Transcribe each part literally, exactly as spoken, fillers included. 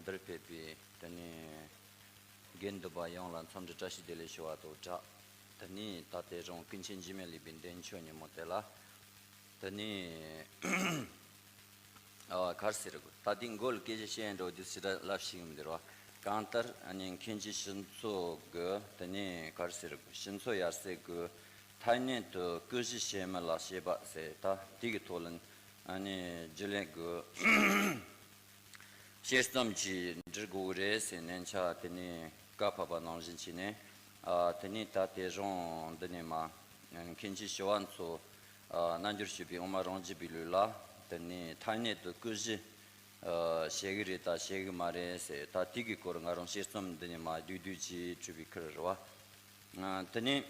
འདིར་ཕེབས་པའི་དེ་ནས་དགེ་འདུན་པ་ཡོངས་ལ་འཚམས་འདྲི་བཀྲ་ཤིས་བདེ་ལེགས་ཞུ་བ་དང་སྦྲགས། དེ་ནས་ད་ལྟའི་རང་ཀུན་མཁྱེན་འཇིགས་མེད་ལུས་པའི་འདས་མཆོད་ཉིན་མོ་དེ་ལ། དེ་ནས་ཨ་ག་རེ་ཟེར་དགོས། ད་དེའི་མགོ་ལ་སྐད་ཆ་བཤད་འགྲོ་དུས་ཞེ་དྲག་ལབ་ཤེས་ཀྱི་མི་འདུག་ར། གང་ལྟར་ཨ་ནི་མཁན་ཆེན་ཞི་འཚོ་གི་དེ་ནས་ག་རེ་ཟེར་དགོས། ཞི་འཚོ་ཡར་སེ་གི་ཐ་སྙད་དུ་ཀུན་གཞི་བྱེད་མིན་ལ་བྱེད་པ་ཟེར། ད་དེ་གི་ཐོག་ལ་ཨ་ནི་རྒྱུན་ལས་གི་དཔྱད་རྩོམ་ཅིག་འབྲི་དགོས་རེད་ཟེར་སྙན་ཆ་དེ་ནས་བཀའ་ཕབ་པ་ནང་བཞིན་བྱས་ནས། ཨ་དེ་ནས་ད་ལྟའི་རང་འདི་ནས་མ་མཁན་ཆེན་ཞི་བ་འཚོ་ཨ་རྣལ་འབྱོར་སྤྱོད་པའི་དབུ་མ་རང་རྒྱུད་པའི་ལུགས་ལ་དེ་ནས་ཐ་སྙད་དུ་ཀུན་གཞི་ཨ་བྱེད་ཀྱི་རེད་ད་བྱེད་ཀྱི་མ་རེད་ཟེར། ད་དེ་གི་སྐོར་ང་རང་དཔྱད་རྩོམ་འདི་ནས་མ་བསྡུས་བསྡུས་ཅིག་བྲིས་པའི་ཁུལ་རེད་བ། ཨ་དེ་ནས།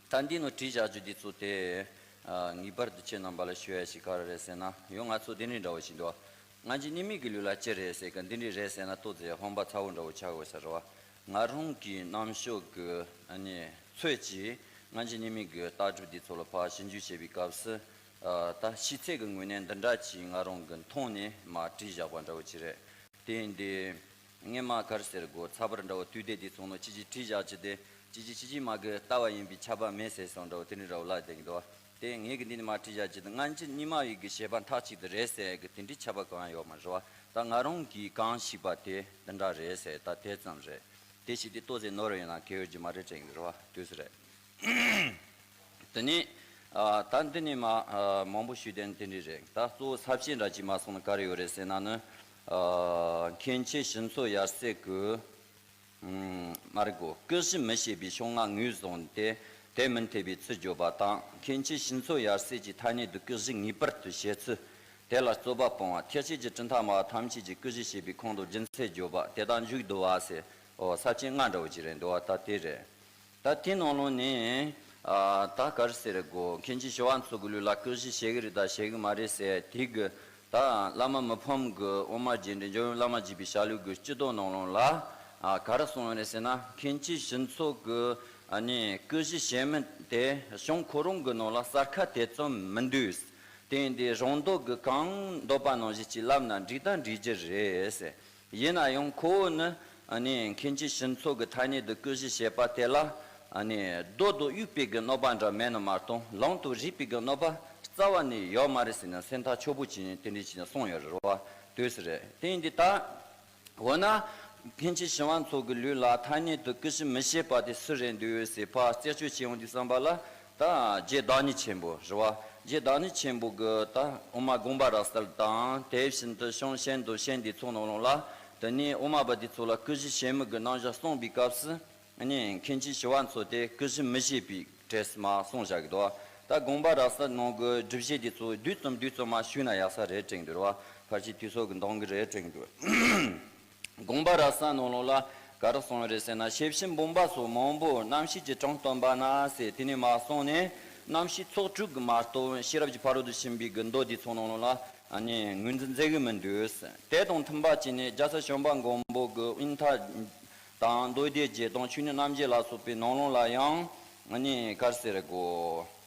ད་འདི་ནང་བྲིས་བཞག་རྒྱུ་འདི་ཚོ་དེ། ཨ་ངེས་པར་དུ་ཁྱེད་རྣམ་པ་ལ་ཞུ་ཡ་ཞིག་ག་རེ་རེད་ཟེར་ན། ཡང་ང་ཚོ་འདི་འདྲའི་འདྲ་བོ་ཞིག་འདུག་སྔ་འགྱུར་རྙིང་མའི་གི་ལུགས་ལ་ཅི་རེད་ཟེར་གི་འདི་འདྲའི་རེད་ཟེར་ན་ཏོག་ཙམ་ཧམ་པ་ཚ་བོ་འདྲ་བོ་ཆགས་དགོས་ས་རེད་བ། ང་རང་གི་རྣམ་དཔྱོད་ཀྱི་ཨ་ནི་ཚོད་ཀྱིས་སྔ་འགྱུར་རྙིང་མའི་གི་ལྟ་གྲུབ་འདི་ཚོ་ལ་ཕར་ཞིབ་འཇུག་བྱེད་པའི་སྐབས་སུ། ཨ་ད་ཤེས་ཚད་ཀྱི་ངོས་ནས་འདི་འདྲ་ཅིག་ང་རང་གི་མཐོང་ནས་མར་བྲིས་བཞག་པ་འདྲ་བོ་ཅིག་རེད། དེ་ཡིན་དུས། སྔས་མ་ག་རེ་ཟེར་དགོས། ཚགས་པར་འདྲ་བོ་དུས་དེབ་དེ་ཚོ་ནང་ཅི་ཅི་བྲིས་བཞག་ཅི་དེ། ཅི་ཅི་ཅི་ཅི་མ་གི་ལྟ་བ་ཡིན་པའི་ཁྱབ་པ་མེད་ཟེར་སོང་འདྲ་བོ་དེ་འདྲ་འདྲ་བོ་ལབ་བསྡད་ཀྱི་འདུག་དེ་ངས་གི་འདི་ནས་མར་བྲིས་བཞག་ཅི་དེ། སྔ་འགྱུར་རྙིང་མ་ཡི་གི་བྱེད་པ་མཐའ་གཅིག་ཏུ་རེད་ཟེར་གི་དེ་འདྲའི་ཁྱབ་པ་གང་ཡང་ཡོད་མ་རེད་བ། ད་ང་རང་གིས་གང་ཤེས་པ་དེ་འདི་འདྲ་རེད་ཟེར། ད་དེ་ཙམ་རེད། དེ་ཞིག་དེ་ཏོག་ཙམ་ནོར་ཡོད་ན་གལ་ཡོད་རྒྱུ་མ་རེད་དྲན་གི་རེད་བ། དུས་སུ་རེད། དེ་ནས་ཨ་ད་འདི་ནས་མ་ཨ་མང་པོ་ཞུས་དོན་དེ་འདྲ་རེད། ད་གཙོ་བོ་ས་བཅད་འདྲ་ཅིག་མ་སོང་ན་ག་རེ་ཡོད་རེད་ཟེར་ན་ནི། ཨ་མཁན་ཆེན་ཞི་འཚོ་ཡར་སེ་གི་ཨུམ་མ་རེད་གོ། ཀུན་གཞི་མི་བྱེད་པའི་ཕྱོགས་སྔ་ངོས་བཟུང་སྟེ་དེ་མི་འཐད་པའི་ཚུལ་བརྗོད་པ་དང་། མཁན་ཆེན་ཞི་འཚོ་ཡར་སེ་གྱི་ཐ་སྙད་དུ་ཀུན་གཞི་ངེས་པར་དུ་བྱེད་ཚུལ། དེ་ལ་རྩོད་པ་སྤོང་བ། ཐེག་ཆེན་གྱི་གྲུབ་མཐའ་སྨྲ་བ་ཐམས་ཅད་ཀྱིས་ཀུན་གཞི་བྱེད་པའི་ཁོང་དུ་རྒྱུ་མཚན་བརྗོད་པ་དེ་དག་མཇུག་བསྡུ་བ་ཟེར། ཨོ་ས་བཅད་ལྔ་འདྲ་བོ་ཅིག་རེད་འདུག་བ། ད་དེ་རེད། ད་དེ་ནང་ལོགས་ནས་ཨ་ད་ག་རེ་ཟེར་དགོས། མཁན་ཆེན་ཞི་བ་འཚོ་གི་ལུགས་ལ་ཀུན་གཞི་བྱེད་ཀྱི་རེད་ད་བྱེད་ཀྱི་མ་རེད་ཟེར་དེ་གི། ད་བླ་མ་མི་ཕམ་གི་དབུ་མ་རྒྱས་འབྲིང་འཇམ་དབྱངས་བླ་མ་དགྱེས་པའི་ཞལ་ལུང་གི་སྤྱི་དོན་ནང་ལོགས་ལ་ཨ་ག་རེ་གསུངས་ཡོད་རེད་ཟེར་ན། མཁན་ཆེན་ཞི་འཚོ་གི་ཨ་ནི་ཀུན་གཞི་བྱེད་མིན་དེ་གཞུང་ཁོ་རང་གི་ནང་ལ་གསལ་ཁ་དེ་ཙམ་མི་འདུག་དེ་ཡིན་དུས་རང་མདོག་གི་གང་འདོད་པ་ནང་བཞིན་ཅིག་ལབ་ན་འགྲིག་ད་འགྲིག་རྒྱུ་རེད་ཟེར། ཡིན་ན་ཡང་ཁོ་བོ་ནི་ཨ་ནི་མཁན་ཆེན་ཞི་འཚོ་གི་ཐ་སྙད་དུ་ཀུན་གཞི་བྱེད་པ་དེ་ལ་ཨ་ནི་རྡོ་དང་དབྱུག་པའི་གི་གནོད་པ་འདྲ་མེད་ནི་མ་གཏོགས་ལུང་དང་རིགས་པའི་གི་གནོད་པ་རྩ་བ་ནས་ཡོད་མ་རེད་ཟེར་ནས་སེམས་ཐག་ཆོད་པོ་བྱས་ནས་དེ་འདྲ་བྱས་ནས་གསུངས་ཡོད་རེད་བ། དུས་སུ་རེད། དེ་ཡིན་དུས་ད། འོ་ན། མཁན་ཆེན་ཞི་བ་འཚོ་གི་ལུགས་ལ་ཐ་སྙད་དུ་ཀུན་གཞི་མི་བྱེད་པ་དེ་སུ་རེད་འདུག་ཟེར་ཕར་རྩད་གཅོད་བྱེད་ཡོང་དུས་ཙམ་པ་ལ། ད་རྗེ་བདག་ཉིད་ཆེན་པོ་རེད་བ། རྗེ་བདག་ཉིད་ཆེན་པོ་གི་ད་དབུ་མ་དགོངས་པ་རབ་གསལ་དང་དེ་བཞིན་དུ་གཞུང་གཞན་དང་གཞན་འདི་ཚོ་ནང་ལོགས་ལ། དེ་ནས་དབུ་མ་པ་འདི་ཚོ་ལ་ཀུན་གཞི་བྱེད་མིན་གི་རྣམ་གཞག་གསུངས་པའི་སྐབས་སུ། ཨ་ནི་མཁན་ཆེན་ཞི་བ་འཚོ་དེ་ཀུན་གཞི་མི་བྱེད་པའི་གྲས་སུ་མར་གསུངས་བཞག་གི་འདུག་ད་དགོངས་པ་རབ་གསལ་ནང་གི་སྒྲུབ་བྱེད་འདི་ཚོ་བསྡུས་ཙམ་བསྡུས་ཙམ་མར་ཞུས་ན་ཡག་ས་རེད་དྲན་གི་འདུག་བ། ཕལ་ཆེར་དུས་ཚོད་ཀྱི་འདང་གི་རེད་དྲན་གི་འདུག་དགོངས་པ་རབ་གསལ་ནང་ལོགས་ལ་ག་རེ་གསུངས་ཡོད་རེད་ཟེར་ན། ཤེར་ཕྱིན་བུམ་པ་སོགས་མང་པོ་རྣམ་ཤེས་ཀྱི་གྲངས་སྟོན་པ་ན་ཟེར་དེ་ནས་མར་གསུངས་ནས། རྣམ་ཤེས་ཚོགས་དྲུག་གི་མ་གཏོགས་ཤེས་རབ་ཀྱི་ཕ་རོལ་ཏུ་ཕྱིན་པའི་གི་མདོ་འདི་ཚོ་ནང་ལོགས་ལ་ཨ་ནི་ངོས་འཛིན་མཛད་གི་མི་འདུག་དེ་དང་མཐུན་པ་བྱས་ནས་རྒྱལ་སྲས་བྱོན་པ་མགོན་པོ་གི་དབྱིན་ཐ་དང་མདོ་སྡེ་རྒྱན་དང་ཆོས་ཉིད་རྣམ་འབྱེད་ལ་སོགས་པའི་ནང་ལོགས་ལ་ཡང་ཨ་ནི་ག་རེ་ཟེར་དགོས།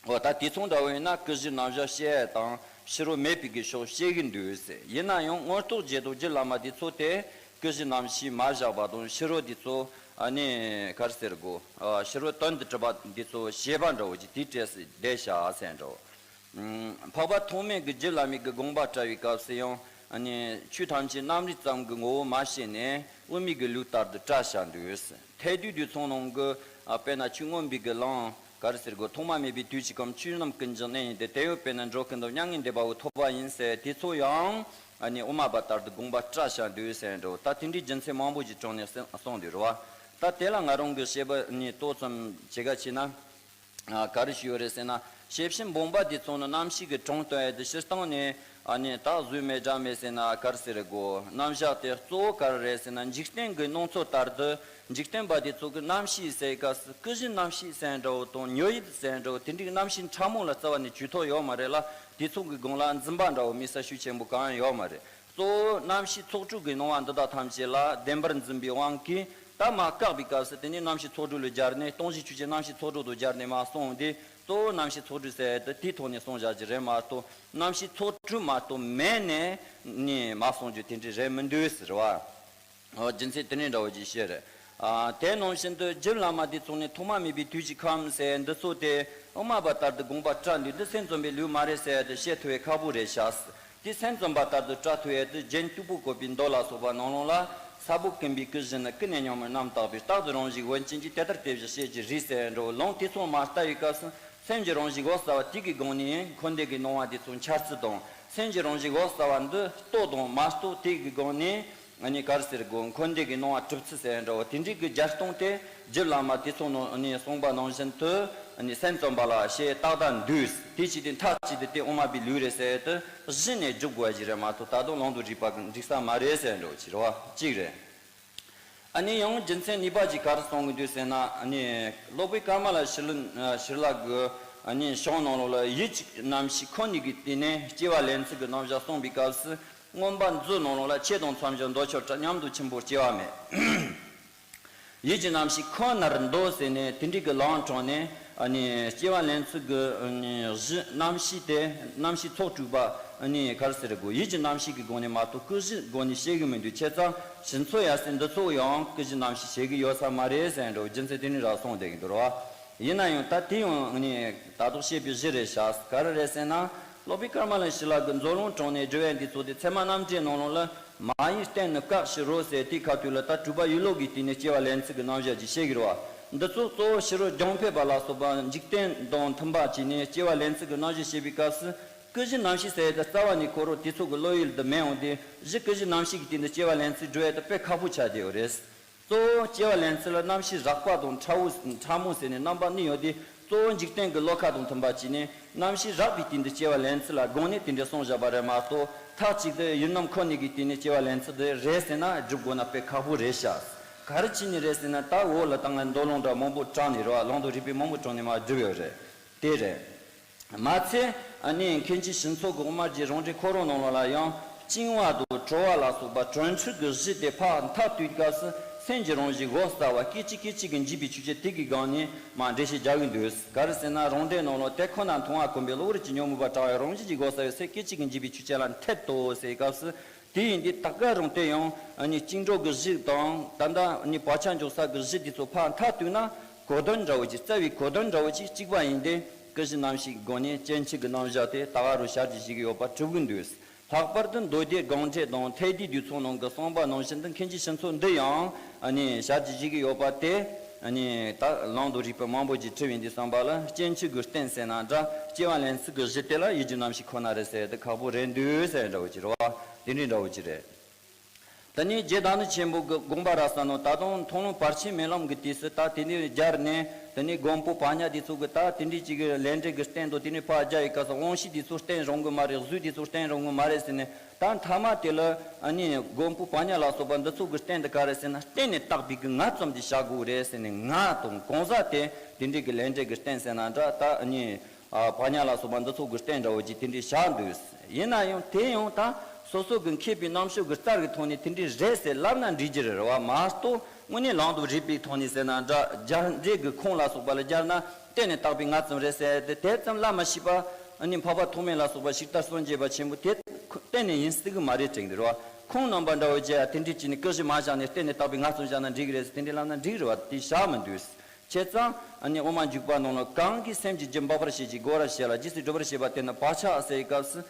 འོ་ད་དེ་མཚུངས་འདྲ་བོ་ཡིན་ན་ཀུན་གཞི་རྣམ་གཞག་བཤད་ཡས་དང་ཕྱི་རོལ་མེད་པའི་གི་ཕྱོགས་བཤད་གི་འདུག་ཟེར། ཡིན་ན་ཡང་དངོས་རྟོགས་རྒྱན་དང་རྒྱུད་བླ་མ་དེ་ཚོ་དེ་ཀུན་གཞི་རྣམ་ཤེས་མ་བཞག་པ་དང་ཕྱི་རོལ་དེ་ཚོ་ཨ་ནི་ག་རེ་ཟེར་དགོས། ཨ་ཕྱི་རོལ་དོན་དུ་གྲུབ་པ་དེ་ཚོ་བྱེད་པ་འདྲ་བོ་ཅིག་དེའི་གྲས་སུ་བསྡད་བཞག་ཟེར་འདྲ་བོ། ཨམ་འཕགས་པ་ཐོགས་མེད་ཀྱི་རྒྱུད་བླ་མའི་གི་དགོངས་པ་བཀྲལ་བའི་སྐབས་སུ་ཡང་ཨ་ནི་ཆོས་ཐམས་ཅད་རྣམ་རིག་ཙམ་གྱི་ངོ་བོ་མ་ཤེས་ནས་དབུ་མའི་གི་ལུགས་ལྟར་དུ་བཀྲལ་བཞག་འདུག་ཟེར། ཐེག་བསྡུས་དེ་ཚོ་ནང་གི་ཨ་དཔེར་ན་ཆོས་མངོན་པའི་གི་ལམ། ག་རེ་ཟེར་དགོས། ཐོག་མ་མེད་པའི་དུས་ཀྱི་སྐབས་ཆོས་རྣམས་ཀུན་གྱི་གནས་ཡིན་ཏེ། དེ་ཡང་དཔེར་ན་འགྲོ་ཀུན་ཏུ་མྱ་ངན་འདས་པ་པོ་ཐོབ་པ་ཡིན་ཟེར། དེ་ཚོ་ཡང་ཨ་ནི་དབུ་མ་པ་ལྟར་དུ་དགོངས་པ་བཀྲལ་བཞག་འདུག་ཟེར་འགྲོ། ད་དེ་འདྲའི་རྒྱུ་མཚན་མང་པོ་ཞིག་དྲངས་ནས་གསུངས་འདུག་རེད་བ། ད་དེ་ལ་ང་རང་གི་བཤད་པ་ནི་ཏོག་ཙམ་བྱེད་ག་བྱས་ན། ཨ་ག་རེ་ཞུ་ཡོད་རེད་ཟེར་ན། ཤེར་ཕྱིན་བུམ་པ་དེ་ཚོ་ནི་རྣམ་ཤེས་ཀྱི་གྲངས་སྟོན་ཡས་དེ་སྤྱིར་བཏང་ནས་ཨ་ནི་ད་བཟོས་མེད་སྒྲ་མེད་ཟེར་ན་ག་རེ་ཟེར་དགོས། རྣམ་གཞག་དེ་གཙོ་བོ་ག་རེ་རེད་ཟེར་ན། འཇིག་རྟེན་གྱི་སྣང་ཚུལ་ལྟར་དུ་འཇིག་རྟེན་པ་དེ་ཚོ་གི་རྣམ་ཤེས་ཟེར་སྐབས་སུ་ཀུན་གཞི་རྣམ་ཤེས་ཟེར་འདྲ་བོ་དང་ཉོན་ཡིད་ཟེར་འདྲ་བོ་དེ་འདྲའི་རྣམ་ཤེས་ཕྲ་མོ་ལ་རྩ་བ་ནས་ཇུས་གཏོགས་ཡོད་མ་རེད་ལ། དེ་ཚོ་གི་སྒང་ལ་འཛིན་པ་འདྲ་བོ་དམིགས་བསལ་ཤུགས་ཆེན་པོ་གང་ཡང་ཡོད་མ་རེད། གཙོ་བོ་རྣམ་ཤེས་ཚོགས་དྲུག་གི་སྣང་བ་འདི་དག་ཐམས་ཅད་ལ་བདེན་པར་འཛིན་པའི་དབང་གིས་ད་མར་བཀག་པའི་སྐབས་སུ་དེ་ནས་རྣམ་ཤེས་ཚོགས་དྲུག་ལ་སྦྱར་ནས་སྟོང་གཞི་ཆོས་ཅན་རྣམ་ཤེས་ཚོགས་དྲུག་ཏུ་སྦྱར་ནས་མར་གསུངས་ཏེ། གཙོ་བོ་རྣམ་ཤེས་ཚོགས་དྲུག་ཟེར་ཡ་དེ་དེའི་ཐོག་ནས་གསུངས་བཞག་གི་རེད་མ་གཏོགས། རྣམ་ཤེས་ཚོགས་དྲུག་མ་གཏོགས་མེད་ནས་ནི་མ་གསུངས་རྒྱུ་དེ་འདྲ་རེད་མི་འདུག་ཟེར་བ། ཨོ། རྒྱུ་མཚན་དེ་འདྲ་འདྲ་བོ་ཅིག་བཤད་རེད། ཨ། དེ་ནང་བཞིན་དུ་རྒྱུད་བླ་མ་དེ་ཚོ་ནི་ཐོག་མ་མེད་པའི་དུས་ཀྱི་ཁམས་ཟེར་འདི་ཚོ་དེ་དབུ་མ་པ་ལྟར་དུ་དགོངས་པ་བཀྲལ་འདུག་འདི་སེམས་ཙམ་པའི་ལུགས་མ་རེད་ཟེར་ཡ་དེ་བཤད་ཐུབ་པའི་ཁག་པོ་རེད་ཤག་དེ་སེམས་ཙམ་པ་ལྟར་དུ་བཀྲལ་ཐུབ་ཡ་དེ་རྒྱན་སྟུག་པོ་བཀོད་པའི་མདོ་ལ་སོགས་པ་ནང་ལོགས་ལ། ས་བབ་ཀུན་པའི་ཀུན་གཞི་ནི། ཀུན་ནས་རྙིང་མའི་རྣམ་བརྟགས་པས། རྟག་ཏུ་རང་བཞིན་དབེན་ཅིང་གཅིག་དེ་ལྟར་དེ་བཞིན་བཤད་ཀྱི་རིགས་ཟེར་འགྲོ། ལུང་དེ་ཚོ་མ་ལྟ་བའི་སྐབས་སུ་སེམས་ཀྱི་རང་བཞིན་འོད་གསལ་བ་དེ་གི་སྒོ་ནས་འཁོར་འདས་ཀྱི་སྣང་བ་དེ་ཚོ་འཆར་ཚུལ་དང་། སེམས་ཀྱི་རང་བཞིན་འོད་གསལ་བ་འདི་རྟོགས་དང་མ་རྟོགས་དེ་གི་སྒོ་ནས། ཨ་ནི་ག་རེ་ཟེར་དགོས། འཁོར་འདས་ཀྱི་སྣང་བ་གྲུབ་ཚུལ་ཟེར་འདྲ་བོ་དེ་འདྲའི་གི་རྒྱལ་སྟོང་དེ་རྒྱུད་བླ་མ་དེ་ཚོ་ནང་ནས་གསུངས་པ་ནང་བཞིན་དུ་ཨ་ནི་སེམས་ཙམ་པ་ལ་བཤད་ཏག་ཏག་འདུག་དེ་བྱས་ཏེ་མཐའ་གཅིག་ཏུ་དེ་དབུ་མ་པའི་ལུགས་རེད་ཟེར་དུ་གཞི་ནས་འཇུག་དགོས་ཀྱི་རེད་མ་གཏོགས། ད་དུང་ལུང་དང་རིགས་པ་གི་འགྲིག་ས་མ་རེད་ཟེར་འདྲ་བོ་ཅིག་རེད་བ། གཅིག་རེད། ཨ་ནི་ཡང་རྒྱུ་མཚན་གཉིས་པ་ཅིག་ག་རེ་གསུང་གི་འདུག་ཟེར་ན། ཨ་ནི་སློབ་དཔོན་ཀ་མ་ལ་ཤཱི་ལ་ཤཱི་ལ་གི་ཨ་ནི་གཞུང་ནང་ལོགས་ལ་ཡིད་ཀྱི་རྣམ་ཤེས་ཁོ་ནས་ཀྱི་སྟེང་ནས་སྐྱེ་བ་ལེན་ཚུལ་གྱི་རྣམ་གཞག་གསུངས་པའི་སྐབས་སུ། མངོན་པ་མཛོད་ནང་ལོགས་ལ། ཆོས་དང་མཚམས་སྦྱོར་འདོད་ཆགས་བྲལ། ཉམས་དང་འཆི་འཕོ་སྐྱེ་བ་མེད། ཡིད་ཀྱི་རྣམ་ཤེས་ཁོ་ནར་འདོད་ཟེར་ནས་དེ་འདྲའི་གི་ལམ་དྲངས་ནས། ཨ་ནི་སྐྱེ་བ་ལེན་ཚུལ་གྱི་ཨ་ནི་གཞི་རྣམ་ཤེས་དེ། རྣམ་ཤེས་ཚོགས་དྲུག་པ། ཨ་ནི་ག་རེ་ཟེར་དགོས། ཡིད་ཀྱི་རྣམ་ཤེས་ཀྱི་སྒོ་ནས་མ་གཏོགས་ཀུན་གཞིའི་སྒོ་ནས་བཤད་གི་མི་འདུག་བྱས་ཙང་ཕྱི་ཚོ་ཡ་སེ་འདི་ཚོ་ཡང་ཀུན་གཞི་རྣམ་ཤེས་བཤད་གི་ཡོད་ས་མ་རེད་ཟེར་འགྲོ། རྒྱུ་མཚན་དེ་ནི་རག་སོང་བསྡད་གི་འདུག་ར་བ། ཡིན་ན་ཡང་ད་དེ་ཡང་ཨ་ནི་ད་དུང་བཤད་པའི་གཞི་རེད་ཤག་ག་རེ་རེད་ཟེར་ན། སློབ་དཔོན་ཀ་མ་ལ་ཤཱི་ལ་གི་མཛོད་ལུང་དྲངས་ནས་བསྒྲུབས་པའི་འདི་ཚོ་དེ་ཚད་མ་རྣམ་འགྲེལ་ནང་ལོགས་ལ། མ་ཡིན་བསྟན་ནི་བཀག་ཕྱིར་རོ་ཟེར། དེའི་ཁ་ཐུག་ལ་ད་གྲུབ་པ་ཡིད་བློ་གི་སྟེང་ནས་སྐྱེ་བ་ལེན་ཚུལ་གྱི་རྣམ་གཞག་ཅིག་བཤད་ཀྱི་རེད་བ། འདི་ཚོ་གཙོ་བོ་ཕྱི་རོལ་རྒྱང་འཕེན་པ་ལ་སོགས་པ་འཇིག་རྟེན་དང་མཐུན་པ་བྱས་ནས་སྐྱེ་བ་ལེན་ཚུལ་གྱི་རྣམ་གཞག་བཤད་པའི་སྐབས་སུ། ཀུན་གཞི་རྣམ་ཤེས་ཟེར་ཡ་དེ་རྩ་བ་ནས་ཁོ་རང་དེ་ཚོ་གི་བློ་ཡུལ་དུ་མེད་འོང་དུས། གཞི་ཀུན་གཞི་རྣམ་ཤེས་ཀྱི་སྟེང་དུ་སྐྱེ་བ་ལེན་ཚུལ་སྒྲུབ་ཡ་དེ་དཔེ་ཁག་པོ་ཆགས་བསྡད་ཡོད་རེད། གཙོ་བོ་སྐྱེ་བ་ལེན་ཚུལ་ལ་རྣམ་ཤེས་རགས་པ་དང་ཕྲ་བོ་ཕྲ་མོ་ཟེར་ནས་རྣམ་པ་གཉིས་ཡོད་དེ། གཙོ་བོ་འཇིག་རྟེན་གྱི་བློ་ཁ་དང་མཐུན་པ་བྱས་ནས་རྣམ་ཤེས་རགས་པའི་སྟེང་དུ་སྐྱེ་བ་ལེན་ཚུལ་ལ་དགོངས་ནས་དེ་འདྲ་གསུངས་བཞག་པ་རེད་མ་གཏོགས། མཐའ་གཅིག་ཏུ་ཡུལ་རྣམ་ཁོ་ནའི་གི་སྟེང་ནས་སྐྱེ་བ་ལེན་ཚུལ་དེ་རེད་ཟེར་ན་སྒྲུབ་དགོས་ན་དཔེ་ཁག་པོ་རེད་ཤག་ག་རེ་བྱས་ནས་རེད་ཟེར་ན། ད་འོག་ལ་ད་ང་མདོ་ལུང་འདྲ་མང་པོ་དྲངས་ནས་རེད་བ། ལུང་དང་རིགས་པའི་མང་པོ་དྲངས་ནས་མར་བསྒྲུབས་ཡོད་རེད། དེ་རེད། མ་ཚད་ཨ་ནི་མཁན་ཆེན་ཞི་འཚོ་གི་དབུ་མ་རྒྱུད་རང་འགྲེལ་ཁོ་རང་ནང་ལོགས་ལ་ཡང་བཅིང་བ་དང་བྲོ་བ་ལ་སོགས་པ་དྲན་འཁྲུལ་གྱི་གཞི་དེ་ཕར་མཐའ་གཏུགས་སྐབས་སུ་སེམས་ཀྱི་རང་བཞིན་འོད་གསལ་བ་སྐད་ཅིག་སྐད་ཅིག་གིས་འཇིག་པའི་ཆོས་ཅན་དེ་གི་སྒང་ནས་མར་འགྲེལ་བཤད་རྒྱག་གི་འདུག་ག་རེ་ཟེར་ན། རང་འགྲེལ་ནང་ལོགས་དེ་ཁོ་ན་མཐོང་བ་ཀུན་པས་གློ་བུར་གྱི་ཉོན་མོངས་པ་དྲངས་པའི་རང་བཞིན་གྱིས་འོད་གསལ་བའི་སེམས་སྐད་ཅིག་གིས་འཇིག་པའི་ཆོས་ཅན་ལ་འཐད་དོ་ཟེར་སྐབས་སུ། དེ་ཡིན་དུས་ད་ག་རང་དེ་ཡང་ཨ་ནི་བཅིངས་འགྲོལ་གྱི་གཞི་དང་། ད་ལྟ་ཨ་ནི་བག་ཆགས་འཇོག་ས་གི་གཞི་དེ་ཚོ་ཕར་མཐའ་གཏུགས་ན་གོ་དོན་འདྲ་བོ་ཅིག་རྩ་བའི་གོ་དོན་འདྲ་བོ་ཅིག་གཅིག་པ་ཡིན་ཏེ། ཀུན་གཞི་རྣམ་ཤེས་ཀྱི་སྒོ་ནས་སྐྱེ་འཆི་གི་རྣམ་གཞག་དེ་ད་ག་རང་ཞལ་གྱིས་བཞེས་ཀྱི་ཡོད་པ་གྲུབ་ཀྱི་འདུག་ལྷག་པར་དུ་མདོ་སྡེ་དགོངས་འགྲེལ་དང་ཐེག་བསྡུས་བསྡུས་ཚོགས་ནང་གི་གསུངས་པ་ནང་བཞིན་དུ་མཁན་ཆེན་ཞི་འཚོ་འདི་ཡང་ཨ་ནི་ཞལ་གྱིས་བཞེས་ཀྱི་ཡོད་པ་དེ། ཨ་ནི་ད་ལུང་དང་རིགས་པ་མང་པོ་ཅིག་འཁྲིལ་བའི་འདི་བསམ་པ་ལ་སྐྱེ་འཆི་གི་རྟེན་ཟེར་ན་འདྲ། སྐྱེ་བ་ལེན་ཚུལ་གྱི་གཞི་དེ་ལ་ཡིད་ཀྱི་རྣམ་ཤེས་ཁོ་ན་རེད་ཟེར་དེ་ཁག་པོ་རེད་འདུག་ཟེར་འདྲ་བོ་ཅིག་རེད་བ། དེ་འདྲའི་འདྲ་བོ་ཅིག་རེད། ད་ནི་རྗེ་བདག་ཉིད་ཆེན་པོ་གི་དགོངས་པ་རབ་གསལ་ནང་། ད་དུང་མཐོང་ལམ་བར་ཆད་མེད་ལམ་གྱི་དུས་སུ་ད་དེ་ནས་སྦྱར་ནས། དེ་ནས་མགོན་པོ་པ་ཉ་དེ་ཚོ་གི་ད་དེ་འདྲའི་ཅིག་གི་ལས་འབྲས་ཀྱི་རྟེན་དང་། དེ་ནས་ཕར་རྒྱ་ཡི་སྐབས་སུ་དབང་ཤེས་དེ་ཚོ་རྟེན་རུང་གི་མ་རེད། གཟུགས་དེ་ཚོ་རྟེན་རུང་གི་མ་རེད་ཟེར་ནས། ད་མཐའ་མ་དེ་ལ་ཨ་ནི་མགོན་པོ་པ་ཉ་ལ་སོགས་པ་འདི་ཚོ་གི་རྟེན་དེ་ག་རེད་ཟེར་ན། རྟེན་ནི་བཏགས་པའི་གི་ང་ཙམ་གྱིས་བཞག་དགོས་རེད་ཟེར་ནས། ང་དང་གང་ཟག་དེ་དེ་འདྲའི་གི་ལས་འབྲས་ཀྱི་རྟེན་ཟེར་ན་འདྲ། ད་ཨ་ནི་ཨ་བག་ཉལ་ལ་སོགས་པ་འདི་ཚོ་གི་རྟེན་འདྲ་བོ་ཅིག་དེ་འདྲའི་བཞག་འདུག་ཡིན་ན་ཡང་དེ་ཡང་ད་སོ་སོ་གི་མཁས་པའི་རྣམ་དཔྱོད་ཀྱི་རྩལ་གྱི་ཐོག་ནས་དེ་འདྲའི་རེད་ཟེར་ལབ་ན་འགྲིག་གི་རེད་བ། མ་གཏོགས་དངོས་གནས་ལུང་དང་རིགས་པའི་ཐོག་ནས་ཟེར་ན་འདྲ། སྦྱར་འགྲེལ་གྱི་ཁུངས་ལ་སོགས་པ་ལ་སྦྱར་ན་རྟེན་ནི་བཏགས་པའི་ང་ཙམ་རེད་ཟེར་ཏེ། དེ་ཙམ་ལབ་མ་ཤེས་པ་ཨ་ནི་འཕགས་པ་ཐོགས་མེད་ལ་སོགས་པ་ཞིག་ལྟར་སངས་རྒྱས་པ་ཆེན་པོ་དེ་གཏན་ནས་ཡིན་སྲིད་གི་མ་རེད་དྲན་གི་རེད་བ། ཁོང་རྣམ་པ་འདྲ་བོ་བྱས་ཡ་དེ་འདྲའི་ཅིག་ནི་ཀུན་གཞི་མ་བཞག་ནས་རྟེན་ནི་བཏགས་པའི་ང་ཙམ་བཞག་ན་འགྲིག་གི་རེད་ཟེར་དེ་འདྲའི་ལབ་ན་འགྲིག་གི་རེད་བ། དེ་བཞག་མི་འདུག་བྱས་ཙང་ཨ་ནི་དབུ་མ་འཇུག་པ་ནང་ལ། གང་གིས་སེམས་ཀྱི་རྒྱུད་འབག་པར་བྱེད་ཅིང་རྒོལ་བར་བྱེད་ལ། རྗེས་སུ་སྒྲུབ་པར་བྱེད་པ་དེ་ནི་བག་ཆགས་ཟེར་བའི་སྐབས་སུ།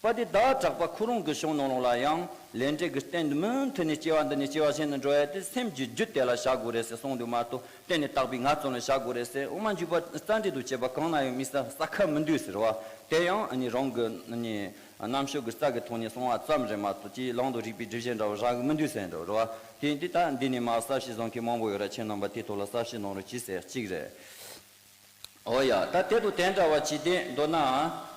དཔལ་ལྡན་ཟླ་བ་གྲགས་པ་ཁོ་རང་གི་གཞུང་ནང་ལོགས་ལ་ཡང་ལས་འབྲས་ཀྱི་རྟེན་མུ་མཐུད་ནས་སྐྱེ་བ་འདི་ནས་སྐྱེ་བ་གཞན་དུ་འགྲོ་ཡ་དེ་སེམས་ཀྱི་རྒྱུད་དེ་ལ་བཞག་དགོས་རེད་ཟེར་གསུངས་འདུག་མ་གཏོགས། རྟེན་ནི་བཏགས་པའི་ང་ཙམ་ལ་བཞག་དགོས་རེད་ཟེར་དབུ་མ་འཇུག་པ་རྩ་འགྲེལ་དུ་བྱས་པ་གང་ན་ཡང་དམིགས་བསལ་གསལ་ཁ་མི་འདུག་ཟེར་བ། དེ་ཡང་ཨ་ནི་རང་གི་ཨ་ནི་རྣམ་དཔྱོད་ཀྱི་རྩལ་གྱི་ཐོག་ནས་གསུངས་པ་ཙམ་རེད་མ་གཏོགས། ཅིག་ལུང་དང་རིགས་པའི་སྒྲུབ་བྱེད་འདྲ་བོ་རག་གི་མི་འདུག་ཟེར་འདྲ་བོ་རེད་བ། དེ་ཡིན་དུས་ད་འདི་ནས་མར་གསལ་བཤད་བཟོ་མཁན་མང་པོ་ཡོད་ར། ཁྱེད་རྣམ་པ་དེའི་ཐོག་ལ་གསལ་བཤད་གནང་རོགས་གྱིས་ཟེར་གཅིག་རེད། ཨོ་ཡ། ད་དེ་དང་དེ་འདྲ་བ་ཅིག་དེ་མདོར་ན་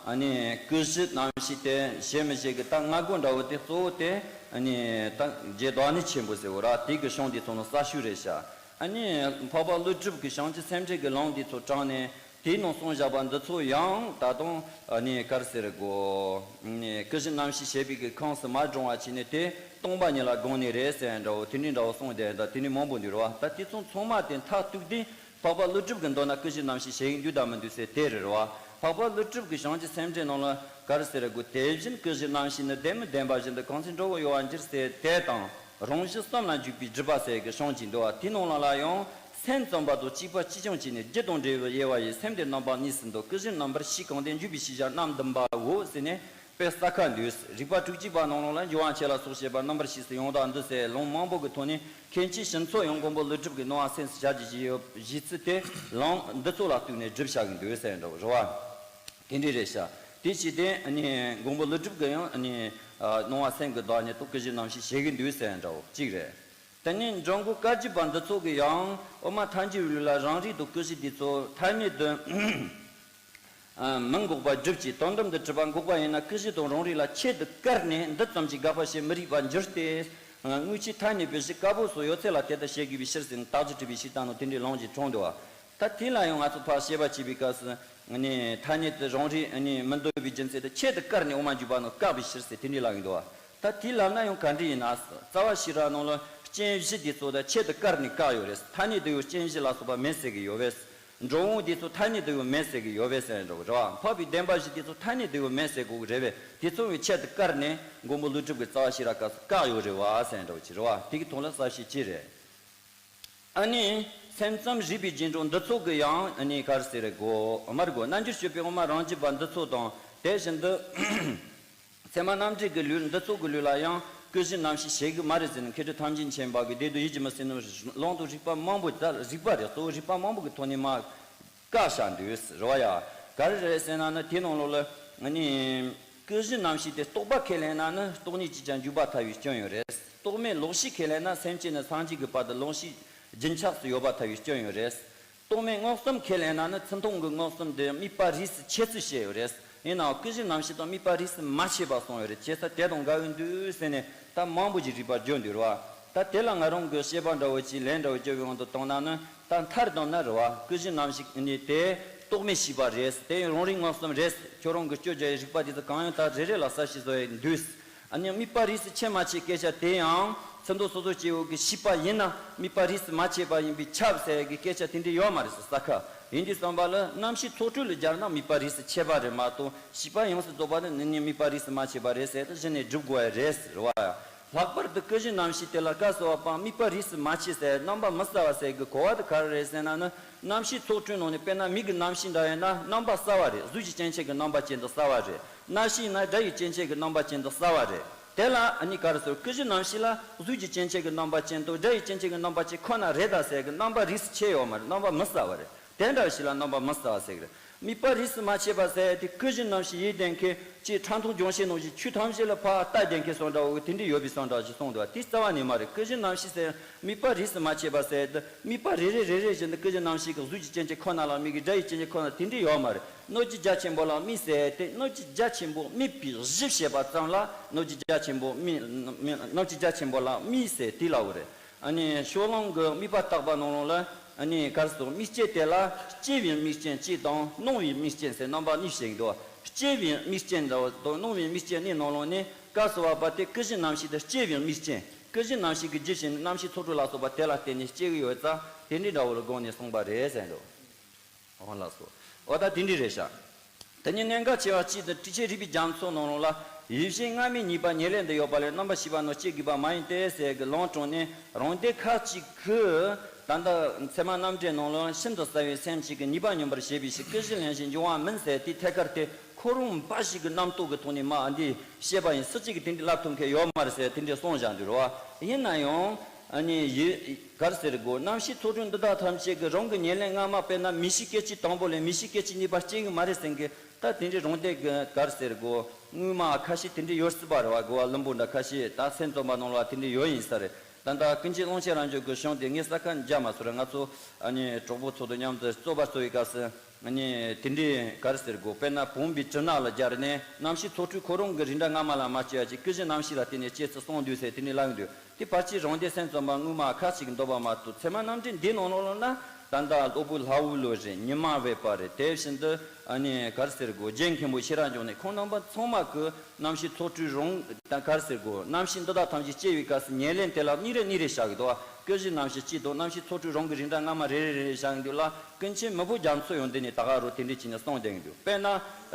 ཨ་ནི་ཀུན་གཞི་རྣམ་ཤེས་དེ་བཞེད་མི་བཞེད་ཀྱི་ད་སྔ་རྒོལ་འདྲ་བོ་དེ་གཙོ་བོ་དེ་ཨ་ནི་ད་རྗེ་བདག་ཉིད་ཆེན་པོ་ཟེར་བ་ར། དེ་གི་གཞུང་དེ་ཚོ་ནི་གསར་ཤོས་རེད་ཤག་ཨ་ནི་འཕགས་པ་ཀླུ་སྒྲུབ་ཀྱི་བྱང་ཆུབ་སེམས་འགྲེལ་གྱི་ལུང་དེ་ཚོ་དྲངས་ནས། དེའི་ནང་གསུངས་བཞག་པ་འདི་ཚོ་ཡང་ད་དུང་ཨ་ནི་ག་རེ་ཟེར་དགོས། ཀུན་གཞི་རྣམ་ཤེས་བྱེད་པའི་གི་ཁམས་སུ་མ་བགྲང་བ་བྱས་ནས་དེ་སྟོང་པ་ཉིད་ལ་དགོངས་ནས་རེད་ཟེར་འདྲ་བོ་དེ་འདྲའི་འདྲ་བོ་གསུངས་བསྡད་ད། དེ་ནི་མང་པོ་འདུག་རེད་བ། ད་དེ་ཚོ་ཚང་མ་དེ་མཐའ་གཏུགས་ཏེ། འཕགས་པ་ཀླུ་སྒྲུབ་ཀྱི་མདོ་ན་ཀུན་གཞི་རྣམ་ཤེས་བྱེད་ཀྱི་འདུག་དང་མི་འདུག་ཟེར་དེ་རེད་བ། འཕགས་པ་ཀླུ་སྒྲུབ་ཀྱི་བྱང་ཆུབ་སེམས་འགྲེལ་ནང་ལ་ག་རེ་ཟེར་དགོས། དེ་བཞིན་ཀུན་གཞི་རྣམ་ཤེས་ནི། ལྡན་མིན་ལྡན་པ་བཞིན་དུ། གང་ཚེ་འགྲོ་བའི་གཡོ་བ་འགྱུར་ཟེར་དེ་དང་། རང་གཞི་གསུམ་ལ་འཇུག་པའི་སྒྲུབ་པ་ཟེར་གྱི་བྱུང་གི་འདུག་བ། དེའི་ནང་ལ་ལ་ཡང་སེམས་ཙམ་པ་དང་གཅིག་པ་གཅིག་རྐྱང་གཅིག་ནས་རྒྱུ་དང་འབྲས་བུ་དབྱེ་བ་ཡི་སེམས་དེ་རྣམ་པ་གཉིས་སུ་འདུ། ཀུན་གཞི་རྣམ་པར་ཤེས་གང་དེ་འཇུག་པའི་ཤེས་བྱ་རྣམ་བདུན་པའོ་ཟེར་ནས། དཔེ་ས་ཁ་འདུས། རིགས་པ་དྲུག་ཅུ་པ་ནང་ལོགས་ལ་འབྱུང་བ་ཆེ་ལ་སོགས་བཤད་པ་རྣམ་པར་ཤེས་སུ་ཡང་དག་འདུ་ཟེར་ལུང་མང་པོ་གི་ཐོག་ནས་མཁན་ཆེན་ཞི་འཚོ་ཡང་མགོན་པོ་ཀླུ་སྒྲུབ་ཀྱི་སྣང་བ་སེམས་སུ་བྱ་རྒྱུ་ཞིག་ཡོད། གཞི་ཚུལ་དེ་ལུང་འདི་ཚོ་ལ་གཏུགས་ནས་སྒྲུབ་བྱ་གི་འདུག་ཟེར་འདྲ་བོ་རེད་བ། དེ་འདྲ་རེད་ཤག་དེ་བྱས་ཏེ་ནི་མགོན་པོ་ཀླུ་སྒྲུབ་ཀྱི་ཡང་ནི་སྣང་བ་སེམས་ཀྱི་བདག་ཉིད་དུ་ཀུན་གཞི་རྣམ་ཤེས་བྱེད་ཀྱི་འདུག་ཟེར་འདྲ་བོ་གཅིག་རེད། དེ་ནས་འགྲོ་མགོན་བཀའ་བརྒྱུད་པ་འདི་ཚོ་གི་ཡང་དབུ་མ་ཐལ་འགྱུར་བའི་ལུགས་ལ་རང་རིག་དང་ཀུན་གཞི་འདི་ཚོ་ཐ་སྙད་དུ་མི་འགོག་པར་སྒྲུབ་ཀྱི་དོན་དམ་དུ་གྲུབ་པ་འགོག་པ་ཡིན་ན། ཀུན་གཞི་དང་རང་རིག་ལ་ཆེད་དུ་བཀར་ནས་འདི་ཙམ་གྱིས་དགག་པ་བྱེད་མི་རིགས་པར་འགྱུར་ཏེ། དངོས་ཆོས་ཐ་སྙད་པའི་གཞི་བཀའ་པོད་སོགས་ཡོད་ཚད་ལ་དེ་ལྟར་བཤད་དགོས་པའི་ཕྱིར་ཟེར་ནས་རྟགས་གཅིག་གྲུབ་པའི་ཕྱིར་ད་ནོ་དེ་འདྲའི་ལུང་གཅིག་འཁྲུངས་འདུག་བ། ད་དེ་ལ་ཡང་ང་ཚོ་ཕར་བཤད་པ་བྱེད་པའི་སྐབས་སུ་ནི་ཐ་སྙད་དུ་རང་རིག་ནི་མི་འདོད་པའི་རྒྱུ་མཚན་དུ་ཆེད་དུ་བཀར་ནས་དབུ་མ་འཇུག་པ་ནི་བཀག་པའི་ཕྱིར་ཟེར་དེ་འདྲའི་ལབ་ཡོང་འདུག་བ། ད་དེ་ལབ་ན་ཡང་ག་འདྲ་ཡིན་ན། རྩ་བ་ཤེས་རབ་ནང་ལ་རྐྱེན་བཞི་དེ་ཚོ་ད་ཆེད་དུ་བཀར་ནས་བཀག་ཡོད་རེད། ཐ་སྙད་དུ་ཡང་རྐྱེན་བཞི་ལ་སོགས་པ་མེད་ཟེར་གི་ཡོད་པས། འགྲོ་འོང་དེ་ཚོ་ཐ་སྙད་དུ་ཡང་མེད་ཟེར་གི་ཡོད་པས་ཟེར་འགྲོ་གི་རེད་བ། འཕགས་པའི་བདེན་པ་བཞི་དེ་ཚོ་ཐ་སྙད་དུ་ཡང་མེད་ཟེར་གོ་གི་རེད་པས། དེ་ཚོ་ཡང་ཆེད་དུ་བཀར་ནས་མགོན་པོ་ཀླུ་སྒྲུབ་ཀྱི་རྩ་བ་ཤེས་རབ་སྐབས་སུ་བཀག་ཡོད་རེད་བ་ཟེར་འགྲོ་གི་རེད་བ། དེ་གི་ཐོག་ལ་གསལ་བཤད་ཅི་རེད། ཨ་ནི། སེམས་ཙམ་རིག་པའི་རྗེས་འགྲོ་འདི་ཚོ་གི་ཡང་ཨ་ནི་ག་རེ་ཟེར་རེད་གོ། མར་གོ་རྣལ་འབྱོར་སྤྱོད་པའི་དབུ་མ་རང་རྒྱུད་པ་འདི་ཚོ་དང་དེ་བཞིན་དུ། ཚད་མ་རྣམ་འགྲེལ་གྱི་ལུགས་འདི་ཚོ་གི་ལུགས་ལ་ཡང་ཀུན་གཞི་རྣམ་ཤེས་བྱེད་ཀྱི་མ་རེད་ཟེར་ནས་མཁས་གྲུབ་ཐམས་ཅད་མཁྱེན་པ་གིས་བདེ་སྡུག་ཡིད་ཀྱིས་མི་ཟིན་ནོ་ལུང་དང་རིགས་པ་མང་པོ་ད་རིགས་པ་རེད། གཙོ་བོ་རིགས་པ་མང་པོ་གི་ཐོག་ནས་མར་བཀག་བཞག་འདུག་རེད་བ་ཡ། ག་རེ་རེད་ཟེར་ན་ནི་དེའི་ནང་ལོགས་ལ་ནི། ཀུན་གཞི་རྣམ་ཤེས་དེ་རྟོག་པ་ཁས་ལེན་ན་ནི་རྟོག་མེད་ཀྱིས་ཀྱང་འཇུག་པར་ཐལ་བའི་སྐྱོན་ཡོད་རེད། རྟོག་མེད་ལོག་ཤེས་ཁས་ལེན་ན་སེམས་ཅན་ནས་སངས་རྒྱས་ཀྱི་བར་དུ་ལོག་ཤེས་རྒྱུན་ཆགས་སུ་ཡོད་པར་ཐལ་བའི་སྐྱོན་ཡོད་རེད། རྟོག་མེད་མངོན་སུམ་ཁས་ལེན་ན་ནི་ཚུལ་མཐུན་གྱི་མངོན་སུམ་དེ་དམིགས་པ་རིས་སུ་ཆད་ཚུལ་བཤད་ཡོད་རེད། ཡིན་ནའང་ཀུན་གཞི་རྣམ་ཤེས་དང་དམིགས་པ་རིས་སུ་མ་ཆད་པ་གསུངས་ཡོད་རེད། བྱས་ཙང་དེ་དང་འགལ་འོས་འདུག་ཟེར་ནས་ད་མང་པོ་ཞིག་རིགས་པ་བརྗོད་འདུག་རེད་བ། ད་དེ་ལ་ང་རང་གི་བཤད་པ་འདྲ་བོ་ཅིག་ལན་འདྲ་བོ་བརྗོད་པའི་དབང་དུ་བཏང་ན་ནི། ད་མཐར་བཏང་ན་རེད་བ། ཀུན་གཞི་རྣམ་ཤེས་ནི་དེ་རྟོག་མེད་ཤེས་པ་རེད། དེ་ཡང་རང་རིག་མངོན་སུམ་རེད། ཁྱོད་རང་གི་སྤྱོད་བྱ་ཡི་རིགས་པ་དེ་ཚོ་གང་ཡང་ད་རེ་རེ་ལ་གསལ་བཤད་བཟོ་ཡི་འདུག་ཨ་ནི་དམིགས་པ་རིས་སུ་ཆད་མ་ཆད་སྐད་ཆ་དེ་ཡང་ཚུལ་མཐུན་སོ་སོ་སྐྱེ་བོ་གི་ཤེས་པ་ཡིན་ན་དམིགས་པ་རིས་སུ་མ་ཆད་པ་ཡིན་པས་ཁྱབ་ཟེར་གི་སྐད་ཆ་དེ་འདྲ་ཡོད་མ་རེད་ཟེར་ས་ཁ། ཡིན་དུས་བསམ་པ་ལ་རྣམ་ཤེས་ཚོགས་དྲུག་ལ་སྦྱར་ན་དམིགས་པ་རིས་སུ་ཆད་པ་རེད་མ་གཏོགས་ཤེས་པ་ཡོངས་སུ་རྫོགས་པ་ནི་ནི་དམིགས་པ་རིས་སུ་མ་ཆད་པ་རེད་ཟེར་དུ་གཞི་ནས་སྒྲུབ་དགོས་ཡ་རེད་ཟེར་བ། ལྷག་པར་དུ་ཀུན་གཞི་རྣམ་ཤེས་དེ་ལ་སྐབས་སུ་བབ་པའང་དམིགས་པ་རིས་སུ་མ་ཆད་ཟེར་རྣམ་པ་མི་གསལ་བ་ཟེར་གི་གོ་བ་དེ་ག་རེ་རེད་ཟེར་ན་ནི། རྣམ་ཤེས་ཚོགས་དྲུག་ནང་ནས་དཔེར་ན་མིག་གི་རྣམ་ཤེས་འདྲ་ཡིན་ན་རྣམ་པ་གསལ་བ་རེད། གཟུགས་ཀྱི་སྐྱེ་མཆེད་ཀྱི་རྣམ་པ་ཅན་དུ་གསལ་བ་རེད། རྣ་ཤེས་ཡིན་ན་སྒྲ་ཡི་སྐྱེ་མཆེད་ཀྱི་རྣམ་པ་ཅན་དུ་གསལ་བ་རེད། དེ་ལ་ཨ་ནི་ག་རེ་ཟེར། ཀུན་གཞི་རྣམ་ཤེས་ལ་གཟུགས་ཀྱི་སྐྱེ་མཆེད་ཀྱི་རྣམ་པ་ཅན་དང་སྒྲ་ཡི་སྐྱེ་མཆེད་ཀྱི་རྣམ་པ་ཅན་ཁོ་ན་རེད་ད་ཟེར་གི་རྣམ་པ་རིས་སུ་ཆད་ཡོད་མ་རེད། རྣམ་པ་མི་གསལ་བ་རེད། དེ་འདྲ་ཞིག་ལ་རྣམ་པ་མི་གསལ་བ་ཟེར་གི་རེད། དམིགས་པ་རིས་སུ་མ་ཆད་པ་ཟེར་དེ་ཀུན་གཞི་རྣམ་ཤེས་ཡིད་བདེ་མཁན་ཅིག་ཁྲ་འཐུང་ལྗོན་ཤིང་ནང་བཞིན་ཆོས་ཐམས་ཅད་ལ་ཕར་ལྟ་བདེ་མཁན་སོང་འདྲ་བོ་དེ་འདྲ་ཡོད་པའི་སོང་འདྲ་ཞིག་གསུངས་འདུག་དེ་རྩ་བ་ནས་མ་རེད། ཀུན་གཞི་རྣམ་ཤེས་ཟེར་དམིགས་པ་རིས་སུ་མ་ཆད་པ་ཟེར་དེ་དམིགས་པ་རེ་རེ་རེ་རེ་བཞིན་དུ་ཀུན་གཞི་རྣམ་ཤེས་ཀྱི་གཟུགས་ཀྱི་སྐྱེ་མཆེད་ཁོ་ན་ལ་དམིགས་ཀྱི་སྒྲ་ཡི་སྐྱེ་མཆེད་ཁོ་ན་དེ་འདྲ་ཡོད་མ་རེད། གནོད་བྱེད་རྒྱ་ཆེན་པོ་ལ་དམིགས་ཟེར་དེ་གནོད་བྱེད་རྒྱ་ཆེན་པོ་དམིགས་པའི་གཞི་བཤད་པ་ཙམ་ལ་གནོད་བྱེད་རྒྱ་ཆེན་པོ་དམིགས་གནོད་བྱེད་རྒྱ་ཆེན་པོ་ལ་དམིགས་ཟེར་དེ་ལབ་པ་རེད། ཨ་ནི་ཕྱོགས་གླང་གི་དམིགས་པ་བརྟག་པ་ནང་ལོགས་ལ་ཨ་ནི་ག་རེ་ཟེར། དམིགས་རྐྱེན་དེ་ལ་སྐྱེ་བའི་དམིགས་རྐྱེན་གཅིག་དང་སྣང་བའི་དམིགས་རྐྱེན་ཟེར་རྣམ་པ་གཉིས་བཤད་ཀྱི་འདུག་སྐྱེ་བའི་དམིགས་རྐྱེན་དང་སྣང་བའི་དམིགས་རྐྱེན་གཉིས་ནང་ལོགས་ནས་སྐབས་སུ་བབ་པ་དེ་ཀུན་གཞི་རྣམ་ཤེས་དེ་སྐྱེ་བའི་དམིགས་རྐྱེན། ཀུན་གཞི་རྣམ་ཤེས་ཀྱི་རྒྱུ་བྱས་ནས་རྣམ་ཤེས་ཚོགས་དྲུག་ལ་སོགས་པ་དེ་ལ་བརྟེན་ནས་སྐྱེ་གི་ཡོད་ཙང་དེ་འདྲའི་འདྲ་བོ་ལ་དགོངས་ནས་གསུངས་པ་རེད་ཟེར་འདུག་འོ་ལགས་སོ། འོ་ད་དེ་འདྲ་རེད་ཤག་དེ་ཉིད་གནད་འགག་ཆེ་བ་གཅིག་ཏུ་ཊཱིཀ་ཆེན་རིགས་པའི་རྒྱ་མཚོ་ནང་ལོགས་ལ། ཡུལ་ཤེས་སྔ་མའི་ཉེས་པ་ཉེར་ལེན་དུ་ཡོད་པ་ལས་རྣམ་པར་ཤེས་པ་རྣམས་སྐྱེ་དགོས་པ་མ་ཡིན་ཏེ་ཟེར་གྱི་ལུང་དྲངས་ནས་རང་སྡེ་ཁག་ཅིག་གིས་ད་ལྟ་ཚད་མ་རྣམ་འགྲེལ་ནང་ལ་ཤིན་ཏུ་གསལ་བའི་སེམས་གཅིག་གི་ཉེས་པ་སྙོམས་པར་བྱེད་པའི་ཕྱིར་ཀུན་གཞི་ལེན་ཞིང་འབྱུང་བ་མིན་ཟེར་དེའི་ཐད་ཀར་དེ་ཁོ་རང་འབའ་ཞིག་གི་རྣམ་རྟོག་གི་ཐོག་ནས་མ་འདི་བཤད་པ་ཡིན། སུ་གཅིག་གིས་དེ་འདྲའི་ལབ་ཐུབ་མཁན་ཡོད་མ་རེད་ཟེར་དེ་འདྲའི་གསུངས་བཞག་འདུག་རེད་བ། ཡིན་ན་ཡང་ཨ་ནི་ཡི་ག་རེ་ཟེར་དགོས། རྣམ་ཤེས་ཚོགས་དྲུག་འདི་དག་ཐམས་ཅད་ཀྱི་རང་གི་ཉེར་ལེན་སྔ་མ་དཔེར་ན་མིག་ཤེས་སྐད་ཅིག་དང་པོ་ལས་མིག་ཤེས་སྐད་ཅིག་གཉིས་པ་སྐྱེ་གི་མ་རེད་ཟེར་གི་ད་དེ་འདྲའི་རང་སྡེ་གི་ག་རེ་ཟེར་དགོས། དངོས་མ་ཁ་ཤས་དེ་འདྲའི་ཡོད་སྲིད་པ་རེད་བ། གོ་བ་ལུམ་པོ་འདྲ་ཁ་ཤས་ད་སེམས་ཙམ་པ་ནང་ལ་དེ་འདྲའི་ཡོད་ཡིན་ས་རེད། ད་ལྟ་ཀུན་མཁྱེན་ཀློང་ཆེན་རབ་འབྱམས་ཀྱི་གཞུང་དེ་ངས་ས་ཁ་འཇག་མ་སོང་རེད། ང་ཚོ་ཨ་ནི་གྲོགས་པོ་ཚོ་དང་མཉམ་དུ་རྩོད་པ་རྩོད་པའི་སྐབས་སུ་ཨ་ནི་དེ་འདྲའི་ག་རེ་ཟེར་དགོས། དཔེར་ན་བུམ་པའི་དྲི་ནག་ལ་སྦྱར་ནས་རྣམ་ཤེས་ཚོགས་དྲུག་ཁོ་རང་གི་རིགས་འདྲ་སྔ་མ་ལ་མ་སྐྱེ་བ་ཅིག་ཀུན་གཞི་རྣམ་ཤེས་ལ་བརྟེན་ནས་སྐྱེ་ཚུལ་གསུངས་འདུག་ཟེར་དེ་འདྲའི་ལབ་ཀྱི་འདུག་དེ་ཕལ་ཆེར་རང་སྡེ་སེམས་ཙམ་པ་དངོས་མ་ཁ་ཅིག་གིས་འདོད་པ་མ་གཏོགས་ཚད་མ་རྣམ་འགྲེལ་འདིའི་ནང་ལོགས་ལ་ན་ད་ལྟ་སློབ་དཔོན་ལྷ་བུ་ལོ་རེད། ཉི་མ་བྷེ་པ་རེད། དེ་བཞིན་དུ་ ཨ་ནི་ག་རེ་ཟེར་དགོས། རྗེ་མཁན་པོ་ཤེས་རབ་འབྱུང་གནས་ཁོང་རྣམ་པ་ཚང་མ་གི་རྣམ་ཤེས་ཚོགས་སྤྲུལ་རང་དང་ག་རེ་ཟེར་དགོས། རྣམ་ཤེས་འདི་དག་ཐམས་ཅད་སྐྱེ་བའི་སྐབས་སུ་ཉེར་ལེན་དེ་ལ་གཉིས་རེ་གཉིས་རེ་བཞག་གི་འདུག་བ། ཀུན་གཞི་རྣམ་ཤེས་གཅིག་དང་རྣམ་ཤེས་ཚོགས་སྤྲུལ་རང་གི་རིགས་འདྲ་སྔ་མ་རེ་རེ་རེ་རེ་བཞག་གི་འདུག་ལ། ཀུན་མཁྱེན་མི་བོ་རྒྱ་མཚོ་ཡང་འདི་ནས་ད་ག་རུ་དེ་འདྲས་བྱས་ནས་གསུངས་བསྡད་ཀྱི་འདུག་དཔེར་ན་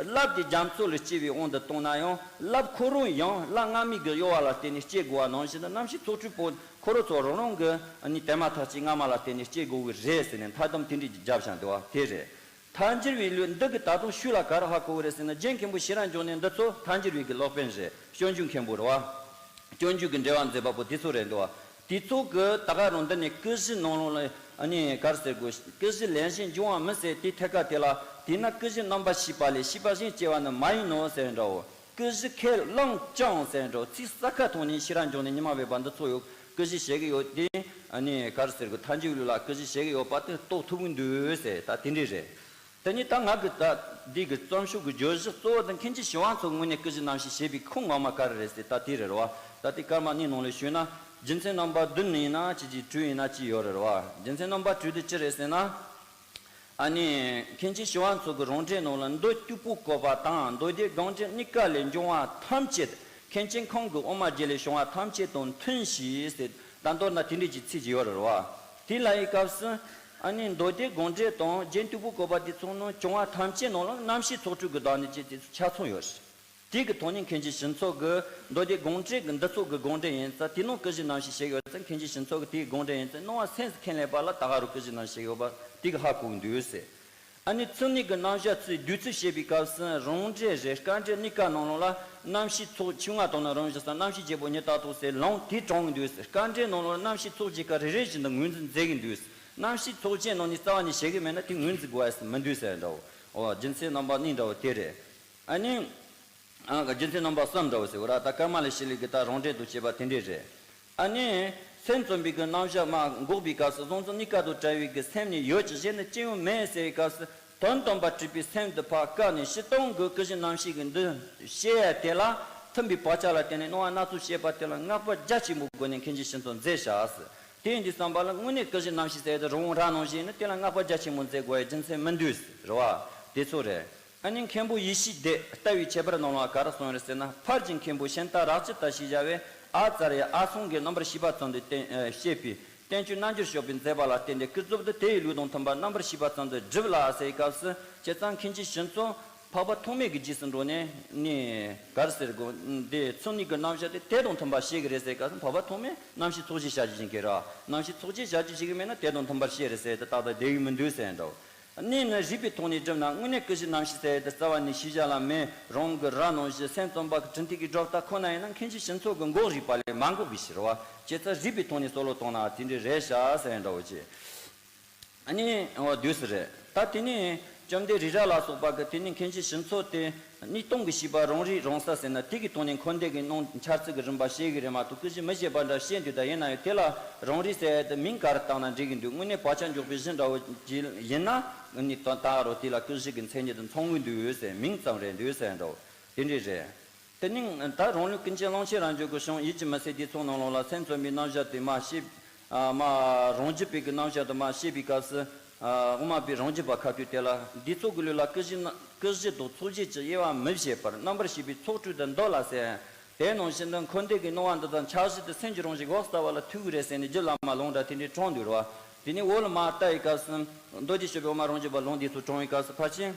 རླབས་དེ་རྒྱ་མཚོ་ལ་སྐྱེ་བའི་དབང་དུ་བཏང་ན་ཡང་རླབས་ཁོ་རང་ཡང་རླབས་སྔ་མའི་གི་གཡོ་བ་ལ་བརྟེན་ནས་སྐྱེ་དགོས་པ་ནང་བཞིན་དུ་རྣམ་ཤེས་ཚོགས་སྤྲུལ་པོ་ཁོ་རང་ཚོ་རང་རང་གི་ཨ་ནི་དེ་མ་ཐག་ཅིག་སྔ་མ་ལ་བརྟེན་ནས་སྐྱེ་དགོས་ཀྱི་རེད་ཟེར་ནས་མཐའ་སྡོམ་དེ་འདྲས་ཀྱི་བརྒྱབ་བཞག་འདུག་བ། དེ་རེད། མཐའ་འགྱུར་བའི་ལུགས་འདི་གི་ད་དུང་ཤུལ་ལ་ག་རེ་ཧ་གོ་གི་རེད་ཟེར་ན། རྗེ་མཁན་པོ་ཤེས་རབ་འབྱུང་གནས་འདི་ཚོ་མཐའ་འགྱུར་བའི་གི་སློབ་དཔོན་རེད། སྤྱོད་འཇུག་མཁན་པོ་རེད་བ། སྤྱོད་འཇུག་གི་འགྲེལ་པ་མཛད་པ་པོ་དེ་ཚོ་རེད་འདུག་བ། དེ་ཚོ་གི་ད་ག་རང་འདི་ནས་ཀུན་གཞི་ནང་ལོགས་ལ་ཨ་ནི་ག་རེ་ཟེར་དགོས། ཀུན་གཞི་ལས་གཞན་འབྱུང་བ་མིན་ཟེར་དེའི་ཐད་ཀ་དེ་ལ། དེས་ན་ཀུན་གཞི་རྣམ་པར་ཤེས་པ་ལས་ཤེས་པ་གཞན་སྐྱེ་བ་ནི་མ་ཡིན་ནོ་ཟེར་འདྲ་བོ། ཀུན་གཞི་ཁས་བླངས་ཀྱང་ཟེར་འདྲ་བོ། ཚིག་གསལ་ཁ་ཐོག་ནས་ཤེས་རབ་འབྱུང་གནས་ཉི་མ་སྦས་པ་འདི་ཚོ་ཡོད། ཀུན་གཞི་བཤད་གི་ཡོད་དེ། ཨ་ནི་ག་རེ་ཟེར་དགོས། མཐའ་འཇུག་ལུགས་ལ་ཀུན་གཞི་བཤད་གི་ཡོད་པ་དེ་རྟོགས་ཐུབ་གི་འདུག་ཟེར། ད་དེ་འདྲས་རེད། དེ་ནི་ད་ང་གི་ད་འདི་གི་རྩོམ་ཤོག་གི་བརྗོད་གཞི་གཙོ་བོ་དེ་མཁན་ཆེན་ཞི་བ་འཚོ་དངོས་གནས་ཀུན་གཞི་རྣམ་བཤད་བྱས་པའི་ཁུངས་ངོ་མ་ག་རེ་རེད་ཟེར། ད་དེ་རེད་རེད་བ། ད་དེ་སྐར་མ་གཉིས་ནང་ལ་ཞུས་ན། རྒྱུ་མཚན་རྣམ་པ་བདུན་ཡིན་ན་གཅིག་གཅིག་དྲུག་ཡིན་ན་གཅིག་ཡོད་རེད་རེད་བ། རྒྱུ་མཚན་རྣམ་པ་དྲུག་དེ་ཅི་རེད་ཟེར་ན། ཨ་ནི་མཁན་ཆེན་ཞི་བ་འཚོ་གི་རང་འགྲེལ་ནང་ལ། མདོ་སྟུག་པོའི་བཀོད་པ་དང་མདོ་སྡེ་དགོངས་འགྲེལ་གཉིས་ཀ་ལས་འབྱུང་བ་ཐམས་ཅད་མཁན་ཆེན་ཁོང་གི་དབུ་མ་རྒྱུད་ལས་བྱུང་བ་ཐམས་ཅད་དང་མཐུན་ཞེས་ཟེར། ད་མདོར་ན་དེ་འདྲས་ཀྱི་ཚིག་ཅིག་ཡོད་རེད་བ། དེ་ལ་ཡི་སྐབས་སུ། ཨ་ནི་མདོ་སྡེ་དགོངས་འགྲེལ་དང་རྒྱན་སྟུག་པོའི་བཀོད་པ་དེ་ཚོ་ནང་བྱུང་བ་ཐམས་ཅད་ནང་ལ་རྣམ་ཤེས་ཚོགས་སྤྲུལ་གྱི་བདག་ཉིད་ཅེས་དེ་ཚོ་ཆ་ཚང་ཡོད་རེད། དེ་གི་ཐོག་ནས་མཁན་ཆེན་ཞི་འཚོ་གི་མདོ་སྡེ་དགོངས་འགྲེལ་གྱི་འདི་ཚོ་གི་དགོངས་འགྲེལ་ཡིན་ཙང་། དེ་ནང་ཀུན་གཞི་རྣམ་བཤད་བཤད་ཡོད་ཙང་། མཁན་ཆེན་ཞི་འཚོ་གི་དེའི་དགོངས་འགྲེལ་ཡིན་ཙང་། སྣང་བ་སེམས་སུ་ཁས་ལེན་པ་ལ་ད་ག་རུ་ཀུན་གཞི་རྣམ་བཤད་ཡོད་པ་དེ་གི་ཧ་གོ་གི་འདུག་ཟེར། ཨ་ནི་མཚན་ཉིད་ཀྱི་རྣམ་གཞག་ཚུལ་བསྡུས་ཚུལ་བཤད་པའི་སྐབས་སུ། རང་འགྲེལ་རེད། སྐར་འགྲེལ་གཉིས་ཀ་ནང་ལོགས་ལ་རྣམ་ཤེས་ཚོགས། ཆོས་ལྔ་དང་ནི་རང་བཞིན་གསུམ། རྣམ་ཤེས་བརྒྱད་པོ་ཉིད་ལྟར་རྟོགས་ཟེར་ལུང་དེ་དྲངས་ཀྱི་འདུག་ཟེར། སྐར་འགྲེལ་ནང་ལོགས་ལ་རྣམ་ཤེས་ཚོགས་ཀྱི་སྐབས་རེ་རེ་བཞིན་དུ་ངོས་འཛིན་མཛད་ཀྱི་འདུག་ཟེར། རྣམ་ཤེས་ཚོགས་ཀྱི་ནང་ནས་རྩ་བ་ནས་བཤད་ཀྱི་མེད་ན་དེ་ངོས་འཛིན་དགོས་ཡ་མི་འདུག་ཟེར་འདྲ་བོ། འོ་རྒྱུ་མཚན་རྣམ་པ་གཉིས་འདྲ་བོ་དེ་རེད། ཨ་ནི། ཨ་རྒྱུ་མཚན་རྣམ་པ་གསུམ་འདྲ་བོ་ཟེར་བ་ར། ད་ཀརྨ་ལས་ཤེས་ལེགས་ཀྱི་ད་རང་འགྲེལ་དུ་བྱས་པ་དེ་འདྲས་རེད། ཨ་ནི། སེམས་རྩོམ་པའི་གི་རྣམ་གཞག་མ་འགོག་པའི་སྐབས་སུ། གཟུང་འཛིན་གཉིས་ཀ་དང་བྲལ་བའི་གི་སེམས་ནི་ཡོད་ཀྱི་གཞན་ནི་ཅི་ཡང་མེད་ཟེར་བའི་སྐབས་སུ། དོན་དམ་པར་གྲུབ་པའི་སེམས་འདི་ཕར་བཀག་ནས་སྤྱིར་བཏང་གི་ཀུན་གཞི་རྣམ་བཤད་ཀྱི་འདི་བཤད་ཡ་དེ་ལ་མཐུན་པའི་བག་ཆགས་ལ་བརྟེན་ནས་སྣང་བ་སྣ་ཚོགས་བཤད་པ་དེ་ལ་བསྔགས་པ་རྒྱ་ཆེན་པོའི་སྒོ་ནས་མཁན་ཆེན་ཞི་འཚོ་མཛད་བཞག་ཟེར། དེ་ཡིན་དུས་ཙམ་པ་ལ་དངོས་གནས་ཀུན་གཞི་རྣམ་བཤད་ཟེར་ཡ་དེ་རང་དབང་རང་ནང་བཞིན་ནི་དེ་ལ་བསྔགས་པ་རྒྱ་ཆེན་པོ་མཛད་དགོས་ཡ་རྒྱུ་མཚན་མི་འདུག་ཟེར་བ་དེ་ཚོ་རེད། ཨ་ནི་མཁན་པོ་ཡེ་ཤེས་སྡེ་ལྟ་བའི་ཁྱད་པར་ནང་ལ་ག་རེ་གསུངས་ཡོད་རེད་ཟེར་ན། ཕར་གྱི་མཁན་པོ་ཤིན་ཏ་རཀྵི་ཏ་ཞེས་བྱ་བས་ཨ་ཙརྱ་ཨ་སང་གི་རྣམ་པར་ཤེས་པ་ཙམ་དུ་བསྟན་ཨ་བཤད་པའི་བསྟན་བཅོས་རྣལ་འབྱོར་ཤོག་པའི་མཛད་པ་ལ་བརྟེན་ཏེ་ཀུན་རྫོབ་ཏུ་དེ་ཡི་ལུགས་དང་མཐུན་པར་རྣམ་པར་ཤེས་པ་ཙམ་དུ་བསྒྲུབས་ལ་ཟེར་བའི་སྐབས་སུ། བྱས་ཙང་མཁན་ཆེན་ཞི་འཚོ་འཕགས་པ་ཐོགས་མེད་ཀྱི་རྗེས་སུ་འགྲོ་ནས་ནི་ག་རེ་ཟེར་དགོས། འདི་མཚན་ཉིད་ཀྱི་རྣམ་གཞག་དེ་དེ་དང་མཐུན་པར་བཤད་ཀྱི་རེད་ཟེར་བའི་སྐབས་སུ། འཕགས་པ་ཐོགས་མེད་རྣམ་བཤད་ཚོགས་ཀྱི་ཞལ་གྱིས་བཞེས་ཀྱི་རེད། རྣམ་བཤད་ཚོགས་ཀྱི་ཞལ་གྱིས་བཞེས་ཀྱི་མེད་ན་དེ་དང་མཐུན་པར་བཤད་རེད་ཟེར་དེ་ཏག་ཏག་བསྡད་ཀྱི་མི་འདུག་ཟེར་འདྲ་བོ། གནས་ནི་རིགས་པའི་ཐོག་ནས་བསྒྲུབས་ན་དངོས་གནས་ཀུན་གཞི་རྣམ་བཤད་ཟེར་ཡ་དེ་རྩ་བ་ནས་ཤེས་བྱ་ལ་མེད། རང་གི་རང་ནང་བཞིན་སེམས་ཙམ་པ་གི་དྲིན་ཐིག་གི་སྒྲོ་བཏགས་ཁོ་ན་ཡིན་ན། མཁན་ཆེན་ཞི་འཚོ་གི་འགོག་རིགས་པ་ལས་མ་འགོག་པའི་ཕྱིར་རོ། བྱས་ཙང་རིགས་པའི་ཐོག་ནས་བསམ་བློ་བཏང་ན་དེ་འདྲ་རེད་ཤག་ཟེར་འདྲ་བོ་ཅིག་ཨ་ནི་འོ་དུས་སུ་རེད། ད་དེ་ནས་བཅོམ་ལྡན་རི་རབ་ལ་སོགས་པ་གི་དེ་ནས་མཁན་ཆེན་ཞི་འཚོ་དེ། གཉིས་སྟོང་གི་ཤེས་པ་རང་རིག་རང་གསལ་ཟེར་ན། དེ་གི་ཐོག་ནས་འཁོར་འདས་ཀྱི་སྣང་འཆར་ཚུལ་གྱི་རིམ་པ་བཤད་གི་རེད་མ་གཏོགས་ཀུན་གཞི་མི་བཤད་པ་འདྲ་བཤད་འདུག་ད་ཡིན་ན་ཡང་དེ་ལ་རང་རིག་ཟེར་ཡ་དེ་མིང་ག་རེ་བཏགས་ན་འགྲིག་གི་འདུག་དངོས་གནས་བག་ཆགས་འཇོག་པའི་གཞི་འདྲ་བོ་ཅིག་ཡིན་ན། ནི་ད་ད་རུང་དེ་ལ་ཀུན་གཞི་གི་མཚན་ཉིད་དུ་མཚོན་གི་འདུག་ཟེར། མིང་ཙམ་རེད་འདུག་ཟེར་འདྲ་བོ་དེ་འདྲས་རེད། དེ་ནི་ད་རང་ལུགས་ཀུན་མཁྱེན་གླང་ཆེན་རབ་འབྱམས་ཀྱི་གཞུང་ཡིད་ཀྱིས་མི་ཟད་དེ་ཚོ་ནང་ལོགས་ལ་སེམས་ཙམ་པའི་རྣམ་གཞག་དེ་མ་ཤེས། ཨ་མ་རང་རྒྱུད་པའི་གི་རྣམ་གཞག་དེ་མ་ཤེས་པའི་སྐབས་སུ། ཨ་དབུ་མ་པའི་རང་རྒྱུད་པ་ཁ་ཐུག་དེ་ལ་འདི་ཚོ་གི་ལུགས་ལ་ཀུན་གཞི་ན་ཀུན་གཞི་དང་ཚོགས་བྱེད་ཀྱི་དབྱེ་བ་མི་ཕྱེད་པར་རྣམ་པར་ཤེས་པའི་ཚོགས་སྤྲུལ་དུ་འདོད་ལ་ཟེར། དེ་ནང་བཞིན་དུ་འཁོར་འདས་ཀྱི་སྣང་བ་འདི་དག་འཆར་གཞི་དེ་སེམས་ཀྱི་རང་བཞིན་འོད་གསལ་བ་ལ་ཐུག་གི་རེད་ཟེར་ནས་རྗེ་བླ་མ་ལུང་འདྲ་དེ་འདྲའི་དྲངས་འདུག་རེད་བ། དེ་ནས་འོག་ལ་མར་ལྟ་བའི་སྐབས་སུ། མདོ་སྡེ་སྤྱོད་པའི་དབུ་མ་རང་རྒྱུད་པ་ལུང་འདི་ཚོ་དྲངས་པའི་སྐབས་སུ་ཕལ་ཆེར།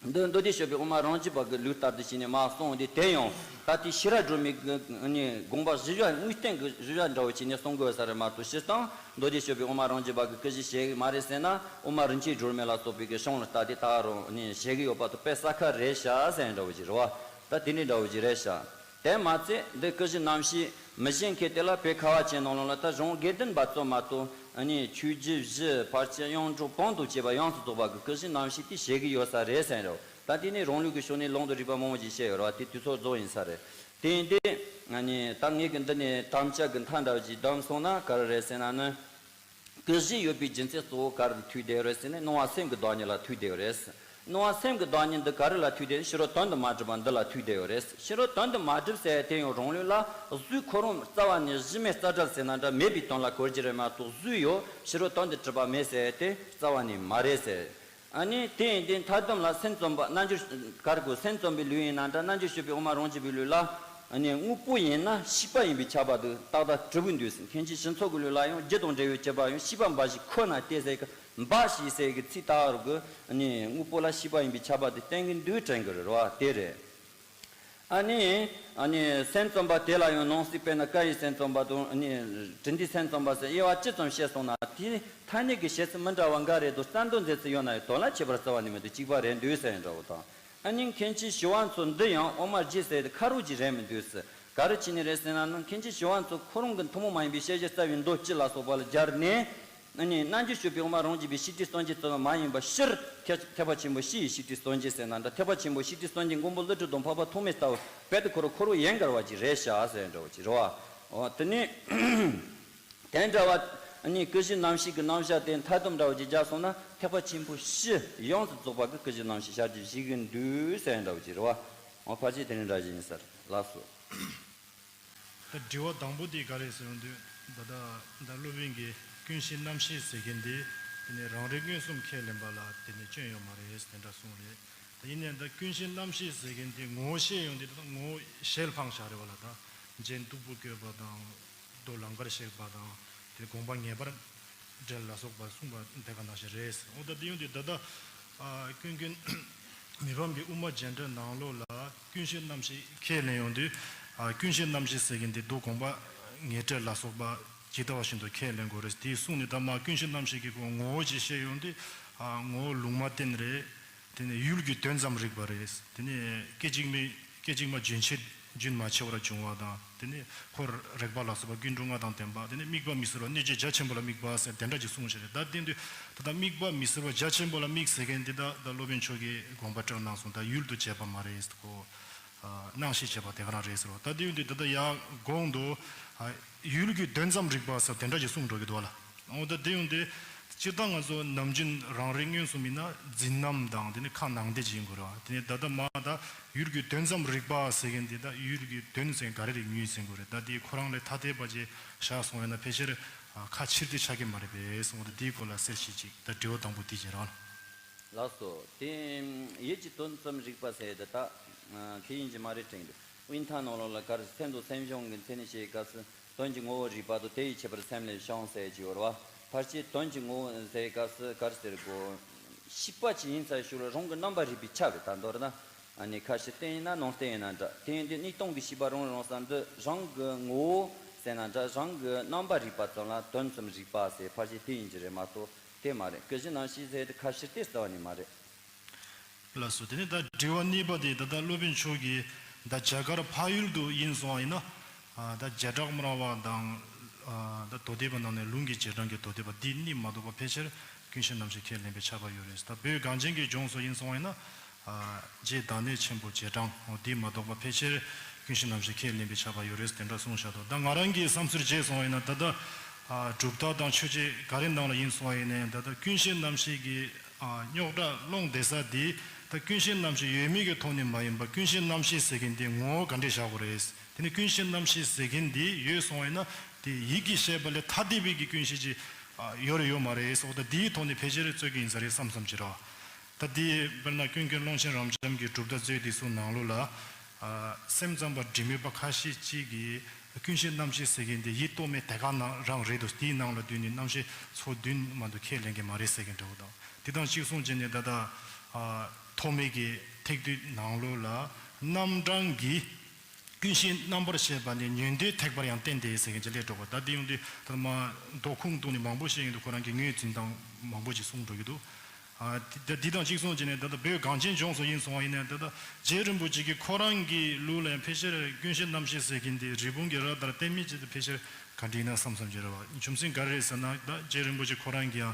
འདི་མདོ་སྡེ་སྤྱོད་པའི་དབུ་མ་རང་རྒྱུད་པ་གི་ལུགས་ལྟར་དུ་བྱས་ནས་མར་གསུངས་ཏེ། དེ་ཡང་ད་ལྟའི་ཤེས་རབ་སྒྲོན་མེ་གི་ནི་དགོངས་པ་གཞི་བཞག་དངོས་བསྟན་གྱི་གཞི་བཞག་འདྲ་བོ་བྱས་ནས་གསུང་དགོས་ས་རེད་མ་གཏོགས། སྤྱིར་བཏང་མདོ་སྡེ་སྤྱོད་པའི་དབུ་མ་རང་རྒྱུད་པ་གི་ཀུན་གཞི་བཤད་ཀྱི་མ་རེད་ཟེར་ན། དབུ་མ་རིན་ཆེན་སྒྲོན་མེ་ལ་སོགས་པའི་གི་གཞུང་ལ་ལྟ་སྟེ་ད་རུང་ནི་བཤད་ཀྱི་ཡོད་པ་དང་དཔེ་གསལ་ཁ་རེད་ཤག་ཟེར་འདྲ་བོ་ཅིག་རེད་བ། ད་དེ་འདྲའི་འདྲ་བོ་ཅིག་རེད་ཤག་དེ་མ་ཚད་འདི་ཀུན་གཞི་རྣམ་བཤད་མི་ཤེས་མཁན་དེ་ལ་བོད་ཁ་བ་ཅན་ནང་ལོགས་ལ་ད་གཞུང་དགེ་ལྡན་པ་ཙམ་མ་གཏོགས། ཨ་ནི་ཆོས་བརྒྱུད་བཞི་ཕལ་ཆེར་དབྱངས་སྒྲོགས་སྤངས་དང་བཅས་པ་ཡོངས་སུ་རྫོགས་པ་གི་ཀུན་གཞི་རྣམ་བཤད་དེ་བཤད་ཀྱི་ཡོད་ས་རེད་ཟེར་འདྲ་བོ། ད་དེ་ནི་རང་ལུགས་ཀྱི་ཕྱོགས་ནས་ལུང་དང་རིགས་པ་མང་པོ་ཞིག་བཤད་ཡོད་རེད་བ། དེ་དུས་ཚོད་རྫོགས་ཡིན་ས་རེད། དེ་ཡིན་ཏེ། ཨ་ནི་ད་ངས་ཀྱི་འདི་ནས་དམ་བཅའ་གི་མཐའ་འདྲ་བོ་ཅིག་བསྡམས་སོང་ན་ག་རེ་རེད་ཟེར་ན་ནི། ཀུན་གཞི་ཡོད་པའི་རྒྱུ་མཚན་གཙོ་བོ་ག་རེ་ལ་ཐུག་བསྡད་ཡོད་རེད་ཟེར་ན། སྣང་བ་སེམས་ཀྱི་བདག་ཉིད་ལ་ཐུག་བསྡད་ཡོད་རེད། སྣང་བ་སེམས་ཀྱི་བདག་ཉིད་འདི་ག་རེ་ལ་ཐུག་བསྡད་ན། ཕྱི་རོལ་དོན་དུ་མ་གྲུབ་པ་འདི་ལ་ཐུག་བསྡད་ཡོད་རེད། ཕྱི་རོལ་དོན་དུ་མ་གྲུབ་ཟེར་དེ་ཡང་རང་ལུགས་ལ་གཟུགས་ཁོ་རང་རྩ་བ་ནས་གཞི་མེད་རྩ་བྲལ་ཟེར་ན་འདྲ་མེད་པའི་དོན་ལ་གོ་རྒྱུ་རེད་མ་གཏོགས། གཟུགས་ཡོད་ཕྱི་རོལ་དོན་དུ་གྲུབ་པ་མེད་ཟེར་དེ་རྩ་བ་ནས་མ་རེད་ཟེར། ཨ་ནི་དེ་ཡིན་དུས་མཐའ་སྡོམ་ལ་སེམས་བརྩོན་པ་རྣལ་འབྱོར་གར་དགོས། སེམས་བརྩོན་པའི་ལུས་ཡིན་ན་འདྲ། རྣལ་འབྱོར་སྤྱོད་པའི་དབུ་མ་རང་རྒྱུད་པའི་ལུས་ལ། ཨ་ནི་དངོས་པོ་ཡིན་ན་ཤེས་པ་ཡིན་པའི་ཁྱབ་པ་དེ་ཏག་ཏག་གྲུབ་པའི་འདུག་ཟེར། མཁན་ཆེན་ཞི་འཚོ་གི་ལུས་ལ་ཡང་རྒྱུ་དང་འབྲས་བུའི་སྤྱོད་པ་ཡང་ཤེས་པ་འབའ་ཞིག་ཁོ་ན་སྟེ་ཟེར་གི། འབའ་ཞིག་ཟེར་གི་ཚིག་ལྟ་བུར་གི་ཨ་ནི་དངོས་པོ་ལ་ཤེས་པ་ཡིན་པའི་ཁྱབ་པ་དེ་བསྟན་གི་འདུག་དྲན་གི་རེད་བ། དེ་རེད། ཨ་ནི། ཨ་ནི་སེམས་བརྩོན་པ་དེ་ལ་ཡང་ནང་གསེས་དཔེར་ན་ཀ་ཡི་སེམས་བརྩོན་པ་དང་། ཨ་ནི་དྲིན་ལྡན་སེམས་བརྩོན་པ་ཟེར་དབྱེ་བ་ཅི་ཙམ་བཤད་སོང་ན། དེའི་ཐ་སྙད་ཀྱི་བཤད་ཚུལ་མི་འདྲ་བ་འགའ་རེ་དང་། རྩ་འདོན་མཛད་ཚུལ་ཡོད་ན་ཡང་དོན་ལ་ཁྱད་པར་རྩ་བ་ནས་མི་འདུག་གཅིག་པ་རེད་འདུག་ཟེར་འདྲ་བོ་དང་། ཨ་ནི་མཁན་ཆེན་ཞི་བ་འཚོ་འདི་ཡང་དབུ་མ་རྒྱུད་ཟེར་དེ་ཁ་རོག་ཅིག་རེད་མི་འདུག་ཟེར། ག་རེ་བྱས་ནས་རེད་ཟེར་ན་ནི། མཁན་ཆེན་ཞི་བ་འཚོ་ཁོ་རང་གི་ཐུན་མོང་མ་ཡིན་པའི་བཤད་གཞི་རྩ་བའི་མདོ་སྤྱི་ལ་སོགས་པ་ལ་སྦྱར་ནས། ཨ་ནི་རྣལ་འབྱོར་སྤྱོད་པའི་དབུ་མ་རང་རྒྱུད་པའི་ཤེས་སྒྲིབ་གསོ་མཁན་ཙམ་མ་ཡིན་པ། སྤྱིར་ཐེག་ཐེག་པ་ཆེན་པོ་སྤྱི་ཡི་ཤེས་སྒྲིབ་གསོ་མཁན་ཟེར་ན་འདྲ། ཐེག་པ་ཆེན་པོ་ཤེས་སྒྲིབ་གསོ་མཁན་མགོན་པོ་ཀླུ་སྒྲུབ་དང་འཕགས་པ་ཐོགས་མེད་ལྟ་བུ་རྦད་དེ་ཁོ་རང་ཁོ་རང་ཡན་གར་བ་ཅིག་རེད་ཤག་ཟེར་འདྲ་བོ་ཅིག་རེད་བ། འོ་དེ་ནི་དེ་འདྲ་བ། ཨ་ནི་ཀུན་གཞི་རྣམ་ཤེས་ཀྱི་རྣམ་གཞག་དེ་མཐའ་སྡོམ་འདྲ་བོ་ཅིག་སྦྱར་སོང་ན། ཐེག་པ་ཆེན་པོ་སྤྱི་ཡོངས་སུ་རྫོགས་པ་གི་ཀུན་གཞི་རྣམ་ཤེས་ཤར་གྱི་བཞེད་ཀྱི་འདུག་ཟེར་འདྲ་བོ་ཅིག་རེད་བ། འོ་ཕལ་ཆེར་དེ་རིང་འདྲ་ཞིག་ཡིན་ས་རེད། ལགས་སོ། ད་དྲི་བ་དང་པོ་དེ་ག་རེ་ཟེར་ཡོང་དུས། ད་ལྟ་ད་སློབ་དཔོན་གྱིས་ཀུན་གཞི་རྣམ་ཤེས་ཟེར་མཁན་དེ། དེ་ནི་རང་རིག་མངོན་སུམ་ཁས་ལེན་པ་ལ་དེ་ནི་སྐྱོན་ཡོད་མ་རེད་དེ་འདྲ་གསུངས་རེད། ད་ཡིན་ནའི་ད་ཀུན་གཞི་རྣམ་ཤེས་ཟེར་མཁན་དེ་ངོ་བོ་བཤད་ཡོང་དུས། ད་ངོ་བོ་ཞལ་འཕངས་བཞག་རེད་བ་ལ། ད་རྗེས་སྡུག་པོ་བཀོད་པ་དང་། མདོ་ལམ་ཁར་གཤེགས་པ་དང་། དེ་དགོངས་པ་ངེས་པར་འགྲེལ་ལ་སོགས་པ་གསུངས་པ་དེ་ག་ནང་བཞིན་རེད། འོ་ད་དེ་ཡོང་དུས་ད་ལྟ་ཨ་ཀུན་མཁྱེན་མི་ཕམ་གྱི་དབུ་མ་རྒྱན་འགྲེལ་ནང་ལོགས་ལ་ཀུན་གཞི་རྣམ་ཤེས་ཁས་ལེན་ཡོང་དུས། ཨ་ཀུན་གཞི་རྣམ་ཤེས་ཟེར་མཁན་དེ་མདོ་དགོངས་པ་ངེས་འགྲེལ་ལ་སོགས་པ་ཇི་ལྟ་བ་བཞིན་དུ་ཁས་ལེན་དགོས་རེད། དེ་གསུངས་ནས་ད་མ་ཀུན་གཞི་རྣམ་ཤེས་ཀྱི་ཁོ་ངོ་བོ་ཅིག་བཤད་ཡོང་དུས། ཨ་ངོ་བོ་ལུང་མ་བསྟན་རེད། དེ་ནས་ཡུལ་གྱི་དོན་ཙམ་རིག་པ་རེད། དེ་ནས་སྐད་ཅིག་མའི་སྐད་ཅིག་མ་རྒྱུན་ཆད་རྒྱུན་མ་ཆད་པར་འབྱུང་བ་དང་། དེ་ནས་འཁོར་རེག་པ་ལ་སོགས་པ་ཀུན་འབྱུང་ལྔ་དང་ལྡན་པ། དེ་ནས་དམིགས་པ་མི་སྲིད་པ་གནོད་བྱེད་རྒྱ་ཆེན་པོ་ལ་དམིགས་པ་ཟེར་དེ་འདྲ་ཅིག་གསུངས་བཞག་རེད། ད་དེ་དུས་ད་ལྟ་དམིགས་པ་མི་སྲིད་པ་རྒྱ་ཆེན་པོ་ལ་དམིགས་ཟེར་མཁན་འདི་ད་ད་སློབ་དཔོན་མཆོག་གིས་དགོངས་པ་བཀྲལ་གནང་སོང་། ད་ཡུལ་དུ་བྱེད་པ་མ་རེད་ཁོ། ཨ་སྣང་ཤས་བྱེད་པ་དེ་ག་རང་རེད་ཟེར་བ། ད་དེ་ཡོང་དུས་ད་ལྟ་ཡར་གོང་དུ་ཨ་ཡུལ་གྱི་དོན་ཙམ་རིག་པ་ཟེར་དེ་འདྲ་ཅིག་གསུངས་འགྲོ་གི་འདུག་བ་ལ། འོ་ད་དེ་ཡོང་དུས་སྤྱིར་བཏང་ང་ཚོ་ནམ་རྒྱུན་རང་རིག་མངོན་སུམ་ཡིན་ན་འཛིན་རྣམ་དང་དེ་ནི་ཁ་ནང་བསྡད་ཅིག་ཡིན་དགོས་རེད་བ། དེ་ནི་ད་ལྟ་མ་ད་ཡུལ་གྱི་དོན་ཙམ་རིག་པ་ཟེར་མཁན་དེ་ད་ཡུལ་གྱི་དོན་ཟེར་ག་རེ་རིག་ནུས་ཟེར་དགོས་རེད། ད་དེ་ཁོ་རང་ལས་ཐ་དད་པ་ཅིག་བཞག་སོང་ཡོད་ན་ཕལ་ཆེར་ཨ་ཁ་ཕྱིར་བལྟས་ཆགས་ཀྱི་མ་རེད་པས། འོ་ད་དེའི་སྐོར་ལ་གསལ་བཤད་ཅིག་ད་དྲི་བ་དང་པོ་དེ་བྱེད་རོགས། ལགས་སོ། དེ་ཡུལ་གྱི་དོན་ཙམ་རིག་པ་ཟེར་དེ་ད་དེ་ཡིན་གྱི་མ་རེད་དྲན་གྱི་འདུག་དབུས་མཐའ་ནང་ལོགས་ལ་གར་སེམས་དང་སེམས་བྱུང་གི་མཚན་ཉིད་ཞེས་སྐབས་སུ་དོན་གྱི་ངོ་བོ་རིག་པ་དང་། དེ་ཡི་ཁྱད་པར་སེམས་ལས་བྱུང་ཟེར་གྱི་ཡོད་རེད་བ། ཕལ་ཆེར་དོན་གྱི་ངོ་བོ་ཟེར་སྐབས་སུ་གར་ཟེར་དགོས། ཤེས་པ་ཅིག་ཡིན་ཚར་ཞོར་རང་གི་རྣམ་པར་རིག་པའི་ཆ་རེད། ད་མདོར་ན་ཨ་ནི་ཁ་ཕྱིར་བལྟས་ཡིན་ན་ནང་བསྟན་ཡིན་ན་འདྲ། དེ་ཡིན་དུས་གནས་སྟངས་ཀྱི་ཤེས་པ་རང་རང་ས་འདི་རང་གི་ངོ་བོ་ཟེར་ན་འདྲ། རང་གི་རྣམ་པར་རིག་པ་ཙམ་ལ་དོན་ཙམ་རིག་པ་ཟེར་ཕལ་ཆེར་དེ་ཡིན་གྱི་རེད་མ་གཏོགས། དེ་མ་རེད། ཀུན་གཞི་རྣམ་ཤེས་ཟེར་དེ་ཁ་ཕྱིར་བལྟས་ལྟ་བ་ནི་མ་རེད། ལགས་སོ། དེ་ནས་ད་དྲི་བ་གཉིས་པ་དེ་ད་ལྟ་སློབ་དཔོན་མཆོག་གིས་ད་རྒྱ་གར་འཕགས་ཡུལ་དུ་ཡིན་སོང་བ་ཡིན་ན། ཨ་ད་བྱེ་བྲག་སྨྲ་བ་དང་། ཨ་ད་མདོ་སྡེ་པ་ནང་ནས་ལུང་གི་རྗེས་འབྲང་གི་མདོ་སྡེ་པ་འདི་གཉིས་མ་གཏོགས་པ་ཕལ་ཆེར་ཀུན་གཞི་རྣམ་ཤེས་ཁས་ལེན་པའི་ཆ་པ་ཡོད་རེད། ད་བོད་གངས་ཅན་གྱི་ལྗོངས་སུ་ཡིན་སོང་བ་ཡིན་ན། ཨ་རྗེ་བདག་ཉིད་ཆེན་པོ་རྗེས་འབྲང་འོ་འདི་མ་གཏོགས་པ་ཕལ་ཆེར་ཀུན་གཞི་རྣམ་ཤེས་ཁས་ལེན་པའི་ཆ་པ་ཡོད་རེད་དེ་འདྲ་གསུངས་བཞག་འདུག་ད་ང་རང་གི་བསམ་ཚུལ་བྱས་སོང་བ་ཡིན་ན་ད་ལྟ་ཨ་གྲུབ་མཐའ་དང་ཆོས་འཆད་ག་རེ་ནང་ལ་ཡིན་སོང་བ་ཡིན་ནའི་ད་ལྟ་ཀུན་གཞི་རྣམ་ཤེས་ཀྱི་ཨ་རྙོག་དྲ་སློང་བསྡད་ས་འདི་ད་ཀུན་གཞི་རྣམ་ཤེས་ཡོད་མེད་ཀྱི་ཐོག་ནས་མ་ཡིན་པ། ཀུན་གཞི་རྣམ་ཤེས་ཟེར་མཁན་འདི་ངོ་བོ་ག་འདྲས་བཞག་དགོས་རེད། དེ་ནས་ཀུན་གཞི་རྣམ་ཤེས་ཟེར་མཁན་འདི་ཡོད་སོང་བ་ཡིན་ན་དེ་ཡིད་ཀྱིས་བཤད་པ་ལས་ཐ་དད་པའི་གི་ཀུན་གཞི་ཅིག་ཨ་ཡོད་རེད་ཡོད་མ་རེད་སོགས་ད་འདིའི་ཐོག་ནས་ཕལ་ཆེར་རྩོད་ཀྱི་ཡིན་ས་རེད་བསམ་བསམ་གྱི་རེད་བ། ད་འདི་དཔེར་ན་ཀུན་མཁྱེན་ཀློང་ཆེན་རབ་འབྱམས་ཀྱི་གྲུབ་མཐའ་མཛོད་འདི་ཚོའི་ནང་ལོགས་ལ། ཨ་སེམས་ཙམ་པ་འབྲེལ་མེད་པ་ཁ་ཤས་ཅིག་གིས་ཀུན་གཞི་རྣམ་ཤེས་ཟེར་མཁན་དེ་ཡིད་རྟོག་མེད་དེ་ག་ནང་རང་རེད་འདུག་དེའི་ནང་ལ་བསྡུས་ནས་རྣམ་ཤེས་ཚོགས་བདུན་མ་གཏོགས་ཁས་ལེན་གྱི་མ་རེད་ཟེར་མཁན་འདྲ་བོ་དང་། དེ་དང་གཅིག་མཚུངས་བྱས་ནས་ད་ལྟ་ཨ་ཐོགས་མེད་ཀྱི་ཐེག་བསྡུས་ནང་ལོགས་ལ་རྣམ་གྲངས་ཀྱིས་ཀུན་གཞིའི་རྣམ་པར་ཤེས་པ་ནི་ཉོན་ཏེ་ཐེག་པར་ཡང་བསྟན་ཏེ་ཟེར་མཁན་ཅིག་སླེབས་འགྲོ་གི། ད་འདི་ཡོང་དུས་ད་མ་མདོ་ཁུངས་གཏུགས་ནས་མང་པོ་བཤད་ཡོང་དུས་ཁོ་རང་གི་ངོས་འཛིན་སྟངས་མང་པོ་ཅིག་གསུངས་འགྲོ་གི་འདུག་ཨ་དེ་དེ་དང་གཅིག་མཚུངས་བྱས་ནས་ད་ལྟ་བོད་གངས་ཅན་ལྗོངས་སུ་ཡིན་སོང་བ་ཡིན་ནའི་ད་ལྟ་རྗེ་རིན་པོ་ཆེ་གིས་ཁོ་རང་གི་ལུགས་ལ་ཕལ་ཆེར་ཀུན་གཞི་རྣམ་ཤེས་ཟེར་མཁན་དེ་རི་བོང་གི་རྭ་ལྟར་གཏན་མེད་ཅིག་ཏུ་ཕལ་ཆེར་ག་འདྲ་ཡིན་ན་བསམ་བསམ་ཅིག་རེད་བ། རྒྱུ་མཚན་ག་རེ་རེད་ཟེར་ན་ད་རྗེ་རིན་པོ་ཆེ་ཁོ་རང་གིས་ཡང་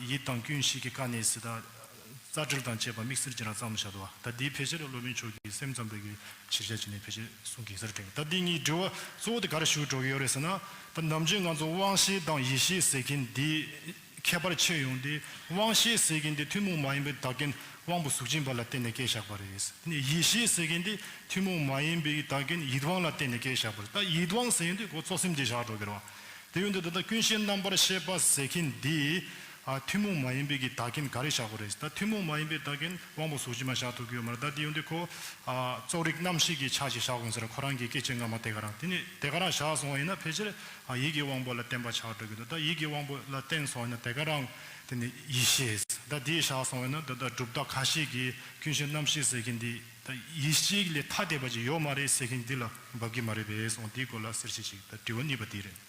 ཡིད་དང་ཀུན་གཞི་གི་དཀའ་གནད་ཟེར་ད། རྩ་འགྲེལ་དང་བཅས་པ་དམིགས་བསལ་གྱི་རང་བརྩམས་བཞག་འདུག་བ། ད་འདིའི་ཕལ་ཆེར་སློབ་དཔོན་མཆོག་གིས་སེམས་ཙམ་པའི་གི་གཞིར་བཞག་བྱས་ནས་ཕལ་ཆེར་གསུང་གི་ཟེར་དྲན། ད་འདི་གཉིས་དྲི་བ་གཙོ་བོ་དེ་ག་རེ་ཞུ་འགྲོ་གི་ཡོད་རེད་ཟེར་ན། ད་ནམ་རྒྱུན་ང་ཚོ་དབང་ཤེས་དང་ཡིད་ཤེས་ཟེར་མཁན་འདི་ཁྱད་པར་ཕྱེ་ཡོང་དུས་དབང་ཤེས་ཟེར་མཁན་འདི་ཐུན་མོང་མ་ཡིན་པའི་བདག་རྐྱེན་དབང་པོ་གཟུགས་ཅན་པ་ལ་བརྟེན་ནས་སྐྱེས་བཞག་པ་རེད། དེ་ནས་ཡིད་ཤེས་ཟེར་མཁན་འདི་ཐུན་མོང་མ་ཡིན་པའི་བདག་རྐྱེན་ཡིད་དབང་ལ་བརྟེན་ནས་སྐྱེས་བཞག་པ་རེད། ད་ཡིད་དབང་ཟེར་མཁན་འདི་ཁོ་ཚོགས་སེམས་དེ་བཞག་འགྲོ་གི་རེད་བ། དེ་ཡོང་དུས་ད་ལྟ་ཀུན་གཞི་རྣམ་པར་ཤེས་པ་ཟེར་མཁན་འདི། ཨ་ཐུན་མོང་མ་ཡིན་པའི་གི་བདག་རྐྱེན་ག་རེ་བཞག་དགོས་རེད། ད་ཐུན་མོང་མ་ཡིན་པའི་བདག་རྐྱེན་དབང་པོ་གཟུགས་ཅན་མ་བཞག་ཐུབ་ཀྱི་ཡོད་མ་རེད། ད་དེ་ཡོང་དུས་ཁོ་ཨ་རྩོག་རིག་རྣམ་ཤེས་ཀྱི་ཆ་ཞིག་བཞག་དགོས་ཟེར། ཁོ་རང་གི་སྐད་ཆའི་རྔ་མ་དེ་ག་རང་དེ་ནི་དེ་ག་རང་བཞག་སོང་བ་ཡིན་ན་ཕལ་ཆེར་ཨ་ཡིད་ཀྱི་དབང་པོ་ལ་བརྟེན་པ་ཆགས་འགྲོ་གི་འདུག་ད་ཡིད་ཀྱི་དབང་པོ་ལ་བརྟེན་སོང་བ་ཡིན་ན་དེ་ག་རང་དེ་ནི་ཡིད་ཤེས། ད་དེ་བཞག་སོང་བ་ཡིན་ན་ད་ད་གྲུབ་མཐའ་ཁ་ཤས་ཀྱི་ཀུན་གཞི་རྣམ་ཤེས་ཟེར་མཁན་འདི་ད་ཡིད་ཤེས་ལས་ཐ་དད་པ་ཅིག་ཡོད་མ་རེད་ཟེར་མཁན་འདི་ལ་འབབ་ཀྱི་མ་རེད་པས་སོང་། དེའི་སྐོར་ལ་གསལ་བཤད་ཅིག་ད་དྲི་བ་གཉིས་པ་དེ་རེད།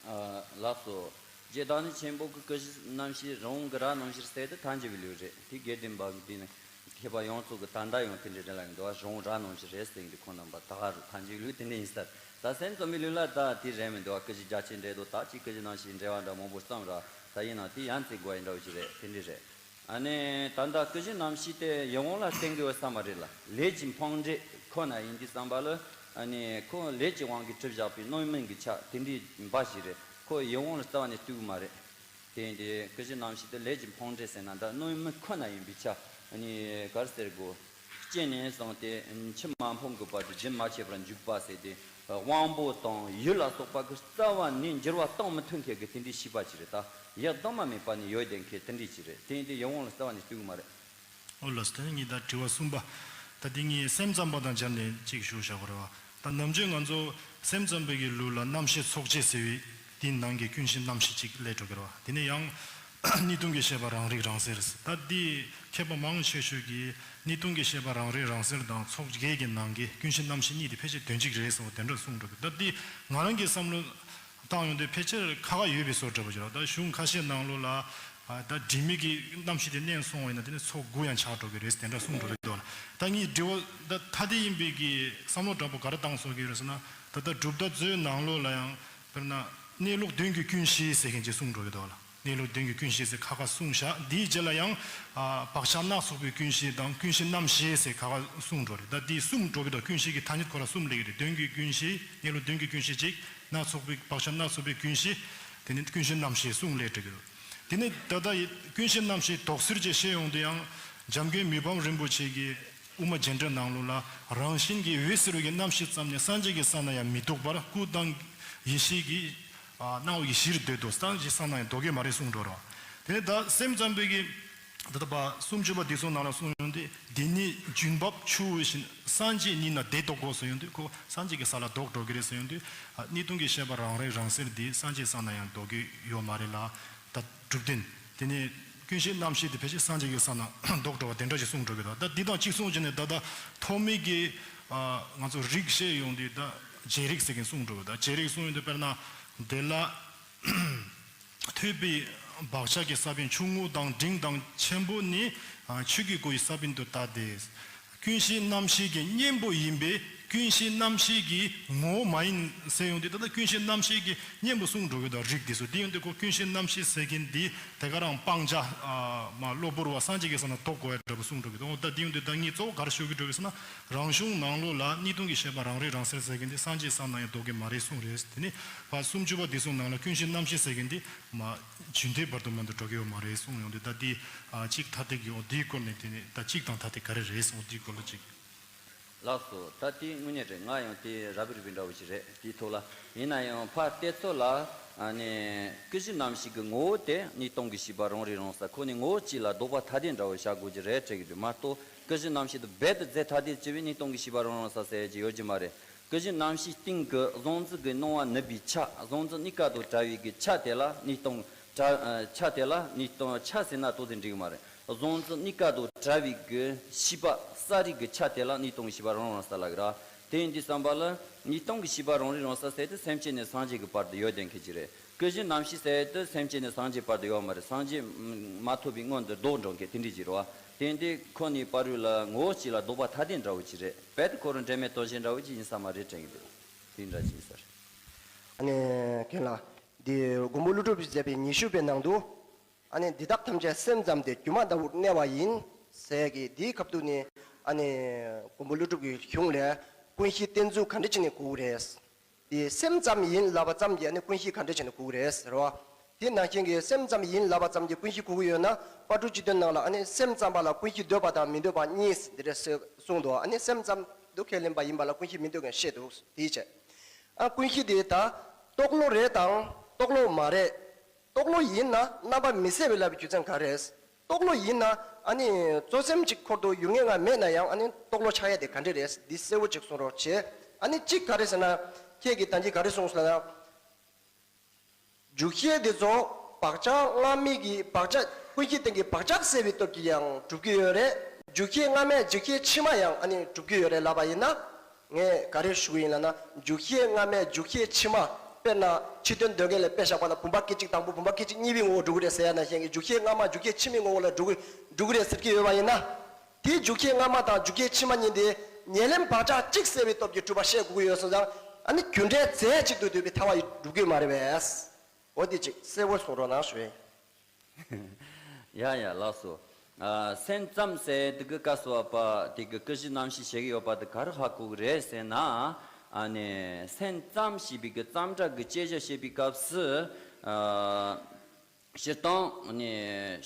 ཨ། ལགས་སོ། རྗེ་བདག་ཉིད་ཆེན་པོ་གི་ཀུན་གཞི་རྣམ་ཤེས་རི་བོང་གི་རྭ་ནང་བཞིན་ཟེར་དེ་ཐལ་འགྱུར་བའི་ལུགས་རེད། དེ་དགེ་ལྡན་པ་གི་དེ་ནི་མཁས་པ་ཡོངས་རྫོགས་ཀྱི་ད་ལྟ་ཡང་དེ་འདྲའི་རེ་ལ་ཡིན་འདུག་རི་བོང་རྭ་ནང་བཞིན་རེད་ཟེར་གྱི་འདུག་ཁོང་རྣམ་པ་ད་ག་རུ་ཐལ་འགྱུར་བའི་ལུགས་དེ་འདྲ་ཡིན་ས་རེད། ད་སེམས་ཙམ་པའི་ལུགས་ལ་ད་དེ་རེད་མི་འདུག་ཀུན་གཞི་རྒྱ་ཆེར་འགྲེལ་དུ་ད་ཅིག་ཀུན་གཞི་རྣམ་ཤེས་འགྲེལ་བ་འདྲ་མང་པོ་བརྩམས་ར། ད་ཡིན་ན་དེ་ཡང་ཚིག་དགོས་ཡིན་འདྲ་བོ་ཞིག་རེད། དེ་འདྲ་རེད། ཨ་ནི་ད་ལྟ་ཀུན་གཞི་རྣམ་ཤེས་དེ་ཡིད་དབང་ལ་བརྟེན་དགོས་ས་མ་རེད་ལ། ལས་ཀྱི་འཕངས་འགྲེལ་ཁོ་ན་ཡིན་དུས་ཙམ་པ་ལ། ཨ་ནི་ཁོ་ལས་ཀྱི་དབང་གིས་གྲུབ་བཞག་པའི་རྣམ་སྨིན་གྱི་ཆ་དེ་འདྲའི་འབའ་ཞིག་རེད། ཁོ་ཡིད་དབང་ལ་རྩ་བ་ནས་གཏུགས་མ་རེད། དེ་ཡིན་དུས་ཀུན་གཞི་རྣམ་ཤེས་དེ་ལས་ཀྱི་འཕངས་འགྲེལ་ཟེར་ན་ད་རྣམ་སྨིན་ཁོ་ན་ཡིན་པའི་ཆ། ཨ་ནི་ག་རེ་ཟེར་དགོས། སྐྱེས་ནས་བཟུང་སྟེ་མཆུ་མ་ཕུང་གི་བར་དུ་རྒྱུན་མ་ཆད་པར་འཇུག་པ་ཟེར་ཏེ། དབང་པོ་དང་ཡུལ་ལ་སོགས་པ་གི་རྩ་བ་ནས་འགྱུར་བ་གཏོང་མི་ཐུབ་མཁན་གྱི་དེ་འདྲའི་ཤེས་པ་ཅིག་རེད། ད་ཡག་གདོང་མ་མེད་པ་ནས་ཡོད་བསྡད་མཁན་དེ་འདྲའི་ཅིག་རེད། དེ་ཡིན་དུས་ཡིད་དབང་ལ་རྩ་བ་ནས་གཏུགས་མ་རེད། ཨོ་ལགས་སོ། དེ་ནས་ངས་ད་དྲི་བ་གསུམ་པ། ད་འདི་ངས་སེམས་ཙམ་པ་དང་སྦྱར་ནས་གཅིག་ཞུ་བཞག་པ་རེད་བ། ད་ནམ་རྒྱུན་ང་ཚོ་སེམས་ཙམ་པའི་གི་ལུགས་ལ་རྣམ་ཤེས་ཚོགས་བྱེད་ཟེར་བའི་དེའི་ནང་གི་ཀུན་གཞི་རྣམ་ཤེས་གཅིག་སླེབས་འགྲོ་གི་རེད་བ། དེ་ནས་ཡང་གཉིས་སྟོང་གི་ཤེས་པ་རང་རིག་རང་གསལ། ད་འདི་མཁས་པ་མང་ཆེ་ཤོས་ཀྱིས་གཉིས་སྟོང་གི་ཤེས་པ་རང་རིག་རང་གསལ་དང་ཚོགས་བརྒྱད་ཀྱི་ནང་གི་ཀུན་གཞི་རྣམ་ཤེས་གཉིས་དེ་ཕལ་ཆེར་དོན་གཅིག་རེད་ཟེར་བ་དེ་འདྲ་གསུངས་འགྲོ་གི། ད་འདི་ང་རང་གི་བསམ་བློ་བཏང་ཡོང་དུས་ཕལ་ཆེར་ཁ་ཁ་ཡོད་པའི་བཟོ་འདྲ་པོ་ཅིག་རེད། ད་གཞུང་ཁ་ཤས་ནང་ལོགས་ལ་ཨ་ད་དྲི་མེད་ཀྱི་རྣམ་ཤེས་དེ་གནས་སོང་བ་ཡིན་ན་དེ་ནི་ཚོགས་དགུ་ཡང་ཆགས་འགྲོ་གི་རེད་དེ་འདྲ་གསུངས་འགྲོ་གི་འདུག་ལ། ད་ངས་དྲི་བ་ད་ཐ་དད་ཡིན་པའི་གི་བསམ་བློ་འདྲ་པོ་ག་རེ་བཏང་སོང་གི་རེད་ཟེར་ན། ད་ལྟ་གྲུབ་མཐའ་རྩོད་ནང་ལོགས་ལ་ཡང་དཔེར་ན་གནས་ལུགས་དོན་གྱི་ཀུན་གཞི་ཟེར་མཁན་ཅིག་གསུངས་འགྲོ་གི་འདུག་ལ། གནས་ལུགས་དོན་གྱི་ཀུན་གཞི་ཟེར་ཁ་ཁ་གསུངས་ཤག་དེའི་རྗེས་ལ་ཡང་ཨ་བག་ཆགས་སྣ་ཚོགས་པའི་ཀུན་གཞི་དང་ཀུན་གཞི་རྣམ་ཤེས་ཟེར་ཁ་ཁ་གསུངས་འགྲོ་རེད། ད་དེ་གསུམ་འགྲོ་གི་འདུག་ཀུན་གཞི་གི་ཐ་སྙད་ཁོ་ར་གསུམ་སླེབས་ཀྱི་རེད། དོན་གྱི་ཀུན་གཞི། གནས་ལུགས་དོན་གྱི་ཀུན་གཞི་གཅིག་སྣ་ཚོགས་པའི་བག་ཆགས་སྣ་ཚོགས་པའི་ཀུན་གཞི། དེ་ནི་ཀུན་གཞི་རྣམ་ཤེས་གསུམ་སླེབས་འགྲོ་གི་རེད། དེ་ནི་ད་ལྟ་ཀུན་གཞི་རྣམ་ཤེས་དོགས་སེལ་གྱི་བཤད་ཡོང་དུས་ཡང་འཇམ་མགོན་མི་ཕམ་རིན་པོ་ཆེ་གིས་དབུ་མ་རྒྱན་འགྲེལ་ནང་ལོགས་ལ་རང་བཞིན་གྱིས་འོད་གསལ་བའི་རྣམ་ཤེས་ཙམ་ནི་སངས་རྒྱས་ཀྱི་ས་ན་ཡང་མི་ལྡོག་པར་སྐུ་དང་ཡེ་ཤེས་ཀྱི་ཨ་སྣང་བ་གི་གཞིར་འདོད་དོ། སངས་རྒྱས་ས་ན་ཡང་ལྡོག་གི་མ་རེད་གསུངས་འགྲོ་རོགས། དེ་ནས་ད་སེམས་ཙམ་པའི་གི་ད་ལྟ་བ་སུམ་ཅུ་པ་འདི་ཚོ་ནང་ལ་གསུངས་ཡོང་དུས། འདི་ནི་རྒྱུན་འབབ་ཆུ་བོ་བཞིན། སངས་རྒྱས་ཉིད་ན་དེ་ལྡོག་གོ་ཟེར་ཡོང་དུས་ཁོ་སངས་རྒྱས་ཀྱི་ས་ལ་ལྡོག་འགྲོ་གི་རེད་ཟེར་ཡོང་དུས། ཨ་གཉིས་སྟོང་གི་ཤེས་པ་རང་རིག་རང་གསལ་འདི་སངས་རྒྱས་ས་ན་ཡང་ལྡོག་གི་ཡོད་མ་རེད་ལ། ད་གྲུབ་བདེན་དེ་ནས་ཀུན་གཞི་རྣམ་ཤེས་དེ་ཕལ་ཆེར་སངས་རྒྱས་ཀྱི་ས་ན་ལྡོག་འགྲོ་བ་དེ་འདྲ་ཞིག་གསུངས་འགྲོ་གི་འདུག་ད་འདི་དང་གཅིག་མཚུངས་བྱས་ནས་ད་ལྟ་ཐོག་མའི་གི་ཨ་ང་ཚོ་རིགས་བཤད་ཡོང་དུས་ད་རྗེ་རིགས་ཟེར་མཁན་གསུངས་འགྲོ་གི། ད་རྗེ་རིགས་གསུངས་ཡོང་དུས་དཔེར་ན་དེ་ལ། ཐོས་པའི་བག་ཆགས་ཀྱི་ས་བོན་ཆུང་ངུ་དང་འབྲིང་དང་ཆེན་པོ་ནི་ཆོས་ཀྱི་སྒོ་ཡི་ས་བོན་དུ་བལྟ་སྟེ། ཀུན་གཞི་རྣམ་ཤེས་ཀྱི་གཉེན་པོ་ཡིན་པས་ཀུན་གཞི་རྣམ་ཤེས་ཀྱི་ངོ་བོ་མ་ཡིན་ཟེར་ཡོང་དུས། ད་ལྟ་ཀུན་གཞི་རྣམ་ཤེས་ཀྱི་གཉེན་པོ་གསུངས་འགྲོ་གི་འདུག་རིགས་འདི་ཚོ། དེ་ཡོང་དུས་ཁོ་ཀུན་གཞི་རྣམ་ཤེས་ཟེར་མཁན་འདི་དེ་ག་རང་སྤང་བྱ་མ་གློ་བུར་བ་སངས་རྒྱས་ཀྱི་ས་ན་ལྡོག་དགོས་ཡ་འདྲ་པོ་གསུངས་འགྲོ་གི་འདུག་ད་དེ་ཡོང་དུས་ད་ངས་གཙོ་བོ་ག་རེ་ཞུ་གི་འགྲོ་གི་ཟེར་ན། རང་གཞུང་ནང་ལོགས་ལ་གཉིས་སྟོང་གི་ཤེས་པ་རང་རིག་རང་གསལ་ཟེར་མཁན་འདི་སངས་རྒྱས་ས་ན་ཡང་ལྡོག་གི་མ་རེད་གསུངས་རེད། དེ་ནས་བ་སུམ་ཅུ་པ་འདི་ཚོ་ནང་ལ་ཀུན་གཞི་རྣམ་ཤེས་ཟེར་མཁན་འདི། མ་རྒྱུན་མཐའི་བར་དུ་མ་གཏོགས་འགྲོ་གི་ཡོད་མ་རེད་གསུངས་ཡོང་དུས། ད་འདི་ཨ་གཅིག་ཐ་དད་ཀྱི་འོ་འདིའི་སྐོར་ནས། དེ་ནས་ད་གཅིག་དང་ཐ་དད་ག་རེ་རེད་གསུངས་འདིའི་སྐོར་ལ་གཅིག་ལགས་སོ། ད་དེ་དངོས་གནས་རེད། ང་ཡང་དེ་རབ་རིབ་པའི་འདྲ་བོ་ཞིག་རེད། དེའི་ཐོག་ལ་ཡིན་ན་ཡང་ཕར་བལྟས་ཚོད་ལ་ཨ་ནི་ཀུན་གཞི་རྣམ་ཤེས་ཀྱི་ངོ་བོ་དེ་གཉིས་སྟོང་གི་ཤེས་པ་རང་རིག་རང་གསལ་ཁོ་ནས་ངོ་བོ་གཅིག་ལ་ལྡོག་པ་ཐ་དད་འདྲ་བོ་བཞག་དགོས་ཀྱི་རེད་དྲན་གྱི་འདུག་མ་གཏོགས་ཀུན་གཞི་རྣམ་ཤེས་དེ་རྦད་དེ་རྫས་ཐ་དད་བྱས་པའི་གཉིས་སྟོང་གི་ཤེས་པ་རང་རིག་རང་གསལ་ཟེར་གྱི་ཡོད་ཀྱི་མ་རེད། ཀུན་གཞི་རྣམ་ཤེས་སྟེང་གི་གཟུང་འཛིན་གྱི་སྣང་བ་ནུབ་པའི་ཆ། གཟུང་འཛིན་གཉིས་ཀ་དང་བྲལ་བའི་གི་ཆ་དེ་ལ་གཉིས་སྟོང་། བྲལ་ཨ་ཆ་དེ་ལ་གཉིས་སྟོང་། ཆ་ཟེར་ན་ཏོག་ཙམ་འགྲིག་གི་མ་རེད། གཟུང་འཛིན་གཉིས་ཀ་དང་བྲལ་བའི་གི་ཤེས་པ་གསལ་རིག་གི་ཆ་དེ་ལ་གཉིས་སྟོང་གི་ཤེས་པ་རང་རིག་རང་གསལ་ལབ་ཀྱི་རེད། དེ་ཡིན་དུས་ཙམ་པ་ལ་གཉིས་སྟོང་གི་ཤེས་པ་རང་རིག་རང་གསལ་ཟེར་དེ་སེམས་ཅན་ནས་སངས་རྒྱས་ཀྱི་བར་དུ་ཡོད་བསྡད་མཁན་ཅིག་རེད། ཀུན་གཞི་རྣམ་ཤེས་ཟེར་དེ་སེམས་ཅན་ནས་སངས་རྒྱས་བར་དུ་ཡོད་མ་རེད། སངས་རྒྱས་མ་ཐོབ་པའི་སྔོན་དུ་ལྡོག་འགྲོ་མཁན་དེ་འདྲ་ཅིག་རེད་བ། དེ་ཡིན་དུས་ཁོ་གཉིས་བར་དུ་ལ་ངོ་བོ་གཅིག་ལ་ལྡོག་པ་ཐ་དད་འདྲ་བོ་ཅིག་རེད། རྦད་དེ་ཁོ་རང་འབྲེལ་མེད་རྟོགས་ཞེན་འདྲ་བོ་ཅིག་ཡིན་ས་མ་རེད་དྲན་གྱི་འདུག་དེ་འདྲ་ཅིག་ཡིན་ས་རེད། ཨ་ནི་རྒན་ལགས། འདི་མགོན་པོ་ཀླུ་སྒྲུབ་ཀྱིས་མཛད་པའི་ཉི་ཤུ་པའི་ནང་དུ། ཨ་ནི་འདི་དག་ཐམས་ཅད་སེམས་ཙམ་སྟེ། སྒྱུ་མ་ལྟ་བུར་གནས་པ་ཡིན། ཟེར་གྱི་འདིའི་སྐབས་དུ་ནི་ཨ་ནི་མགོན་པོ་ཀླུ་སྒྲུབ་ཀྱི་གཞུང་ལས་ཀུན་གཞི་བསྟན་ཚུལ་ག་འདྲ་བྱས་ནས་གོ་གི་རེད། འདི་སེམས་ཙམ་ཡིན་ལབ་པ་ཙམ་གྱིས་ཨ་ནི་ཀུན་གཞི་ག་འདྲ་བྱས་ནས་གོ་གི་རེད་ཟེར་བ། དེ་ནང་བཞིན་གྱི་སེམས་ཙམ་ཡིན་ལབ་པ་ཙམ་གྱིས་ཀུན་གཞི་གོ་གི་ཡོད་ན། དཔལ་སྤྲུལ་སྤྱི་དོན་ནང་ལ་ཨ་ནི་སེམས་ཙམ་པ་ལ་ཀུན་གཞི་འདོད་པ་དང་མི་འདོད་པ་གཉིས་འདི་འདྲ་གསུངས་འདུག་ཨ་ནི་སེམས་ཙམ་དུ་ཁས་ལེན་པ་ཡིན་པ་ལ་ཀུན་གཞི་མི་འདོད་མཁན་བཤད་འདུག་དེའི་ཆེད། ཨ་ཀུན་གཞི་དེ་ད་རྟོག་བློ་རེད་དང་རྟོག་བློ་མ་རེད། རྟོག་བློ་ཡིན་ན་རྣམ་པ་མི་གསལ་བའི་ལབ་པའི་རྒྱུ་མཚན་ག་རེ་རེད། རྟོག་བློ་ཡིན་ན་ཨ་ནི་གཙོ་སེམས་གཅིག་འཁོར་དུ་ཡུལ་ངེས་ངེས་མེད་ན་ཡང་ཨ་ནི་རྟོག་བློ་ཆགས་ཡ་དེ་ག་འདྲ་རེད། འདི་གསལ་བོ་གཅིག་གསུང་རོགས་བྱེད། ཨ་ནི་གཅིག་ག་རེ་ཟེར་ན། ཁྱེད་ཀྱིས་ད་གིན་ག་རེ་གསུངས་སོང་ལབ་ན། འཇུག་ཤེས་དེ་ཚོ་བག་ཆགས་སྔ་མའི་གི་བག་ཆགས་ཀུན་གཞི་སྟེང་གི་བག་ཆགས་སད་པའི་སྟོབས་ཀྱིས་ཡང་གྲུབ་ཀྱི་ཡོད་རེད། འཇུག་ཤེས་སྔ་མས་འཇུག་ཤེས་ཕྱི་མ་ཡང་ཨ་ནི་གྲུབ་ཀྱི་ཡོད་རེད་ལབ་པ་ཡིན་ན། ངས་ག་རེ་ཞུ་གི་ཡིན་ལབ་ན། འཇུག་ཤེས་སྔ་མས་འཇུག་ཤེས་ཕྱི་མ། དཔེར་ན་ཕྱི་དོན་འདོད་མཁན་ལ་དཔེ་བཞག་པ་ན་བུམ་པ་སྐད་ཅིག་དང་པོ་བུམ་པ་སྐད་ཅིག་གཉིས་པའི་ངོ་བོ་འགྲོ་གི་རེད་ཟེར་ཡ་ནང་བཞིན་གྱི་འཇུག་ཤེས་སྔ་མ་འཇུག་ཤེས་ཕྱི་མའི་ངོ་བོ་ལ་འགྲོ་གི་འགྲོ་གི་རེད་ཟེར་གྱི་ཡོད་པ་ཡིན་ན། དེའི་འཇུག་ཤེས་སྔ་མ་དང་འཇུག་ཤེས་ཕྱི་མ་གཉིས་དེ་ཉེར་ལེན་བག་ཆགས་གཅིག་སད་པའི་སྟོབས་ཀྱིས་གྲུབ་པ་བཤད་དགོས་ཀྱི་ཡོད་སོང་ཙང་། ཨ་ནི་རྒྱུ་འབྲས་རྫས་གཅིག་ཏུ་འདོད་པའི་ཐལ་བ་ཡིས་འགྲུབ་ཀྱི་མ་རེད་པས། འོ་དེ་གཅིག་གསལ་བོ་གསུང་རོགས་གནང་ཞུ། ཡ་ཡ་ལགས་སོ། ཨ་སེམས་ཙམ་ཟེར་དེ་གི་སྐབས་སུ་བབ་པ་དེ་གི་ཀུན་གཞི་རྣམ་ཤེས་བཤད་ཀྱི་ཡོད་པ་དེ་ག་རེ་ཧ་གོ་གི་རེད་ཟེར་ན། ཨ་ནི་སེམས་ཙམ་ཞེས་པའི་གི་ཙམ་སྒྲ་གི་བཅད་བྱ་བཤད་པའི་སྐབས་སུ། ཨ་སྤྱིར་བཏང་ནི་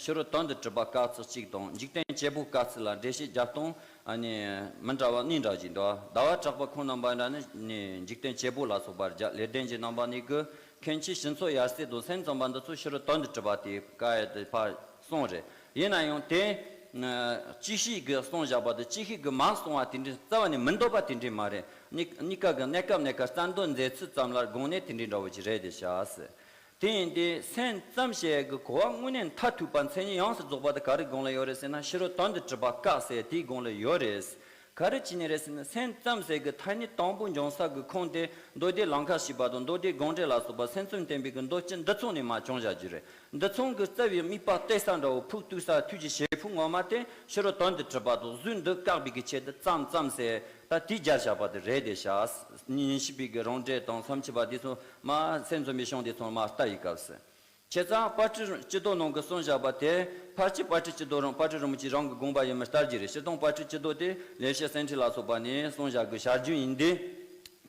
ཕྱི་རོལ་དོན་དུ་གྲུབ་པ་སྐབས་སུ་གཅིག་དང་། འཇིག་རྟེན་བྱེད་པོ་སྐབས་སུ་ལ་འགྲེལ་བཤད་རྒྱབ་སྟངས་ནི་མི་འདྲ་བ་གཉིས་འདྲ་ཞིག་འདུག། ཟླ་བ་གྲགས་པ་ཁོང་རྣམ་པ་འདྲ་ནི་ནི་འཇིག་རྟེན་བྱེད་པོ་ལ་སོགས་པར་རྒྱ་ལེགས་ལྡན་གྱི་རྣམ་པ་ནི་གི་མཁན་ཆེན་ཞི་འཚོ་ཡབ་སྲས་དང་སེམས་ཙམ་པ་འདི་ཚོ་ཕྱི་རོལ་དོན་དུ་གྲུབ་པ་དེ་བཀག་ཡ་དེ་ཕར་གསུངས་རེད། ཡིན་ན་ཡང་དེ་ཅིག་ཤོས་ཀྱིས་གསུངས་བཞག་པ་དང་ཅིག་ཤོས་ཀྱིས་མ་གསུངས་པ་དེ་འདྲའི་རྩ་བ་ནས་མི་འདོད་པ་དེ་འདྲའི་མ་རེད། གཉིས་གཉིས་ཀ་གི་གནས་སྐབས་གནས་སྐབས་རྩ་འདོད་མཛད་ཚུལ་ཙམ་ལ་དགོངས་ནས་དེ་འདྲའི་འདྲ་བོ་ཅིག་རེད་དེ་ཤག་ཟེར། དེ་ཡིན་དུས་སེམས་ཙམ་ཞེས་གི་གོ་བ་དངོས་གནས་མཐར་ཐུག་པ་མཚན་ཉིད་ཡོངས་སུ་རྫོགས་པ་དེ་ག་རེ་དགོངས་ལ་ཡོད་རེད་ཟེར་ན། ཕྱི་རོལ་དོན་དུ་གྲུབ་པ་བཀག་ཟེར་དེའི་དགོངས་ལ་ཡོད་རེད། ག་རེ་བྱས་ནས་རེད་ཟེར་ན། སེམས་ཙམ་ཟེར་གི་ཐ་སྙད་དང་པོ་འབྱུང་ས་གི་ཁུངས་དེ་མདོ་སྡེ་ལམ་ཁ་ཞེས་པ་དང་། མདོ་སྡེ་དགོངས་འགྲེལ་ལ་སོགས་པ་སེམས་ཙམ་བསྟན་པའི་གི་མདོ་སྤྱི་འདི་ཚོ་ནས་མར་བྱུང་བཞག་རྒྱུ་རེད། འདི་ཚོ་གི་རྩ་བའི་དམིགས་པ་གཏད་ས་འདྲ་བོ་ཕུགས་གཏུགས་ས་ཐུགས་ཀྱི་བྱེད་ཕུགས་ངོ་མ་དེ་ཕྱི་རོལ་དོན་དུ་གྲུབ་པ་དང་གཟུགས་འདི་བཀག་པའི་གི་ཆེད་དུ་ཙམ་ཙམ་ཟེར་ད་དེ་སྦྱར་བཞག་པ་དེ་རེད་དེ་ཤག། ཉན་ཤེས་པའི་གི་རང་འགྲེལ་དང་མཚམས་ཕྱེད་པ་དེ་ཚོ་མར་སེམས་ཙམ་པའི་གཞུང་དེ་ཚོ་མར་ལྟ་ཡི་སྐབས་སུ། བྱས་ཙང་དཔལ་སྤྲུལ་སྤྱི་ལྡོག་ནང་གི་གསུངས་བཞག་པ་དེ་ཕལ་ཆེར་དཔལ་སྤྲུལ་སྤྱི་ལྡོག་རང་དཔལ་སྤྲུལ་རིན་པོ་ཆེ་རང་གི་དགོངས་པ་ཡིན་མིན་ལྟ་རྒྱུ་རེད། སྤྱིར་བཏང་དཔལ་སྤྲུལ་སྤྱི་ལྡོག་དེ་ལེགས་བཤད་སེང་ཁྲི་ལ་སོགས་པ་ནས་གསུངས་བཞག་གི་བྱ་རྒྱུ་ཡིན་ཏེ།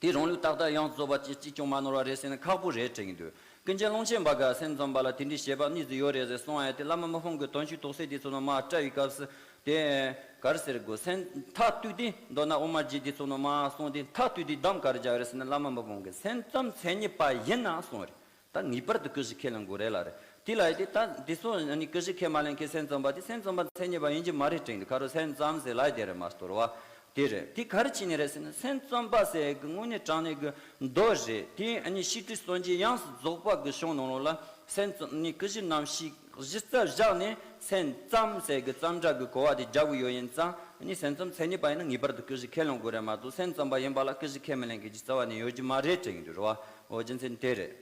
དེ་རང་ལུགས་ཏག་ཏག་ཡོངས་རྫོགས་པ་ཅིག་གཅིག་ཀྱང་མ་ནོར་བ་རེད་ཟེར་ན་ཁག་པོ་རེད་དྲན་གྱི་འདུག། ཀུན་མཁྱེན་ཀློང་ཆེན་པ་ག་སེམས་ཙམ་པ་ལ་དེ་འདྲའི་བཞེད་པ་གཉིས་ཙམ་ཡོད་རེད་ཟེར་གསུངས་ཡ་དེ་བླ་མ་མི་ཕམ་གྱི་དོན་བྱུང་རྟོགས་གསལ་དེ་ཚོ་ནང་མར་བཀྲལ་བའི་སྐབས་སུ་དེ་ག་རེ་ཟེར་དགོས། སེམས་མཐར་གཏུགས་དེ་མདོར་ན་དབུ་མ་རྒྱན་དེ་ཚོ་ནང་མར་གསུངས་ཏེ། མཐར་གཏུགས་དེ་གདམས་ག་རེ་རྒྱག་རེད་ཟེར་ན། བླ་མ་མི་ཕམ་གྱི་སེམས་ཙམ་མཚན་ཉིད་པ་ཡིན་ན་གསུངས་རེད། ད་ངེས་པར་དུ་ཀུན་གཞི་ཁས་ལེན་དགོས་རེད་ལ་རེད། དེ་ལ་ཡི་དེ་ད་འདི་ཚོ་ནི་ཀུན་གཞི་ཁས་མ་ལེན་མཁན་སེམས་ཙམ་པ་དེ་སེམས་ཙམ་པ་མཚན་ཉིད་པ་ཡིན་གྱི་མ་རེད་དྲན་གྱི་འདུག། ག་རེ་སེམས་ཙམ་ཟེར་ལབ་ཡ་དེ་རེད་མ་གཏོགས་བ། དེ་རེད། དེ་ག་རེ་བྱས་ནས་རེད་ཟེར་ན། སེམས་ཙམ་པ་ཟེར་གི་དངོས་གནས་དྲང་གནས་གི་མདོ་རེད། དེ་ཨ་ནི་ཤེས་སྤྲོས་སངས་རྒྱས་ཡོངས་སུ་རྫོགས་པ་གི་གཞུང་ནང་ལོགས་ལ་སེམས་ཙམ་ནི་ཀུན་གཞི་རྣམ་ཤེས་གཞི་རྩ་བཞག་ནས་སེམས་ཙམ་ཟེར་གི་ཙམ་སྒྲ་གི་གོ་བ་དེ་རྒྱག་གི་ཡོད་ཡིན་ཙང་། ཨ་ནི་སེམས་ཙམ་མཚན་ཉིད་པ་ཡིན་ན་ངེས་པར་དུ་ཀུན་གཞི་ཁས་ལེན་དགོས་རེད་མ་གཏོགས། སེམས་ཙམ་པ་ཡིན་པ་ལ་ཀུན་གཞི་ཁས་མི་ལེན་མཁན་གྱི་རྩ་བ་ནས་ཡོད་ཀྱི་མ་རེད་དྲན་གྱི་འདུག་རེད་བ། འོ་རྒྱུ་མཚན་དེ་རེད།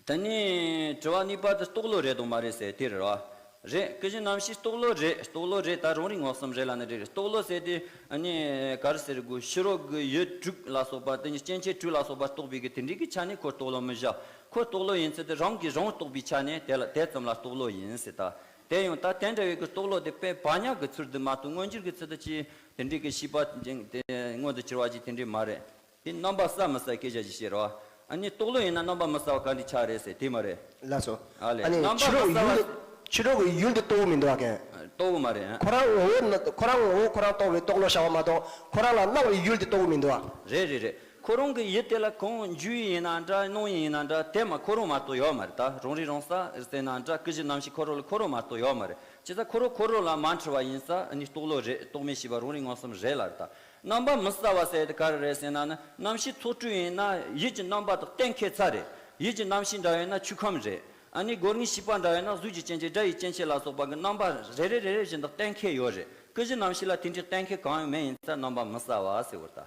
དེ་ནས་དྲི་བ་གཉིས་པ་དེ་རྟོག་བློ་རེད་དང་མ་རེད་ཟེར་དེ་རེད་བ། རེད། ཀུན་གཞི་རྣམ་ཤེས་རྟོག་བློ་རེད། རྟོག་བློ་རེད། ད་རང་རིག་མངོན་སུམ་རེད་ལབ་ནི་རེད། རྟོག་བློ་ཟེར་དེ་ཨ་ནི་ག་རེ་ཟེར་དགོས། ཕྱི་རོལ་གྱི་ཡུལ་དྲུག་ལ་སོགས་པ་དེ་ནི་སྐྱེ་མཆེད་དྲུག་ལ་སོགས་པ་རྟོགས་པའི་གི་དེ་འདྲའི་གི་ཆ་ནས་ཁོ་རྟོག་བློ་མི་བཞག། ཁོ་རྟོག་བློ་ཡིན་ཚུལ་དེ་རང་གིས་རང་རྟོགས་པའི་ཆ་ནས་དེ་ལ་དེ་ཙམ་ལ་རྟོག་བློ་ཡིན་ཟེར། ད་དེ་ཡང་ད་དེ་འདྲ་བའི་གི་རྟོག་བློ་དེ་དཔེ་བག་ཉལ་གི་ཚུལ་དུ་མ་གཏོགས་མངོན་གྱུར་གྱི་ཚུལ་དུ་ཅིག་དེ་འདྲའི་གི་ཤེས་པ་ཅིག་དེ་མངོན་དུ་གྱུར་བ་ཅིག་དེ་འདྲའི་མ་རེད། དེ་རྣམ་པ་གསལ་མི་གསལ་སྐད་ཆ་ཞིག་བཤད་རོགས། ཨ་ནི་རྟོག་བློ་ཡིན་ན་རྣམ་པ་མི་གསལ་བ་ག་འདྲ་ཆགས་རེད་ཟེར་དེ་མ་རེད། ལགས་སོ། ཨ་ལས། ཨ་ནི་རྣམ་པ་ཕྱི་རོལ་གྱི་ཡུལ་དེ་ཕྱི་རོལ་གྱི་ཡུལ་དེ་རྟོགས་མི་འདུག་ཨ་ཀན། རྟོགས་མ་རེད། ཁོ་རང་ངོ་བོ་ན་ཁོ་རང་ངོ་བོ་ཁོ་རང་རྟོགས་པའི་རྟོག་བློ་ཤར་བ་མ་གཏོགས། ཁོ་རང་ལ་སྣང་བའི་ཡུལ་དེ་རྟོགས་མི་འདུག་ཨ། རེད་རེད་རེད། ཁོ་རང་གི་ཡུལ་དེ་ལ་གང་འཇུ་ཡི་ཡིན་ན་འདྲ། སྣང་ཡི་ཡིན་ན་འདྲ། དེ་མ་ཁོ་རང་མ་གཏོགས་ཡོད་མ་རེད། ད་རང་རིག་རང་གསལ་ཟེར་ན་འདྲ། ཀུན་གཞི་རྣམ་ཤེས་ཁོ་རང་ལ་ཁོ་རང་མ་གཏོགས་ཡོད་མ་རེད། བྱས་ཙང་ཁོ་རང་ཁོ་རང་ལ་མ་འཁྲུལ་བ་ཡིན་ཙང་ཨ་ནི་རྟོག་བློ་རེད། རྟོག་མེད་ཤེས་པ་རང་རིག་མངོན་སུམ་རེད་ལ་རེད། ད་རྣམ་པ་མི་གསལ་བ་ཟེར་དེ་ག་རེ་རེད་ཟེར་ན་ནི། རྣམ་ཤེས་ཚོགས་དྲུག་ཡིན་ན་ཡུལ་གྱི་རྣམ་པ་དག་གཏན་འཁེལ་ཚར་རེད། ཡུལ་གྱི་རྣམ་ཤེས་འདྲ་ཡོད་ན་ཆོས་ཁམས་རེད། ཨ་ནི་སྒོ་ལྔའི་ཤེས་པ་འདྲ་ཡོད་ན་གཟུགས་ཀྱི་སྐྱེ་མཆེད་སྒྲ་ཡི་སྐྱེ་མཆེད་ལ་སོགས་པ་གི་རྣམ་པ་རེ་རེ་རེ་རེ་བཞིན་དུ་གཏན་འཁེལ་ཡོད་རེད། ཀུན་གཞི་རྣམ་ཤེས་ལ་དེ་འདྲའི་གཏན་འཁེལ་གང་ཡང་མེད་ཡིན་ཙང་རྣམ་པ་མི་གསལ་བ་ཟེར་བར་ལྟ།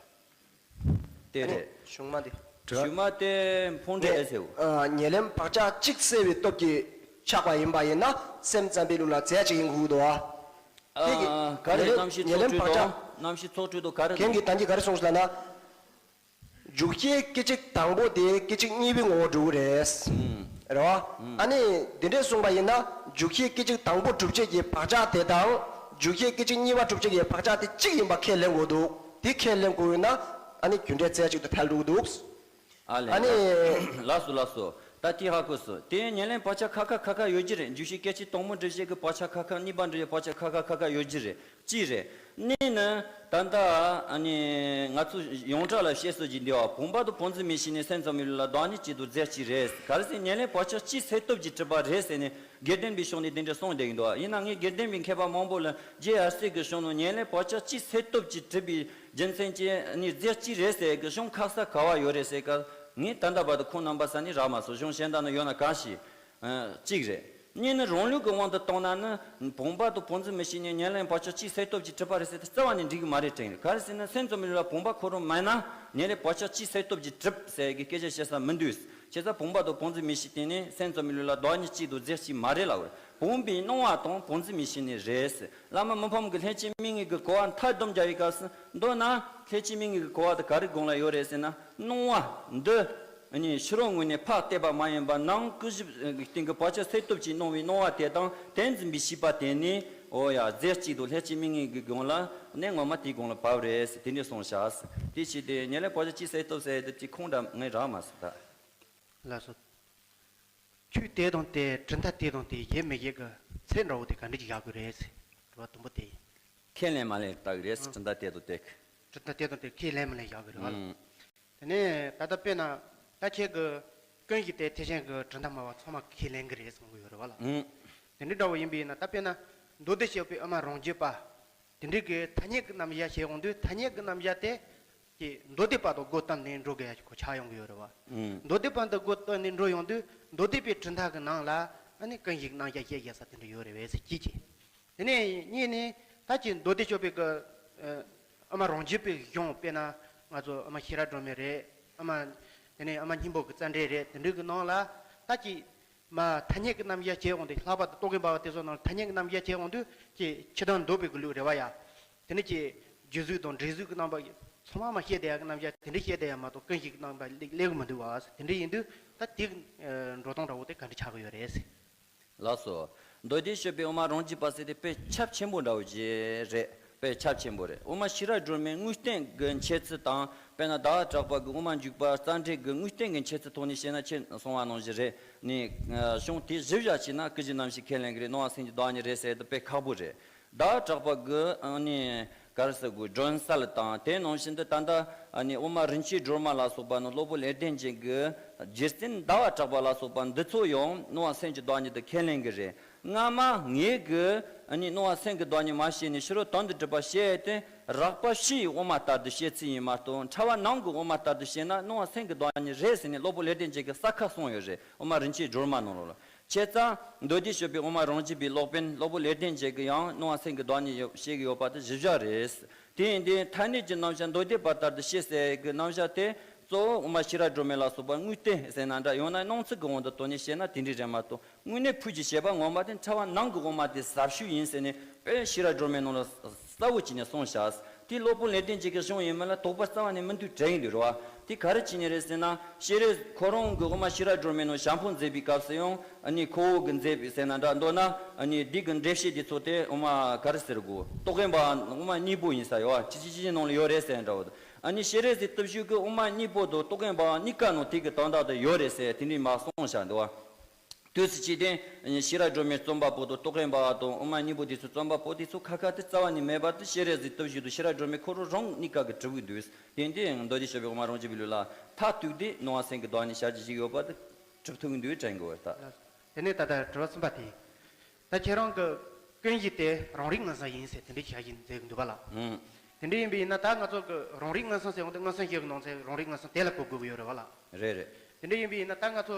དེ་རེད། གཞུག་མ་དེ། གཞུག་མ་དེ་ཕུང་འདྲེ་ཨེ་ཟེར་བོ། ཉེར་ལེན་བག་ཆགས་གཅིག་སད་པའི་སྟོབས་ཀྱིས་ཆགས་པ་ཡིན་པ་ཡིན་ན་སེམས་ཙམ་པའི་ལུགས་ལ་རྫས་གཅིག་ཡིན་དགོས་འདུག་ཨ། ཁྱེད་ཀྱིས་ག་རེ་ཉེར་ལེན་རྣམ་ཤེས་ཉེར་ལེན་ཚོགས་བག་སྤྲོད་ཆགས་དང་། རྣམ་ཤེས་ཚོགས་སྤྲོད་དང་ག་རེ་ཁྱེད་ཀྱིས་ད་གིན་ག་རེ་གསུངས་སོང་ལབ་ན། འཇུག་ཤེས་སྐད་ཅིག་དང་པོ་དེ་སྐད་ཅིག་གཉིས་པའི་ངོ་བོ་འགྲོ་གི་རེད། ཨུམ། རེད་བ། ཨུམ། ཨ་ནི་འདི་འདྲས་གསུངས་པ་ཡིན་ན། འཇུག་ཤེས་སྐད་ཅིག་དང་པོ་གྲུབ་བྱེད་ཀྱི་བག་ཆགས་དེ་དང་། འཇུག་ཤེས་སྐད་ཅིག་གཉིས་པ་གྲུབ་བྱེད་ཀྱི་བག་ཆགས་དེ་གཅིག་ཡིན་པ་ཁས་ལེན་དགོས་འདུག། དེ་ཁས་ལེན་དགོས་ཡོད་ན། ཨ་ནི་རྒྱུ་འབྲས་རྫས་གཅིག་ཏུ་ཐལ་འགྲོ་གི་འདུག། ཨ་ལས། ཨ་ནི། ལགས་སོ་ལགས་སོ། ད་དེ་ཧ་གོ་སོང་། དེ་ཡང་ཉེར་ལེན་བག་ཆགས་ཁ་ཁ་ཁ་ཁ་ཡོད་ཀྱི་རེད། འཇུག་ཤེས་སྐད་ཅིག་དང་པོ་འགྲུབ་བྱེད་ཀྱི་བག་ཆགས་ཁ་ཁ། གཉིས་པ་འགྲུབ་བྱེད་བག་ཆགས་ཁ་ཁ་ཁ་ཁ་ཡོད་ཀྱི་རེད། གཅིག་རེད། གཉིས་ནི། ད་ལྟ་ཨ་ནི་ང་ཚོ་ཡོངས་གྲགས་ལ་བཤད་སྲོལ་གྱི་འདི་བ། བུམ་པ་དང་བུམ་འཛིན་མིག་ཤེས་ནི་སེམས་ཙམ་པའི་ལུགས་ལ་བདག་ཉིད་གཅིག་ཏུ་རྫས་གཅིག་རེད། ག་རེ་ཟེར། ཉེར་ལེན་བག་ཆགས་གཅིག་སེལ་སྟོབས་ཀྱིས་གྲུབ་པ་རེད་ཟེར་ནས་དགེ་ལྡན་པའི་ཕྱོགས་ནས་དེ་འདྲ་གསུངས་བསྡད་ཀྱི་འདུག་ཡིན་ནའང་ངས་དགེ་ལྡན་པའི་མཁས་པ་མང་པོ་ལ་རྗེ་ཡབ་སྲས་ཀྱི་གཞུང་ནང་ཉེར་ལེན་བག་ཆགས་གཅིག་སེལ་སྟོབས་ཀྱིས་གྲུབ་པའི་རྒྱུ་མཚན་གྱིས་ནི་རྫས་གཅིག་རེད་ཟེར་གྱི་གཞུང་ཁ་གསལ་ག་བ་ཡོད་རེད་ཟེར་སྐབས། ངས་ད་ལྟ་བར་དུ་ཁོང་རྣམ་པ་ས་ནས་རག་མ་སོང་། གཞུང་གཞན་དག་ནང་ཡོད་ན་གང་ཤེས། ཨ། གཅིག་རེད། གཉིས་ནི་རང་ལུགས་ཀྱི་དབང་དུ་བཏང་ན་ནི་བུམ་པ་དང་བུམ་འཛིན་མིག་ཤེས་ནི་ཉེར་ལེན་བག་ཆགས་གཅིག་སེལ་སྟོབས་ཀྱིས་གྲུབ་པ་རེད་ཟེར་ཏེ་རྩ་བ་ནས་འགྲིག་གི་མ་རེད་དྲན། ག་རེ་ཟེར་ན་སེམས་ཙམ་པའི་ལུགས་ལ་བུམ་པ་ཁོ་རང་མེད་ན་ཉེར་ལེན་བག་ཆགས་གཅིག་སེལ་སྟོབས་ཀྱིས་གྲུབ་ཟེར་གྱི་སྐད་ཆ་བཤད་ས་མི་འདུག་བྱས་ཙང་བུམ་པ་དང་བུམ་འཛིན་མིག་ཤེས་དེ་ནི་སེམས་ཙམ་པའི་ལུགས་ལ་བདག་ཉིད་གཅིག་ཏུ་རྫས་གཅིག་མ་རེད་ལབ་པ་རེད། བུམ་པའི་སྣང་བ་དང་བུམ་འཛིན་མིག་ཤེས་ནི་རེད། བླ་མ་མི་ཕམ་གྱིས་ལྷན་སྐྱེས་མིག་གཉིས་ཀྱི་གོ་བ་མཐའ་སྡོམ་རྒྱག་པའི་སྐབས་སུ། མདོར་ན་ལྷན་སྐྱེས་མིག་གཉིས་ཀྱི་གོ་བ་དེ་ག་རེ་དགོངས་ལ་ཡོད་རེད་ཟེར་ན། སྣང་བ་འདི་ནི་ཕྱི་རོལ་ངོས་ནས་ཕར་བལྟས་པ་མ་ཡིན་པར་ནང་ཀུན་གཞི་སྟེང་གི་བག་ཆགས་སེལ་སྟོབས་ཀྱིས་སྣང་བའི་སྣང་བ་དེ་དང་དེ་འཛིན་པའི་ཤེས་པ་དེ་ནི། འོ་ཡ། རྫས་གཅིག་ཏུ་ལྷན་སྐྱེས་མིག་གཉིས་ཀྱི་དགོངས་ལ་ནི་ངོ་མ་དེའི་དགོངས་ལ་བབས་རེད་ཟེར་དེ་འདྲ་གསུངས་བཞག་དེ་བྱས་ཏེ་ཉེར་ལེན་བག་ཆགས་གཅིག་སེལ་སྟོབས་ཟེར་དེ་གཅིག་ཁུངས་འདྲ་ངས་རག་མ་སོང་ད། ལགས་སོ། ཆོས་དེ་དང་དེ། གྲུབ་མཐའ་དེ་དང་དེ་ཡོད་མི་ཡོད་ཀྱི་ཚད་འདྲ་བོ་དེ་ག་འདྲ་ཅིག་བཞག་དགོས་རེད་ཟེར། དྲི་བ་དང་པོ་དེ་ཡིན། ཁས་ལེན་མ་ལེན་བལྟ་གི་རེད་ཟེར། ཨང་། གྲུབ་མཐའ་དེ་དང་དེ། གྲུབ་མཐའ་དེ་དང་དེ་ཁས་ལེན་མ་ལེན་བཞག་དགོས་རེད་བ་ལ། ཨང་། དེ་ནས་ད་ལྟ་དཔེར་ན་ད་ཁྱེད་ཀྱི་ཀུན་གཞི་དེ་ཐེག་ཆེན་གྱི་གྲུབ་མཐའ་སྨྲ་བ་ཚང་མ་ཁས་ལེན་གྱི་རེད་གསུང་གི་ཡོད་རེད་བ་ལ། ཨང་། དེ་འདྲ་འདྲ་བོ་ཡིན་པ་ཡིན་ན་ད་དཔེར་ན་མདོ་སྡེ་སྤྱོད་པའི་དབུ་མ་རང་རྒྱུད་པ། དེ་འདྲའི་གི་ཐ་སྙད་ཀྱི་རྣམ་གཞག་བྱེད་འོང་དུས་ཐ་སྙད་ཀྱི་རྣམ་གཞག་དེ་ཀྱི་མདོ་སྡེ་པ་དང་སྒོ་བསྟུན་ནས་འགྲོ་དགོས་ཡ་ཁོ་ཆགས་ཡོང་གི་ཡོད་རེད་བ། ཨང་། མདོ་སྡེ་པ་འདི་སྒོ་བསྟུན་ནས་འགྲོ་ཡོང་དུས་མདོ་སྡེ་པའི་གྲུབ་མཐའ་གི་ནང་ལ་ཨ་ནི་ཀུན་གཞི་རྣམ་གཞག་བཤད་བཞག་ས་དེ་འདྲ་ཡོད་རེད་བས་ཟེར་གྱིས་ཀྱི། དེ་ནས་གཉིས་ནས་ད་ཀྱི་མདོ་སྡེ་སྤྱོད་པའི་གི་ཨ་དབུ་མ་རང་རྒྱུད་པའི་གཞུང་དཔེར་ན་ང་ཚོ་དབུ་མ་ཤེས་རབ་སྒྲོན་མེ་རེད། དབུ་མ་དེ་ནས་དབུ་མ་སྙིང་པོ་གི་རྩ་འགྲེལ་རེད། དེ་འདྲའི་གི་ནང་ལ་ད་ཀྱི་མ་ཐ་སྙད་ཀྱི་རྣམ་གཞག་བྱེད་འོང་དུས་ལྷག་པར་དུ་རྟོག་གེ་འབར་བ་དེ་ཚོ་ནང་ཐ་སྙད་ཀྱི་རྣམ་གཞག་བྱེད་འོང་དུས་ཀྱི་ཕྱི་དོན་འདོད་པའི་གི་ལུགས་རེད་བ་ཡ། དེ་ནི་ཀྱི་རྒྱུད་གཟུགས་དང་འབྲས་གཟུགས་ཀྱི་རྣམ་པ་ཚང་མ་མ་བཤད་བསྡད་ཡ་གི་རྣམ་གཞག་དེ་འདྲ་བཤད་བསྡད་ཡ་མ་གཏོགས་ཀུན་གཞི་གི་རྣམ་པ་སླེབས་སླེབས་གི་མི་འདུག་བ། དེ་འདྲ་ཡིན་དུས་ད་དེ་གི་འགྲོ་སྟངས་འདྲ་བོ་དེ་ག་འདྲ་ཆགས་གི་ཡོད་རེད། ལགས་སོ། མདོ་སྡེ་སྤྱོད་པའི་དབུ་མ་རང་རྒྱུད་པ་ཟེར་དེ་དཔེ་ཁྱབ་ཆེན་པོ་འདྲ་བོ་ཅིག་རེད། དཔེ་ཁྱབ་ཆེན་པོ་རེད། དབུ་མ་ཤེས་རབ་སྒྲོན་མེའི་དངོས་བསྟན་གྱི་འཆད་ཚུལ་དང་། དཔེར་ན་ཟླ་བ་གྲགས་པ་གི་དབུ་མ་འཇུག་པ་རྩ་འགྲེལ་གྱི་དངོས་བསྟན་གྱི་འཆད་ཚུལ་ཐོག་ནས་བཤད་ན་ཁྱེད་གསུང་བ་ནང་བཞིན་རེད། ནི་གཞུང་དེ་གཞི་བཞག་བྱས་ན་ཀུན་གཞི་རྣམ་ཤེས་ཁས་ལེན་གྱི་རེད། སྣང་བ་སེམས་ཀྱི་བདག་ཉིད་རེད་ཟེར་དུ་དཔེ་ཁག་པོ་རེད། ཟླ་བ་གྲགས་པ་གི་ཨ་ནི་ག་རེ་ཟེར་དགོས། སྒྲོན་གསལ་དང་དེ་ནང་བཞིན་དུ་ད་ལྟ་ཨ་ནི་དབུ་མ་རིན་ཆེན་སྒྲོན་མ་ལ་སོགས་པ་ནི་སློབ་དཔོན་ལེགས་ལྡན་འབྱེད་ཀྱི་རྗེ་བཙུན་ཟླ་བ་གྲགས་པ་ལ་སོགས་པ་འདི་ཚོ་ཡང་སྣང་བ་སེམས་ཀྱི་བདག་ཉིད་དུ་ཁས་ལེན་གྱི་རེད། སྔ་མ་ངེད་ཀྱི་ཨ་ནི་སྣང་བ་སེམས་ཀྱི་བདག་ཉིད་མ་བཤད་ནས་ཕྱི་རོལ་དོན་དུ་གྲུབ་པ་བཤད་དེ། རགས་པ་ཕྱིའི་དབུ་མ་ལྟར་དུ་བཤད་ཚུལ་ཡིན་མ་གཏོགས་ཕྲ་བ་ནང་གི་དབུ་མ་ལྟར་དུ་བཤད་ན་སྣང་བ་སེམས་ཀྱི་བདག་ཉིད་རེད་ཟེར་ནས་སློབ་དཔོན་ལེགས་ལྡན་འབྱེད་ཀྱིས་གསལ་ཁ་གསུངས་ཡོད་རེད། དབུ་མ་རིན་ཆེན་སྒྲོན་མ་ནང་ལོགས་ལ། བྱས་ཙང་མདོ་སྡེ་སྤྱོད་པའི་དབུ་མ་རང་རྒྱུད་པའི་སློབ་དཔོན་སློབ་དཔོན་ལེགས་ལྡན་འབྱེད་ཀྱིས་ཡང་སྣང་བ་སེམས་ཀྱི་བདག་ཉིད་ཡོད་བཤད་ཀྱི་ཡོད་པ་དེ་གཞི་བཞག་རེད། དེ་ཡིན་དུས་ཐ་སྙད་ཀྱི་རྣམ་གཞག་མདོ་སྡེ་པ་ལྟར་དུ་བཤད་ཟེར་གྱི་རྣམ་གཞག་དེ་གཙོ་བོ་དབུ་མ་ཤེས་རབ་སྒྲོན་མེ་ལ་སོགས་པ་དངོས་བསྟན་ཟེར་ན་འདྲ། ཡང་ན་སྣང་ཚུལ་གྱི་དབང་དུ་བཏང་ནས་བཤད་ན་དེ་འདྲ་རེད་མ་གཏོགས། དངོས་གནས་ཕུགས་ཀྱི་བྱེད་པ་ངོ་མ་དེ་ཕྲ་བ་ནང་གི་དབུ་མ་དེ་ཟབ་ཤོས་ཡིན་ཟེར་ནས་དཔེ་ཤེས་རབ་སྒྲོན་མེ་ནང་ལ་གསལ་བོ་བྱས་ནས་གསུངས་བཞག་དེ་སློབ་དཔོན་ལེགས་ལྡན་འབྱེད་ཀྱི་གཞུང་ཡིན་མིན་ལ་དོགས་པ་རྩ་བ་ནས་མི་འདུག་དྲན་གྱི་འདུག་རེད་བ། དེ་ག་རེ་བྱས་ནས་རེད་ཟེར་ན། སྤྱན་རས་ཁོ་རང་གི་དབུ་མ་ཤེས་རབ་སྒྲོན་མེ་ནང་ཞལ་འཕངས་མཛད་པའི་སྐབས་སུ་ཡང་ཨ་ནི་ཁོ་བོ་གིས་མཛད་པའི་ཟེར་ན་འདྲ། མདོར་ན་ཨ་ནི་འདི་གི་འགྲེལ་བཤད་འདི་ཚོ་དེ་དབུ་མ་ག་རེ་ཟེར་དགོས། རྟོག་གེ་འབར་བ་དབུ་མ་སྙིང་པོ་ཡིན་ས་ཡོད་བ། ཅི་ཅི་ཅི་ཅི་ནང་ལ་ཡོད་རེད་ཟེར་འདྲ་བོ། ཨ་ནི་སྤྱན་རས་གཟིགས་སྟོབས་བཅུ་གི་དབུ་མ་སྙིང་པོ་དང་རྟོག་གེ་འབར་བ་གཉིས་ཀ་ནང་དེ་གི་དོན་དག་དེ་ཡོད་རེད་ཟེར་དེ་འདྲའི་མ་གསུངས་བཞག་འདུག་བ། དུས་སུ་ཅི་སྟེ། ཤེས་རབ་སྒྲོན་མེ་རྩོམ་པ་པོ་དང་རྟོག་གེ་འབར་བ་དང་དབུ་མ་སྙིང་པོ་དེ་ཚོ་རྩོམ་པ་པོ་དེ་ཚོ་ཁ་ཁ་དེ་རྩ་བ་ནས་མེད་པ་དེ་སྤྱན་རས་གཟིགས་སྟོབས་བཅུ་དང་ཤེས་རབ་སྒྲོན་མེ་ཁོ་རང་རང་གཉིས་ཀ་གི་གྲུབ་ཀྱི་འདུག་དེ་འདི་མདོ་སྡེ་སྤྱོད་པའི་དབུ་མ་རང་རྒྱུད་པའི་ལུགས་ལ་མཐར་གཏུགས་ཏེ་སྣང་བ་སེམས་ཀྱི་བདག་ཉིད་ཞལ་གྱིས་བཞེས་ཡོད་པ་དེ་གྲུབ་ཐུབ་ཀྱི་འདུག་དྲན་གྱི་ཡོད་ད། དེ་ནས་ད་ལྟ་དྲི་བ་གསུམ་པ་དེ། ད་ཁྱེད་རང་གི་ཀུན་གཞི་དེ་རང་རིག་མངོན་སུམ་ཡིན་ཟེར་དེ་འདྲའི་བྱ་བཞིན་མཛད་ཀྱི་འདུག་པ་ལགས། ཨང་། དེ་འདྲ་ཡིན་པ་ཡིན་ན་ད་ང་ཚོ་གི་རང་རིག་མངོན་སུམ་ཟེར་འོང་དུས་མངོན་སུམ་བྱེད་ཀྱི་ནང་ཚན་རང་རིག་མངོན་སུམ་དེ་ལ་གོ་དགོས་ཀྱི་ཡོད་རེད་བ་ལགས། རེད་རེད། དེ་འདྲ་ཡིན་པ་ཡིན་ན་ད་ང་ཚོ་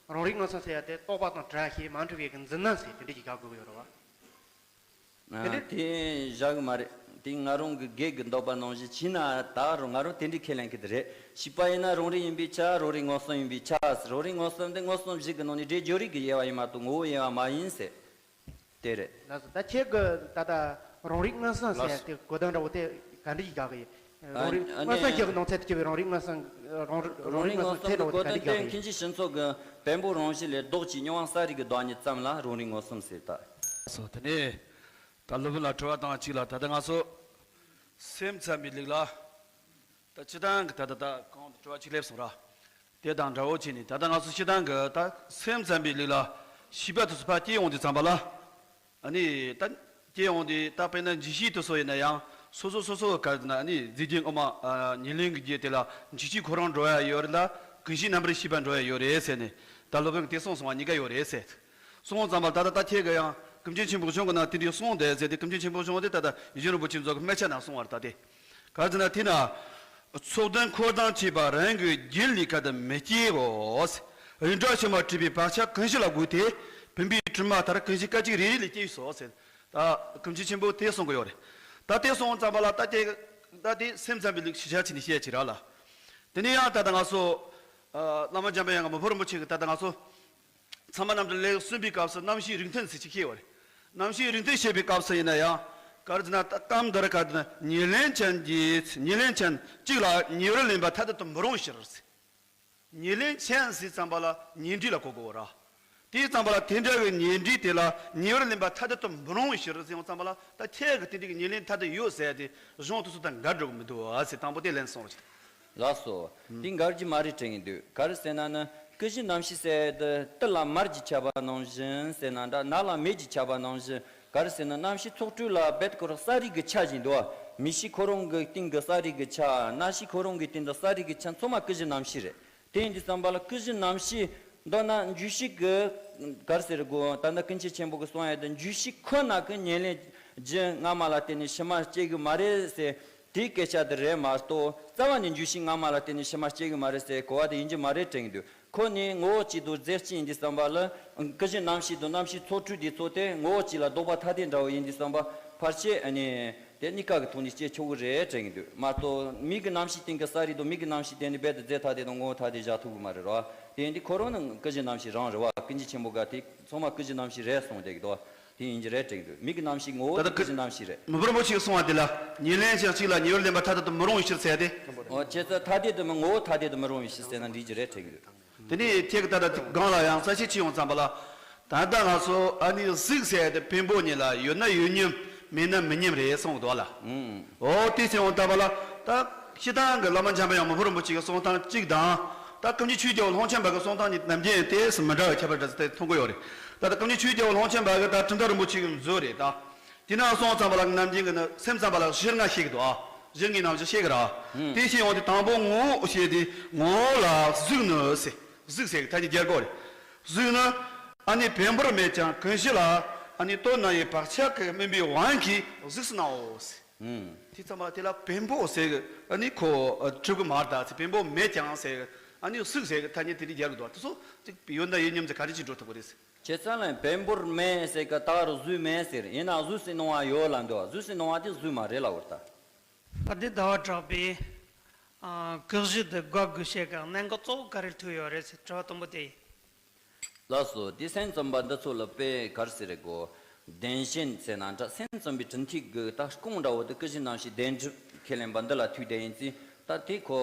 རང་རིག་མངོན་སུམ་ཟེར་ཡ་དེ་རྟོག་པ་དང་བྲལ་ཞེས་མ་འཁྲུལ་བའི་གི་འཛིན་རྣམ་ཟེར་དེ་འདྲ་ཞིག་བཞག་དགོས་ཀྱི་ཡོད་རེད་བ། ཨ། དེ་འདྲ། དེ་བཞག་གི་མ་རེད། དེ་ང་རང་གི་སྒེར་གྱི་འདོད་པ་ནང་བཞིན་བྱས་ན་ད་རུང་ང་རང་དེ་འདྲའི་ཁས་ལེན་གྱི་དེ་རེད། བྱས་པ་ཡིན་ན་རང་རིག་ཡིན་པས་ཁྱབ། རང་རིག་མངོན་སུམ་ཡིན་པས་ཁྱབ། རང་རིག་མངོན་སུམ་དེ་མངོན་སུམ་བཞི་གི་ནང་ནས་སྒྲས་སྦྱོར་རིག་གི་དབྱེ་བ་ཡིན་མ་གཏོགས་ངོ་བོའི་དབྱེ་བ་མ་ཡིན་ཟེར། དེ་རེད། ལགས་སོ། ད་ཁྱེད་ཀྱི་ད་ལྟ་རང་རིག་མངོན་སུམ་ཟེར་ཡ་དེ་གོ་དོན་འདྲ་བོ་དེ་ག་འདྲ་ཞིག་བཞག་གི་ཡིན། རང་རིག་ཨ་མངོན་སུམ་ནི་ཞིག་གི་ནང་ཚན་དུ་གྱུར་བའི་རང་རིག་མངོན་སུམ། རང་རང་རིག་རང་རིག་མངོན་སུམ་མངོན་སུམ་ཚད་འདྲ་བོ་དེ་ག་འདྲ་ཞིག་བཞག་གི་ཡིན། མཁན་ཆེན་ཞི་འཚོ་གི་བེམ་པོ་རང་བཞིན་ལས་ལྡོག་ཅིང་མྱོང་བ་གསལ་རིག་གི་བདག་ཉིད་ཙམ་ལ་རང་རིག་མངོན་སུམ་ཟེར་ད། སོ་དེ་ནས་ད་སློབ་དཔོན་ལ་དྲི་བ་དང་གཅིག་ལ་ད་ལྟ་ང་ཚོ་སེམས་ཙམ་པའི་ལུགས་ལ་ད་སྤྱིར་བཏང་གི་ད་ལྟ་ད་གོང་དུ་དྲི་བ་གཅིག་སླེབས་སོང་ར། དེ་དང་འདྲ་བོ་བྱས་ནས་ད་ལྟ་ང་ཚོ་སྤྱིར་བཏང་གི་ད་སེམས་ཙམ་པའི་ལུགས་ལ་ཤེས་པ་དེ་ཚོ་ཕར་སྐྱེ་ཡོང་དུས་ཙམ་པ་ལ། ཨ་ནི་ད་སྐྱེ་ཡོང་དུས་ད་དཔེར་ན་འཇིགས་ཤིག་དེ་ཚོ་ཡིན་ན་ཡང་སོ་སོ་སོ་སོ་ག་རེ་ཟེར་ན་ཨ་ནི་རྫས་ཀྱི་དབུ་མ་ཨ་ཉེར་ལེན་གྱི་རྒྱུ་དེ་ལ་འཇིགས་ཤིག་ཁོ་རང་འགྲོ་ཡ་ཡོད་རེད་ལ་ཀུན་གཞི་རྣམ་པར་ཤེས་པ་འགྲོ་ཡ་ཡོད་རེད་ཟེར་ནས་ད་སློབ་དཔོན་གྱིས་དེ་གསུངས་སོང་བ་གཉིས་ཀ་ཡོད་རེད་ཟེར། སོང་ཙམ་པར་ད་ལྟ་ད་ཁྱེད་ཀྱིས་ཡང་ཀུན་མཁྱེན་ཆེན་པོ་གཞུང་གི་ནང་དེ་འདྲའི་གསུངས་བསྡད་ཟེར་ཏེ་ཀུན་མཁྱེན་ཆེན་པོ་གཞུང་དེ་ད་ལྟ་ཡིད་བཞིན་རིན་པོ་ཆེ་མཛོད་ཀྱི་སྨད་ཆ་ན་གསུངས་པ་རེད་ད་དེ། ག་རེ་ཟེར་ན་དེ་ན། ཚོགས་ལྡན་འཁོར་དང་བཅས་པ་རང་གི་རྒྱུད་ལས་ཁ་དུ་མི་སྐྱེའོ། རིགས་འདྲ་ཕྱི་མ་སྲིད་པའི་བག་ཆགས་ཀུན་གཞི་ལ་བསྒུགས་ཏེ་བུམ་པའི་དྲི་མ་ལྟར་ཀུན་གཞི་སྐད་ཅིག་རེ་རེ་ལས་སྐྱེས་སོ་ཟེར། ད་ཀུན་མཁྱེན་ཆེན་པོ་དེ་གསུང་གི་ཡོད་རེད། ད་དེ་སོང་ཙམ་པ་ལ་ད་དེ་ད་དེ་སེམས་ཙམ་པའི་ལུགས་ཤེས་བྱ་བྱས་ནས་བཤད་ཀྱི་ར་ལ། དེ་ནས་ཡང་ད་ལྟ་ང་ཚོ་བླ་མ་འཇམ་པའི་དབྱངས་མི་ཕམ་རིན་པོ་ཆེ་གིས་ད་ལྟ་ང་ཚོ། ཚད་མ་རྣམ་འགྲེལ་ལེའུ་གསུམ་པའི་སྐབས་སུ་རྣམ་ཤེས་རིགས་མཐུན་ཟེར་ཅིག་བཤད་པ་རེད། རྣམ་ཤེས་རིགས་མཐུན་བཤད་པའི་སྐབས་སུ་ཡིན་ན་ཡང་། ག་རེ་ཟེར་ན་ད་སྐབས་འདིར་ག་རེ་ཟེར་ན་ཉེར་ལེན་ཅན་གྱི་ཉེར་ལེན་ཅན་གཅིག་ལ་ཉེ་བར་ལེན་པ་ཐ་དད་དུ་མི་རུང་ཕྱིར་ཟེར། ཉེར་ལེན་ཅན་ཟེར་ཙམ་པ་ལ་ཉེར་འབྲེལ་ལ་གོ་དགོས་ར། དེའི་ཙམ་པ་ལ་དེ་འདྲ་བའི་ཉེར་འབྲེལ་དེ་ལ་ཉེ་བར་ལེན་པ་ཐ་དད་དུ་མི་རུང་བའི་ཕྱིར་ཟེར་ཡོང་ཙམ་པ་ལ་ད་ཁྱེད་ཀྱིས་དེ་འདྲའི་ཉེར་ལེན་ཐ་དད་ཡོད་ཟེར་ཏེ་གཞུང་དེ་ཚོ་དང་འགལ་འགྲོ་གི་མི་འདུག་ཨ་ཟེར་དང་པོ་དེ་ལན་གསུངས་རོགས་གྱིས། ལགས་སོ། འདི་འགལ་གྱི་མ་རེད་དྲན་གྱི་འདུག་ག་རེ་ཟེར་ན་ནི་ཀུན་གཞི་རྣམ་ཤེས་ཟེར་དེ་ཏི་ལ་མར་གྱིས་ཁྱབ་པ་ནང་བཞིན་ཟེར་ན་འདྲ་ནགས་ལ་མེ་གྱིས་ཁྱབ་པ་ནང་བཞིན་ག་རེ་ཟེར་ན་རྣམ་ཤེས་ཚོགས་དྲུག་ལ་རྦད་ཁོ་རང་ས་རིས་ཀྱི་ཆ་བཞིན་འདུག་མིག་ཤེས་ཁོ་རང་གི་སྟེང་གི་ས་རིས་ཀྱི་ཆ། རྣ་ཤེས་ཁོ་རང་གི་སྟེང་དུ་ས་རིས་ཀྱི་ཆ་ཚང་མ་ཀུན་གཞི་རྣམ་ཤེས་རེད། དེ་ཡིན་དུས་ཙམ་པ་ལ་ཀུན་གཞི་རྣམ་ཤེས་མདོར་ན་འཇུག་ཤེས་ཀྱི་ག་རེ་ཟེར་དགོས་ད་ལྟ་ཀུན་མཁྱེན་ཆེན་པོ་གིས་གསུང་ཡ་དེ་འཇུག་ཤེས་ཁོ་ན་གི་ཉེར་ལེན་རྒྱུ་སྔ་མ་ལ་བརྟེན་ནས་ཕྱི་མ་སྐྱེ་གི་མ་རེད་ཟེར། དེའི་སྐད་ཆ་དེ་རེད་མ་གཏོགས་རྩ་བ་ནས་འཇུག་ཤེས་སྔ་མ་ལ་བརྟེན་ནས་ཕྱི་མ་སྐྱེ་གི་མ་རེད་ཟེར་གོ་བ་དེ་ཡིན་གྱི་མ་རེད་དྲན་གྱི་འདུག་ཁོ་ནི་ངོ་བོ་གཅིག་ཏུ་རྫས་གཅིག་ཡིན་དུས་ཙམ་པ་ལ་ཀུན་གཞི་རྣམ་ཤེས་དང་རྣམ་ཤེས་ཚོགས་དྲུག་དེ་ཚོ་དེ་ངོ་བོ་གཅིག་ལ་ལྡོག་པ་ཐ་དད་འདྲ་བོ་ཡིན་དུས་ཙམ་པ་ཕལ་ཆེར་ཨ་ནི་དེ་གཉིས་ཀ་གི་ཐོག་ནས་སྐྱེ་ཆོག་གི་རེད་དྲན་གྱི་འདུག་མ་གཏོགས་མིག་གི་རྣམ་ཤེས་སྟེང་གི་ས་རིས་དང་མིག་གི་རྣམ་ཤེས་དེ་ནི་རྦད་དེ་རྫས་ཐ་དད་དང་ངོ་བོ་ཐ་དད་བཞག་ཐུབ་ཀྱི་མ་རེད་རོ། དེ་ཡིན་དུས་ཁོ་རང་ནི་ཀུན་གཞི་རྣམ་ཤེས་རང་རེད་བ། ཀུན་མཁྱེན་ཆེན་པོ་ག་དེ་ཚང་མ་ཀུན་གཞི་རྣམ་ཤེས་རེད་གསུངས་བསྡད་ཀྱི་འདུག་དེ་ཡིན་གྱི་རེད་དྲན་གྱི་འདུག་མིག་གི་རྣམ་ཤེས་ངོ་བོ་ད་ལྟ་ཀུན་གཞི་རྣམ་ཤེས་རེད། མི་ཕམ་རིན་པོ་ཆེས་གསུངས་པ་དེ་ལ་ཉེར་ལེན་ཅན་གཅིག་ལ་ཉེ་བར་ལེན་པ་ཐ་དད་དུ་མི་རུང་བའི་ཕྱིར་ཟེར་ཏེ། འོ་བྱས་ཙང་ཐ་དད་དུ་མི་ངོ་བོ་ཐ་དད་དུ་མི་རུང་བའི་ཕྱིར་ཟེར་ན་འགྲིག་གི་རེད་དྲན་གྱི་འདུག་དེ་ནས་ཁྱེད་ཀྱིས་ད་ལྟ་དེ་སྒང་ལ་ཡང་གསལ་བཤད་བྱས་ཡོང་ཙམ་པ་ལ། ད་ལྟ་ང་ཚོ་ཨ་ནི་གཟུགས་ཟེར་དེ་བེམ་པོ་གཉིས་ལ་ཡོད་ན་ཡོད་མཉམ་མེད་ན་མེད་མཉམ་རེད་གསུངས་འདུག་ལ། ཨུམ། འོ་དེ་བྱས་ཡོང་ཙམ་པ་ལ་ད་སྤྱིར་བཏང་གི་བླ་མ་འཇམ་པའི་དབྱངས་མི་ཕམ་རིན་པོ་ཆེ་གི་གསུང་སྟངས་གཅིག་དང་། ད་ཀུན་མཁྱེན་ཆོས་རྒྱལ་བ་ཀློང་ཆེན་པ་གི་གསུང་སྟངས་གཉིས་ནམ་རྒྱུན་དེ་སུ་མི་འདྲ་བའི་ཁྱད་པར་འདྲ་ཟེར་དེ་མཐོང་གི་ཡོད་རེད། ད་ལྟ་ཀུན་མཁྱེན་ཆོས་རྒྱལ་བ་ཀློང་ཆེན་པ་གི་ད་གྲུབ་མཐའ་རིན་པོ་ཆེ་གི་མཛོད་རེད་ད། དེ་ན་སོང་ཙམ་པ་ལ་ནམ་རྒྱུན་གྱི་ནི་སེམས་ཙམ་པ་ལ་གཞིར་ལྔ་བཤད་ཀྱི་འདུག་ཨ། གཞིར་ལྔའི་རྣམ་གཞག་བཤད་ཀྱི་ར། ཨུམ། དེ་བཤད་ཡོང་དུས་དང་པོ་ངོ་བོ་བཤད་དེ་ངོ་བོ་ལ་གཟུགས་ནི་ཟེར། གཟུགས་ཟེར་གྱི་ཐ་སྙད་རྒྱག་དགོས་རེད། གཟུགས་ནི་ཨ་ནི་བེམ་པོར་མེད་ཀྱང་ཀུན་གཞི་ལ་ཨ་ནི་ལྟོ་ན་ཡི་བག་ཆགས་ཀྱིས་སྨིན་པའི་དབང་གིས་གཟུགས་སུ་སྣང་ངོ་ཟེར། ཨུམ། དེ་ཙམ་པ་དེ་ལ་བེམ་པོ་ཟེར་གྱི་ཨ་ནི་ཁོ་གྲུབ་ཀྱི་མ་རེད་ད་ཟེར། བེམ་པོ་མེད་ཀྱང་ཟེར་གྱི་ཨ་ནི་གཟུགས་ཟེར་གྱི་ཐ་སྙད་དེ་འདྲ་རྒྱག་གི་འདུག་དེ་ཚོ་ཡོད་ན་ཡོད་མཉམ་ཟེར་ག་རེ་བྱེད་འགྲོ་ཐུབ་ཀྱི་རེད་ཟེར། བྱས་ཙང་ལ་བེམ་པོར་མེད་ཟེར་ག་ད་རུ་གཟུགས་མེད་ཟེར། ཡིན་ན་གཟུགས་སུ་སྣང་བ་ཡོད་ལབ་འདུག་གཟུགས་སུ་སྣང་བ་དེ་གཟུགས་མ་རེད་ལབ་པ་རེད་ད། ད་ལྟའི་ཟླ་བ་གྲགས་པས། ཨ། ཀུན་གཞི་དེ་དགག་དགོས་ཞེས་ག་གནད་འགག་གཙོ་བོ་ག་རེར་ཐུག་ཡོད་རེད་ཟེར་དྲི་བ་དང་པོ་དེ་ཡིན། ལགས་སོ། དེ་སེམས་ཙམ་པ་འདི་ཚོ་ལ་དཔེ་ག་རེ་ཟེར་དགོས། བདེན་ཞེན་ཟེར་ན་འདྲ། སེམས་ཙམ་པའི་གྲུབ་མཐའི་གི་ད་རྐང་འདྲ་བོ་དེ་ཀུན་གཞི་རྣམ་ཤེས་བདེན་གྲུབ་ཁས་ལེན་པ་འདི་ལ་ཐུག་བསྡད་ཡིན་ཙང་། ད་དེ་ཁོ་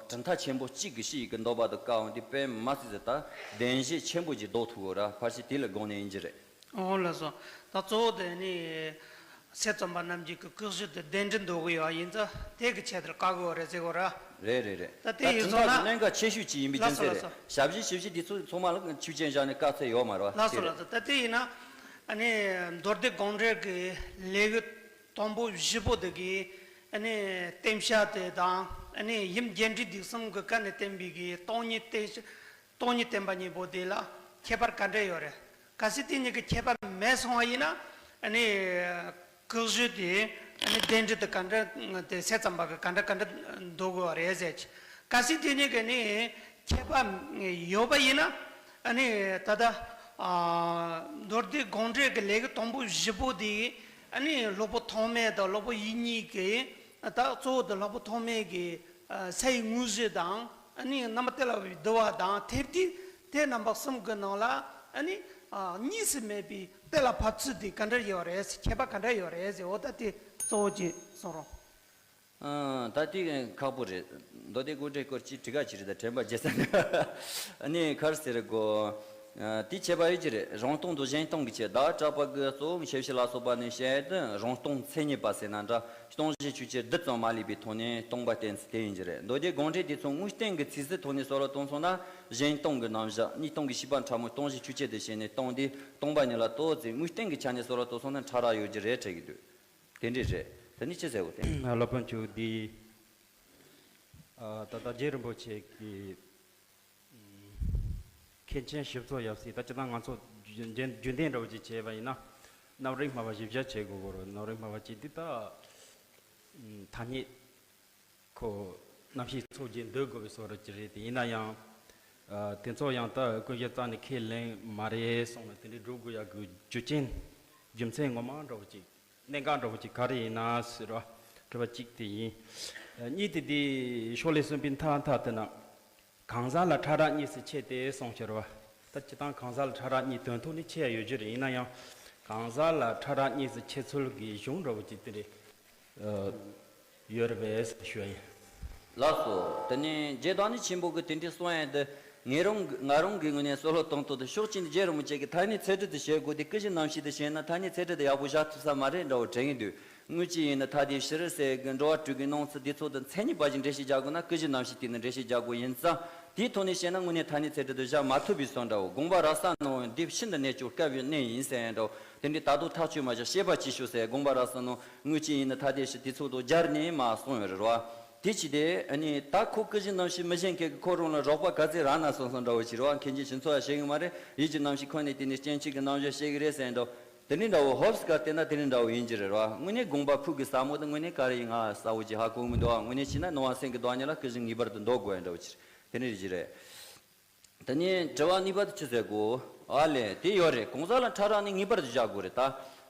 གྲུབ་མཐའ་ཆེན་པོ་གཅིག་གི་ཕྱིའི་གི་འདོད་པ་དེ་བཀག་འོང་དུས་དཔེ་མི་སྲིད་ཟེར། ད་བདེན་ཞེན་ཆེན་པོ་ཅིག་ལྡོག་ཐུབ་ཡོད་ར། ཕལ་ཆེར་དེ་ལ་དགོངས་ནས་ཡིན་གྱི་རེད། འོ་ལགས་སོ། ད་གཙོ་བོ་དེ་ནི་སེམས་ཙམ་པ་རྣམས་ཀྱིས་གི་ཀུན་གཞི་དེ་བདེན་གྲུབ་འདོད་གི་ཡོད་ཡིན་ཙང་དེ་གི་ཆེད་དུ་བཀག་གི་ཡོད་རེད་ཟེར་གོ་ར། རེད་རེད་རེད། ད་དེ་ད་ཡིན་གྲུབ་མཐའ་སོང་ན། གི་གནད་འགག་ཆེ་ཤོས་ཅིག་ཡིན་པའི་རྒྱུ་ལགས་སོ་མཚན་ལགས་སོ། རེད། ཞབས་ཕྱི་ཞིབ་ཕྱི་དེ་ཚོ་ཚང་མ་ལ་ཆོས་ཅན་བཞག་ནས་བཀག་ཚད་ཡོད་མ་རེད་བ། ལགས་སོ་དེ་ལགས་རེད། སོ། ད་དེ་ཡིན་ན། ཨ་ནི་མདོ་སྡེ་དགོངས་འགྲེལ་གྱི་ལེའུ་དང་པོ་བཞི་པོ་དེ་གི་ཨ་ནི་བསྟན་བྱ་དེ་དང་། ཨ་ནི་ཡུམ་རྒྱས་འབྲིང་བསྡུས་གསུམ་གྱི་སྐབས་ནས་བསྟན་པའི་གི་སྟོང་ཉིད་བསྟན་སྟོང་ཉིད་བསྟན་པ་གཉིས་པོ་དེ་ལ་ཁྱད་པར་ག་འདྲ་ཡོད་རེད། གལ་སྲིད་དེ་གཉིས་ཀྱི་ཁྱད་པར་མེད་སོང་བ་ཡིན་ན། ཨ་ནི་ཀུན་གཞི་དེ་ཨ་ནི་བདེན་གྲུབ་དེ་ག་འདྲ་དེ་སེམས་ཙམ་པ་གི་ག་འདྲ་ག་འདྲ་འདོད་དགོས་པ་རེད་ཟེར་གྱི། གལ་སྲིད་དེ་གཉིས་ཀྱི་ནི་ཁྱད་པར་ཡོད་པ་ཡིན་ན། ཨ་ནི་ད་ལྟ་ཨ་མདོ་སྡེ་དགོངས་འགྲེལ་གྱི་ལེའུ་དང་པོ་བཞི་པོ་དེ་ཨ་ནི་སློབ་དཔོན་ཐོགས་མེད་དང་སློབ་དཔོན་དབྱིག་གཉེན་གྱི། ད་གཙོ་བོ་དེ་སློབ་དཔོན་ཐོགས་མེད་ཀྱི་ཨ་སའི་དངོས་གཞི་དང་། ཨ་ནི་རྣམ་པར་དཔྱོད་ལ་བསྡུ་བ་དང་ཐེབས་དེ་དེ་རྣམ་པ་གསུམ་གྱི་ནང་ལ་ཨ་ནི་ཨ་གཉིས་སུ་མེད་པའི་གཏན་ལ་ཕབ་ཚུལ་དེ་ག་འདྲ་ཡོད་རེད་ཟེར། ཁྱད་པར་ག་འདྲ་ཡོད་རེད་ཟེར། འོ་ད་དེ་གཙོ་བོ་གཅིག་གསུང་རོགས། ཨ། ད་དེ་ཁག་པོ་རེད། མདོ་སྡེ་དགོངས་འགྲེལ་སྐོར་གྱི་དྲི་ག་ཅི་རེད། ད་དྲན་པ་བརྗེད་ས་འདུག་ཨ་ནི་ག་རེ་ཟེར་དགོས། ཨ། དེ་ཁྱད་པར་ཡོད་ཀྱི་རེད། རང་སྟོང་དང་གཞན་སྟོང་གི་ཁྱད། ཟླ་བ་གྲགས་པ་གི་གཙོ་བོ་ཞབས་ཕྱི་ལ་སོགས་པ་ནས་བཤད་དུས་རང་སྟོང་མཚན་ཉིད་པ་ཟེར་ན་འདྲ། སྟོང་གཞི་ཆོས་ཅན་བསྡུ་ཙམ་མ་ལུས་པའི་ཐོག་ནས་སྟོང་པ་གཏན་ཚིགས་དེ་ཡིན་གྱི་རེད། མདོ་སྡེ་དགོངས་འགྲེལ་དེ་ཚོ་དངོས་བསྟན་གྱི་ཚིག་ཟིན་ཐོག་ནས་བསམ་བློ་གཏོང་སོང་ན། གཞན་སྟོང་གི་རྣམ་གཞག་གཉིས་སྟོང་གི་ཤེས་པ་ཕྲ་མོ་སྟོང་གཞི་ཆོས་ཅན་དུ་བྱས་ནས་སྟོང་དེ་སྟོང་པ་ཉིད་ལ་ལྟོས་ཚེ། དངོས་བསྟན་གྱི་ཆ་ནས་བསམ་བློ་གཏོང་སོང་ན་ཕྲ་རགས་ཡོད་ཀྱི་རེད་དྲན་གྱི་འདུག། དེ་འདྲས་རེད། དེ་ནི་ཅི་ཟེར་བ་དེ། སློབ་དཔོན་མཆོག་འདི། ཨ། ད་ལྟ་རྗེ་རིན་པོ་ཆེ་གིས། མཁན་ཆེན་ཞིག་གསོ་ཡབ་སྲིད། ད་སྤྱིར་བཏང་ང་ཚོ་རྒྱུན་རྒྱུན་ལྡན་འདྲ་བོ་ཅིག་བྱས་པ་ཡིན་ན། རྣམ་རིག་སྨྲ་བ་བཞི་བརྒྱ་བྱེད་དགོས་གོ་རོ། རྣམ་རིག་སྨྲ་བ་གཅིག་འདི་ད་ཐ་སྙད་ཁོ་རྣམ་ཤེས་ཚོགས་ཀྱིས་འདོད་དགོས་པའི་བཟོ་འདྲ་ཅིག་རེད་དེ། ཡིན་ན་ཡང་། ཨ། དེ་ཚོ་ཡང་ད་ཀུན་གཞི་རྩ་ནས་ཁས་ལེན་མ་རེད་གསུངས་ནས་དེ་འདྲའི་སྒྲུབ་དགོས་ཡག་གི་རྒྱུ་རྐྱེན་རྒྱུ་མཚན་ངོ་མ་འདྲ་བོ་ཅིག། གནད་འགག་འདྲ་བོ་ཅིག་ག་རེ་ཡིན་ན་ཟེར་བ། དྲི་བ་གཅིག་དེ་ཡིན། གཉིས་དེ་དེ་ཤོ་ལོ་ཀ་གསུམ་པའི་མཐའ་མཐའ་དེ་ན། གང་ཟག་ལ་ཕྲ་རགས་གཉིས་སུ་ཕྱེ་སྟེ་གསུངས་ཤར་བ། ད་སྤྱིར་བཏང་གང་ཟག་ལ་ཕྲ་རགས་གཉིས་དོན་ཐོག་ནས་ཕྱེ་ཡ་ཡོད་རྒྱུ་རེད། ཡིན་ན་ཡང་གང་ཟག་ལ་ཕྲ་རགས་གཉིས་སུ་ཕྱེ་ཚུལ་གྱི་གཞུང་འདྲ་བོ་ཅིག་དེ་རེད། ཨ། ཡོད་རེད་པས་ཞུ་ཡ་ཡིན། ལགས་སོ། དེ་ནས་རྗེ་བདག་ཉིད་ཆེན་པོ་གིས་དེ་འདྲའི་གསུང་ཡ་འདི་ང་རང་གི་ང་རང་གི་ངོས་ནས་བསམ་བློ་གཏོང་སྟངས་དེ་ཕྱོགས་གཅིག་ནས་རྗེ་རིན་པོ་ཆེ་གིས་ཐ་སྙད་ཚད་གྲུབ་ཏུ་བྱེད་དགོས་དེ། ཀུན་གཞི་རྣམ་ཤེས་དེ་བྱས་ན་ཐ་སྙད་ཚད་གྲུབ་དེ་ཡག་པོ་བཞག་ཐུབ་ས་མ་རེད་འདྲ་བོ་དྲན་གྱི་འདུག། དངོས་གཞི་ཡིན་ན་ཐ་དད་ཕྱིར་ཟེར་གི་འགྲོ་བ་དྲུག་གི་སྣང་ཚུལ་དེ་ཚོ་དང་མཚན་ཉིད་པ་ཞིག་འགྲེལ་བཤད་རྒྱག་དགོས་ན་ཀུན་གཞི་རྣམ་ཤེས་དེ་ནི་འགྲེལ་བཤད་རྒྱག་དགོས་ཡིན་ཙང་། དེའི་ཐོག་ནས་བཤད་ན་དངོས་གནས་ཐ་སྙད་ཚད་གྲུབ་དེ་བཞག་མ་ཐུབ་པའི་བཟོ་འདྲ་བོ། དགོངས་པ་རབ་གསལ་ནང་འདི་ཕྱི་འདི་གནས་གྱུར་སྐབས་ཡོད་གནས་ཡིན་ཟེར་འདྲ་བོ། དེ་འདྲའི་ད་དུང་ཐག་གཅོད་མ་བྱས་བཤད་པ་ཅིག་ཞུ་ཟེར། དགོངས་པ་རབ་གསལ་ནང་དངོས་གཞི་ཡིན་ན་ཐ་དད་ཕྱིར་དེ་ཚོ་དང་སྦྱར་ནས་མ་གསུངས་ཡོད་རེད་བ། དེ་ཅི་སྟེ་ཨ་ནི་ད་ཁོ་ཀུན་གཞི་རྣམ་ཤེས་མི་ཤེས་མཁན་གྱི་ཁོ་རང་ལ་རོགས་པ་ག་ཚད་རག་ན་སོང་སོང་འདྲ་བོ་ཅིག་རེད་བ། མཁན་ཆེན་ཞིག་འཚོལ་ཡ་བྱེད་གི་མ་རེད། ཡིད་ཀྱི་རྣམ་ཤེས་ཁོ་ནས་དེ་ནས་སྐྱེ་མཆེད་ཀྱི་རྣམ་གཞག་བཤད་གི་རེད་ཟེར་འདྲ་བོ། དེ་འདྲའི་འདྲ་བོ་ཧོབ་སི་ཀ་བལྟས་ན་དེ་འདྲའི་འདྲ་བོ་ཡིན་གྱི་རེད་བ། དངོས་གནས་དགོངས་པ་ཕུགས་ཀྱི་ཟབ་མོ་དེ་དངོས་གནས་ག་རེ་ཡིན་ང་གསལ་བོ་ཅིག་ཧ་གོ་གི་མི་འདུག་བ། དངོས་གནས་བྱས་ན་སྣང་བ་སེམས་ཀྱི་བདག་ཉིད་ལ་ཀུན་གཞི་ངེས་པར་དུ་འདོགས་དགོས་ཡ་འདྲ་བོ་ཅིག་དེ་འདྲའི་ཅིག་རེད། དེ་ནས་དྲི་བ་གཉིས་པ་དེ་ཅི་ཟེར་གོ། ཨ་ལས་དེ་ཡོད་རེད། གང་ཟག་ལ་ཕྲ་རགས་ནི་ངེས་པར་དུ་བཞག་དགོས་རེད་ད།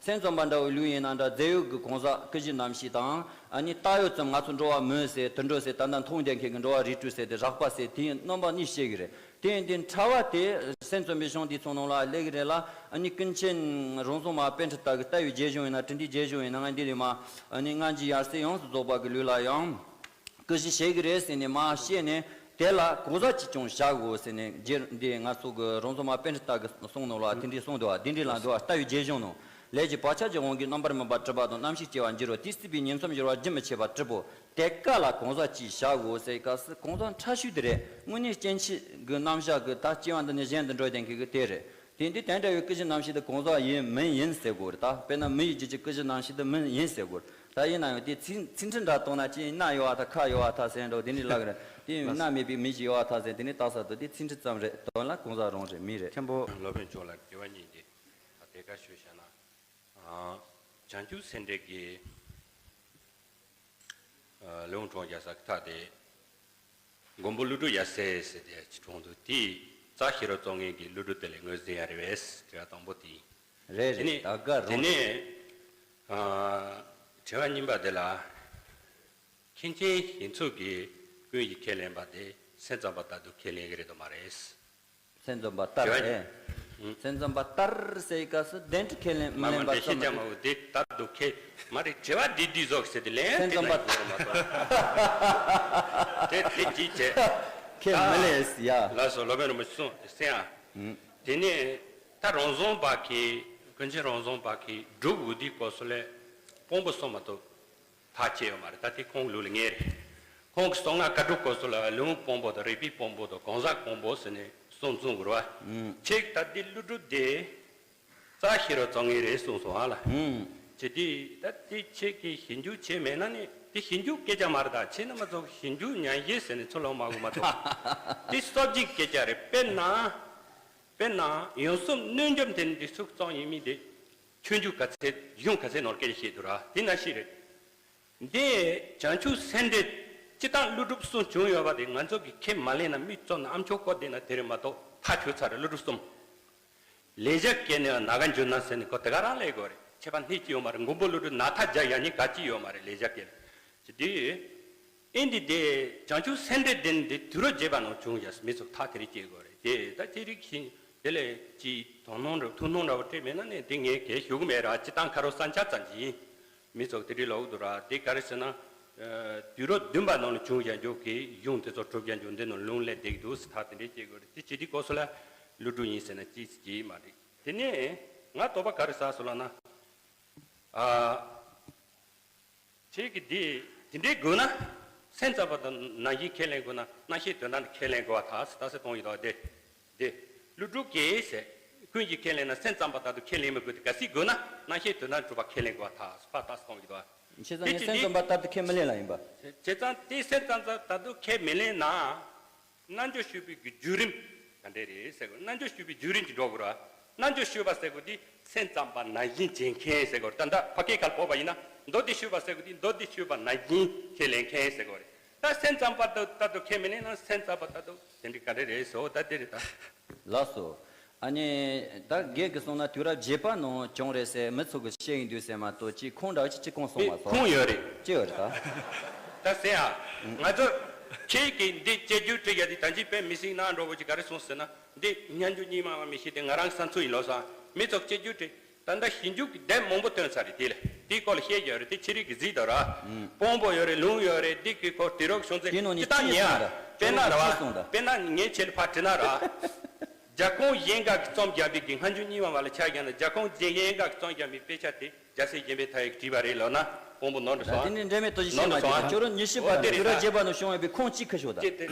སེམས་ཙམ་པ་འདྲ་བོའི་ལུགས་ཡིན་ན་འདྲ། རྫས་ཡོད་ཀྱི་གང་ཟག་ཀུན་གཞི་རྣམ་ཤེས་དང་། ཨ་ནི་བཏགས་ཡོད་ཙམ་ང་ཚོ་འགྲོ་བ་མི་ཟེར་དུད་འགྲོ་ཟེར་ད་ལྟ་མཐོང་བསྡད་མཁན་གྱི་འགྲོ་བ་རིགས་དྲུག་ཟེར་དེ་རགས་པ་ཟེར་དེའི་རྣམ་པ་གཉིས་བཤད་གི་རེད། དེ་ཡིན་དུས་ཕྲ་བ་དེ་སེམས་ཙམ་པའི་གཞུང་དེ་ཚོ་ནང་ལ་སླེབས་གི་རེད་ལ། ཨ་ནི་ཀུན་མཁྱེན་རང་བྱུང་མ་པཎྜི་ཏ་གི་ལྟ་བའི་རྒྱས་གཞུང་ཡིན་ན་དྲི་འདི་རྒྱས་གཞུང་ཡིན་ན་ང་འདི་ལས་མ། ཨ་ནི་སྔ་འགྱུར་ཡར་སེང་ཡོངས་སུ་རྫོགས་པ་གི་ལུགས་ལ་ཡང་ཀུན་གཞི་བྱེད་ཀྱི་རེད་ཟེར་ནས་མ་བཤད་ནས། དེ་ལ་གང་ཟག་ཅིག་ཀྱང་བཞག་དགོས་ཟེར་ནས་རྗེ་འདི་ང་ཚོ་གི་རང་བྱུང་མ་པཎྜི་ཏ་གི་གསུང་ནང་ལ་དེ་འདྲའི་གསུངས་འདུག་བ། དེ་འདྲའི་ལ་འདུག་བ། ལྟ་བའི་རྒྱས་གཞུང་ནང་ལས་ཀྱི་བག་ཆགས་ཀྱི་དབང་གིས་རྣམ་པར་སྨིན་པ་གྲུབ་པ་དང་རྣམ་ཤེས་སྐྱེ་བ་འགྱུར་རོ། དེ་སྲིད་པའི་ཉིང་མཚམས་སྦྱོར་བ་རྒྱུན་མི་འཆད་པར་གྲུབ་བོ། དེ་ཀ་ལ་གང་ཟག་ཅིག་བཞག་དགོས་ཟེར་སྐབས་སུ་གང་ཟག་ཕྲ་ཤོས་དེ་རེད། དངོས་གནས་སྐྱེ་མཆེད་ཀྱི་རྣམ་གཞག་གི་ད་སྐྱེ་བ་འདི་ནས་གཞན་དུ་འགྲོ་བསྡད་མཁན་གྱི་དེ་རེད། དེ་འདི་དེ་འདྲ་བའི་ཀུན་གཞི་རྣམ་ཤེས་དེ་གང་ཟག་ཡིན་མིན་ཡིན་ཟེར་དགོས་རེད་ད། དཔེར་ན་མི་ཡི་རྒྱུད་ཀྱི་ཀུན་གཞི་རྣམ་ཤེས་དེ་མིན་ཡིན་ཟེར་དགོས་རེད། ད་ཡིན་ན་ཡང་དེ་ཚིག་ཚིག་འབྲུ་འདྲ་བཏང་ན་ཅི་ཡིན། སྣ་ཡོད་བ་ཐ། ཁ་ཡོད་བ་ཐ་ཟེར་འགྲོ་དེ་འདྲའི་ལབ་གི་རེད། དེ་ཡིན་སྣ་མེད་པའི་མི་ཞིག་ཡོད་བ་ཐ་ཟེར་དེ་ནི་བཏགས་ས་དུ་དེ་ཚིག་འབྲུ་ཙམ་རེད། དོན་ལ་གང་ཟག་རང་རེད། མི་རེད། མཁན་པོ་སློབ་དཔོན་མཆོག་ལ་དྲི་བ་གཉིས་ཏེ། ད་དེ་ག་ཞུས་བཞག་ན། ཨ། བྱང་ཆུབ་སེམས་འགྲེལ་གྱི་ལེའུ་དྲུག་བརྒྱ་ས་ཐག་དེ། མགོན་པོ་ཀླུ་སྒྲུབ་ཡབ་སྲས་ཟེར་དེ་ཅི་གྲོང་དུ་དེ། རྩ་ཤེས་རབ་རྩོམ་མཁན་གྱི་ཀླུ་སྒྲུབ་དེ་ལས་ངོས་ཟིན་ཡ་རེད་བས། དྲི་བ་དང་པོ་དེ་ཡིན། རེད་དེ་རེད། ནས་ད་ག་དེ་རང་ནས། ཨ། དྲི་བ་གཉིས་པ་དེ་ལ། མཁན་ཆེན་ཞིག་འཚོལ་གྱིས་ཀུན་གཞི་ཁས་ལེན་པ་དེ་སེམས་ཙམ་པ་ལྟར་དུ་ཁས་ལེན་གྱི་རེད་དམ་མ་རེད། སེམས་ཙམ་པ་ལྟར། དྲི་བ་ཨེ། ཨང་། སེམས་ཙམ་པ་ལྟར་ཟེར་སྐབས་སུ་གདན་དུ་ཁས་ལེན་མི་མ་མ་ལེན་པ་འགྲེལ་བཤད་ཙམ་ཅང་མ་དགོས་དེ་ལྟར་དུ་ཁས་མ་རེད། དྲི་བ་འདི་འདི་ཟོག་ཟེར་དེ་ལན་སེམས་དེ་ཙམ་ན་པ་ཡོད་མ་གཏོགས། དེ་དེ་ཅི་བྱེད། ཁས་མི་ལེན་ཡ། ལགས་སོ། སློབ་དཔོན་རིན་པོ་ཆེ་གསུངས་ཟེར་ཡ། ཨང་། དེ་ནས་ད་རང་བྱུང་བ་གི་ཀུན་མཁྱེན་རང་བྱུང་བ་གི་སྒྲུབ་འོས་དེའི་སྐོར་སུ་ལས་དཔང་པོ་གསུངས་མ་ཐུབ། ཐག་བཅད་ཡོད་མ་རེད། ད་དེ་ཁོང་གི་ལུགས་ལ་ངེས་རེད། ཁོང་གི་གསང་སྔགས་བཀའ་སྒྲུབ་སྐོར་སུ་ལ་ལེའུ་དཔང་པོ་དང་རིགས་པའི་དཔང་པོ་དང་གང་ཟག་དཔང་པོ་ཟེར་ནས་གསུམ་གསུངས་དགོས་རེད་བ། ཨང་། ཁྱེད་ཀྱིས་ད་འདི་ཀླུ་སྒྲུབ་དེ་རྩ་ཤེས་རབ་རྩོམ་མཁན་རེད་གསུངས་སོང་ཨ་ལ། ཨང་། བྱས་དུས་ད་དེ་ཁྱེད་ཀྱིས་ཞིབ་འཇུག་བྱས་མེད་ན་ནི་དེ་ཞིབ་འཇུག་སྐད་ཆ་མ་རེད། ད་ཁྱེད་རྣམ་པ་ཚོ་ཞིབ་འཇུག་ཉན་ཤེས་ཟེར་ནས་ཚུར་ལོག་མ་དགོས་མ་གཏོགས། དེ་སོ་བརྒྱད་སྐད་ཆ་རེད། དཔེར་ན། དཔེར་ན་ཡོངས་སུ་གནོད་འཇོམས་དེ་ནི་འདི་ཚོ་གི་རྩོམ་ཡིན་མིན་དེ། ཆོས་འབྱུང་ག་ཚད་གཞུང་ག་ཚད་ནོར་སྐད་ཆ་བཤད་འདུག་ར། དེ་ན་ཤེས་རེད། འདི་བྱང་ཆུབ་སེམས་འགྲེལ་སྤྱིར་བཏང་ཀླུ་སྒྲུབ་གསུམ་བྱུང་ཡོད་པ་དེ་ང་ཚོ་གི་ཁས་མ་ལེན་ན་མིག་བཙུམ་ན་ཨམ་ཅོག་བཀོད་བསྡད་ན་དེ་རེད་མ་གཏོགས་ཐག་ཆོད་ཚར་རེད། ཀླུ་སྒྲུབ་གསུམ། ལེགས་སྦྱར་སྐད་ནས་ན་ག་འབྱོར་ན་ཟེར་ནས་ཁོ་དེ་ག་རང་ལས་དགོས་རེད། ཁྱད་པར་སྣེ་གཅིག་ཡོད་མ་རེད། མགོན་པོ་ཀླུ་སྒྲུབ་ན་ཐ་རྒྱ་ཡ་གཉིས་ག་གཅིག་ཡོད་མ་རེད། ལེགས་སྦྱར་སྐད་ནས་ཅི་དུས། ཨིན་དི་དེ་བྱང་ཆུབ་སེམས་འགྲེལ་དེ་ནི་དེ་དུས་རབས་བརྒྱད་པ་ནང་བྱུང་ཡ་མི་ཚོ་ཐག་དེ་རིགས་སྐྱེ་དགོས་རེད། དེ་ད་དེ་རིགས་ཤིང་དེ་ལས་ཅི་དོ་སྣང་འདྲ་ཐུགས་སྣང་འདྲ་བ་སྤྲད་མེད་ན་ནི་དེ་ངས་གལ་ཞུ་གི་མེད་ར། སྤྱིར་བཏང་ཁ་རོག་གསན་ཆ་ཙམ་གྱིས་མི་ཚོ་དེ་རིགས་ལོག་འདུག་ར། དེ་ག་རེ་ཟེར་ན། དུས་རབས་བདུན་པ་ནང་ལ་བྱུང་བཞག་འཇོག་གི་གཞུང་དེ་ཚོ་གྲུབ་བཞག་འཇོག་འདི་ནང་ལུང་ལས་འདེགས་འདུག་ཟེར་ཐག་དེ་འདྲས་སྐྱེ་དགོས་རེད། དེ་བྱེད་དུས་སྐབས་སུ་ལ་ ཀླུ་སྒྲུབ་ཡིན་ཟེར་ན་ཅི་ཅི་མ་རེད། དེ་ནས་ང་དོགས་པ་ག་རེ་ཟ་སོང་ལབ་ན། ཨ། ཁྱེད་ཀྱིས་འདི་དེ་འདྲའི་དགོས་ན། སེམས་ཙམ་པ་དང་ནང་བཞིན་ཁས་ལེན་དགོས་ན་རྣམ་ཤེས་དོན་དམ་དུ་ཁས་ལེན་དགོས་པ་ཐག་ཆོད་ཟེར་གཏོང་ཡོད་དོ། དེ་དེ་ཀླུ་སྒྲུབ་ཀྱིས་ཟེར། ཀུན་གྱིས་ཁས་ལེན་ན་སེམས་ཙམ་པ་ལྟར་དུ་ཁས་ལེན་མི་དགོས་ཏེ། གལ་སྲིད་དགོས་ན་རྣམ་ཤེས་དོན་དམ་གྲུབ་པ་ཁས་ལེན་དགོས་པ་ཐག་ཆོད་ཟེར་གཏོང་ཡོད་དོ། བྱས་ཙང་ངས་སེམས་ཙམ་པ་ལྟར་དུ་ཁས་མི་ལེན་ལ་ཡིན་པ། བྱས་ཙང་དེ་སེམས་ཙམ་པ་ལྟར་དུ་ཁས་མི་ལེན་ན། རྣལ་འབྱོར་སྤྱོད་པའི་གི་བརྒྱུད་རིམ་ག་འདྲ་རེད་ཟེར་དགོས། རྣལ་འབྱོར་སྤྱོད་པའི་བརྒྱུད་རིམ་གྱི་འགྲོ་དགོས་ར། རྣལ་འབྱོར་སྤྱོད་པ་ཟེར་དགོས་དེ་སེམས་ཙམ་པ་ནང་བཞིན་བྱེད་མཁན་ཟེར་དགོས་ར། ད་ལྟ་ཕ་སྐད་ཁ་ལ་བོད་པ་ཡིན་ན་མདོ་སྡེ་སྤྱོད་པ་ཟེར་དགོས་དེ་མདོ་སྡེ་སྤྱོད་པ་ནང་བཞིན་ཁས་ལེན་མཁན་ཟེར་དགོས་རེད། ད་སེམས་ཙམ་པ་ལྟར་དུ་ཁས་མི་ལེན་ན་སེམས་ཙམ་པ་ལྟར་དུ་དེ་འདྲ་ག་འདྲ་རེད་ཟེར། འོ་ད་དེ་རེད་ད། ལགས་སོ། ཨ་ནི། ད་རྒན་གྱིས་གསུངས་ན་དུས་རབས་བརྒྱད་པ་ནང་བྱུང་རེད་ཟེར་མི་ཚོ་གིས་བཤད་ཡིན་དུས་ཟེར་མ་གཏོགས་ཅིག་ཁུངས་འདྲ་བ་ཅིག་ཅིག་གང་གསུངས་མ་སོང་། ཁུངས་ཡོད་རེད། ཅི་ཡོད་རེད་ད། ད་ཟེར་ཨ། ང་ཚོ་ཁྱེད་ཀྱིས་འདི་དཔྱད་བརྗོད་བྲིས་ཡ་འདི་ད་ཅི་དཔེ་མི་སྲིད་ན་འགྲོ་བོ་ཅིག་ག་རེ་གསུངས་ཟེར་ན། འདི་སྙན་བརྒྱུད་རྙིང་མ་མ་མི་ཤེས་དེ་ང་རང་བསམ་ཚུལ་ཡིན་ལོ་སོང་། མི་ཚོ་དཔྱད་བརྗོད་བྲིས། ད་ལྟ་ཞིབ་འཇུག་གི་དེབ་མང་པོ་ཐོན་ཚར་རེད། དེ་ལ་དེའི་སྐོར་ལ་བཤད་ཡོད་རེད། དེ་ཕྱི་རིགས་ཀྱི་གཟིགས་དང་ར། དཔང་པོ་ཡོད་རེད། ལུང་ཡོད་རེད། འདི་གི་སྐོར་དུས་རབས་གཞུང་ཚད་དེ་ནང་ནས་ཅི་ད་ཅི་ཉེ་ཨ། གསུངས་ད། དཔེར་ན་ར་བ། ཅི་གསུངས་ད། དཔེར་ན་ངས་ཁྱེད་ལ་ཕར་བྲིས་ན་ར། རྒྱལ་ཁོངས་གཞན་འགའ་གིས་རྩོམ་བརྒྱབ་པའི་གི་སྔ་འགྱུར་རྙིང་མ་བ་ལ་ཆ་བཞག་ན་རྒྱལ་ཁོངས་གཞན་འགའ་གིས་རྩོམ་བརྒྱབ་པའི་དཔེ་ཆ་དེ་རྒྱལ་སྲས་གཞན་ཕན་མཐའ་ཡས་ཀྱིས་བྲིས་པ་རེད་ལབ་ན་དཔང་པོ་ནོར་འགྲོ་སོང་ཨ། དེ་ནི་འབྲེལ་མེད་རྟོགས་ཤིག་བཤད་མ་ནོར་འགྲོ་སོང་ཨ། ཁྱོད་རང་ཉི་ཤུ་པ་འོ་དེ་དུས་རབས་རེད་ད། བརྒྱད་པ་ནང་བྱུང་བའི་གི་ཁུངས་གཅིག་ཁ་ཤོག་ད། ཅེས་ཏེ།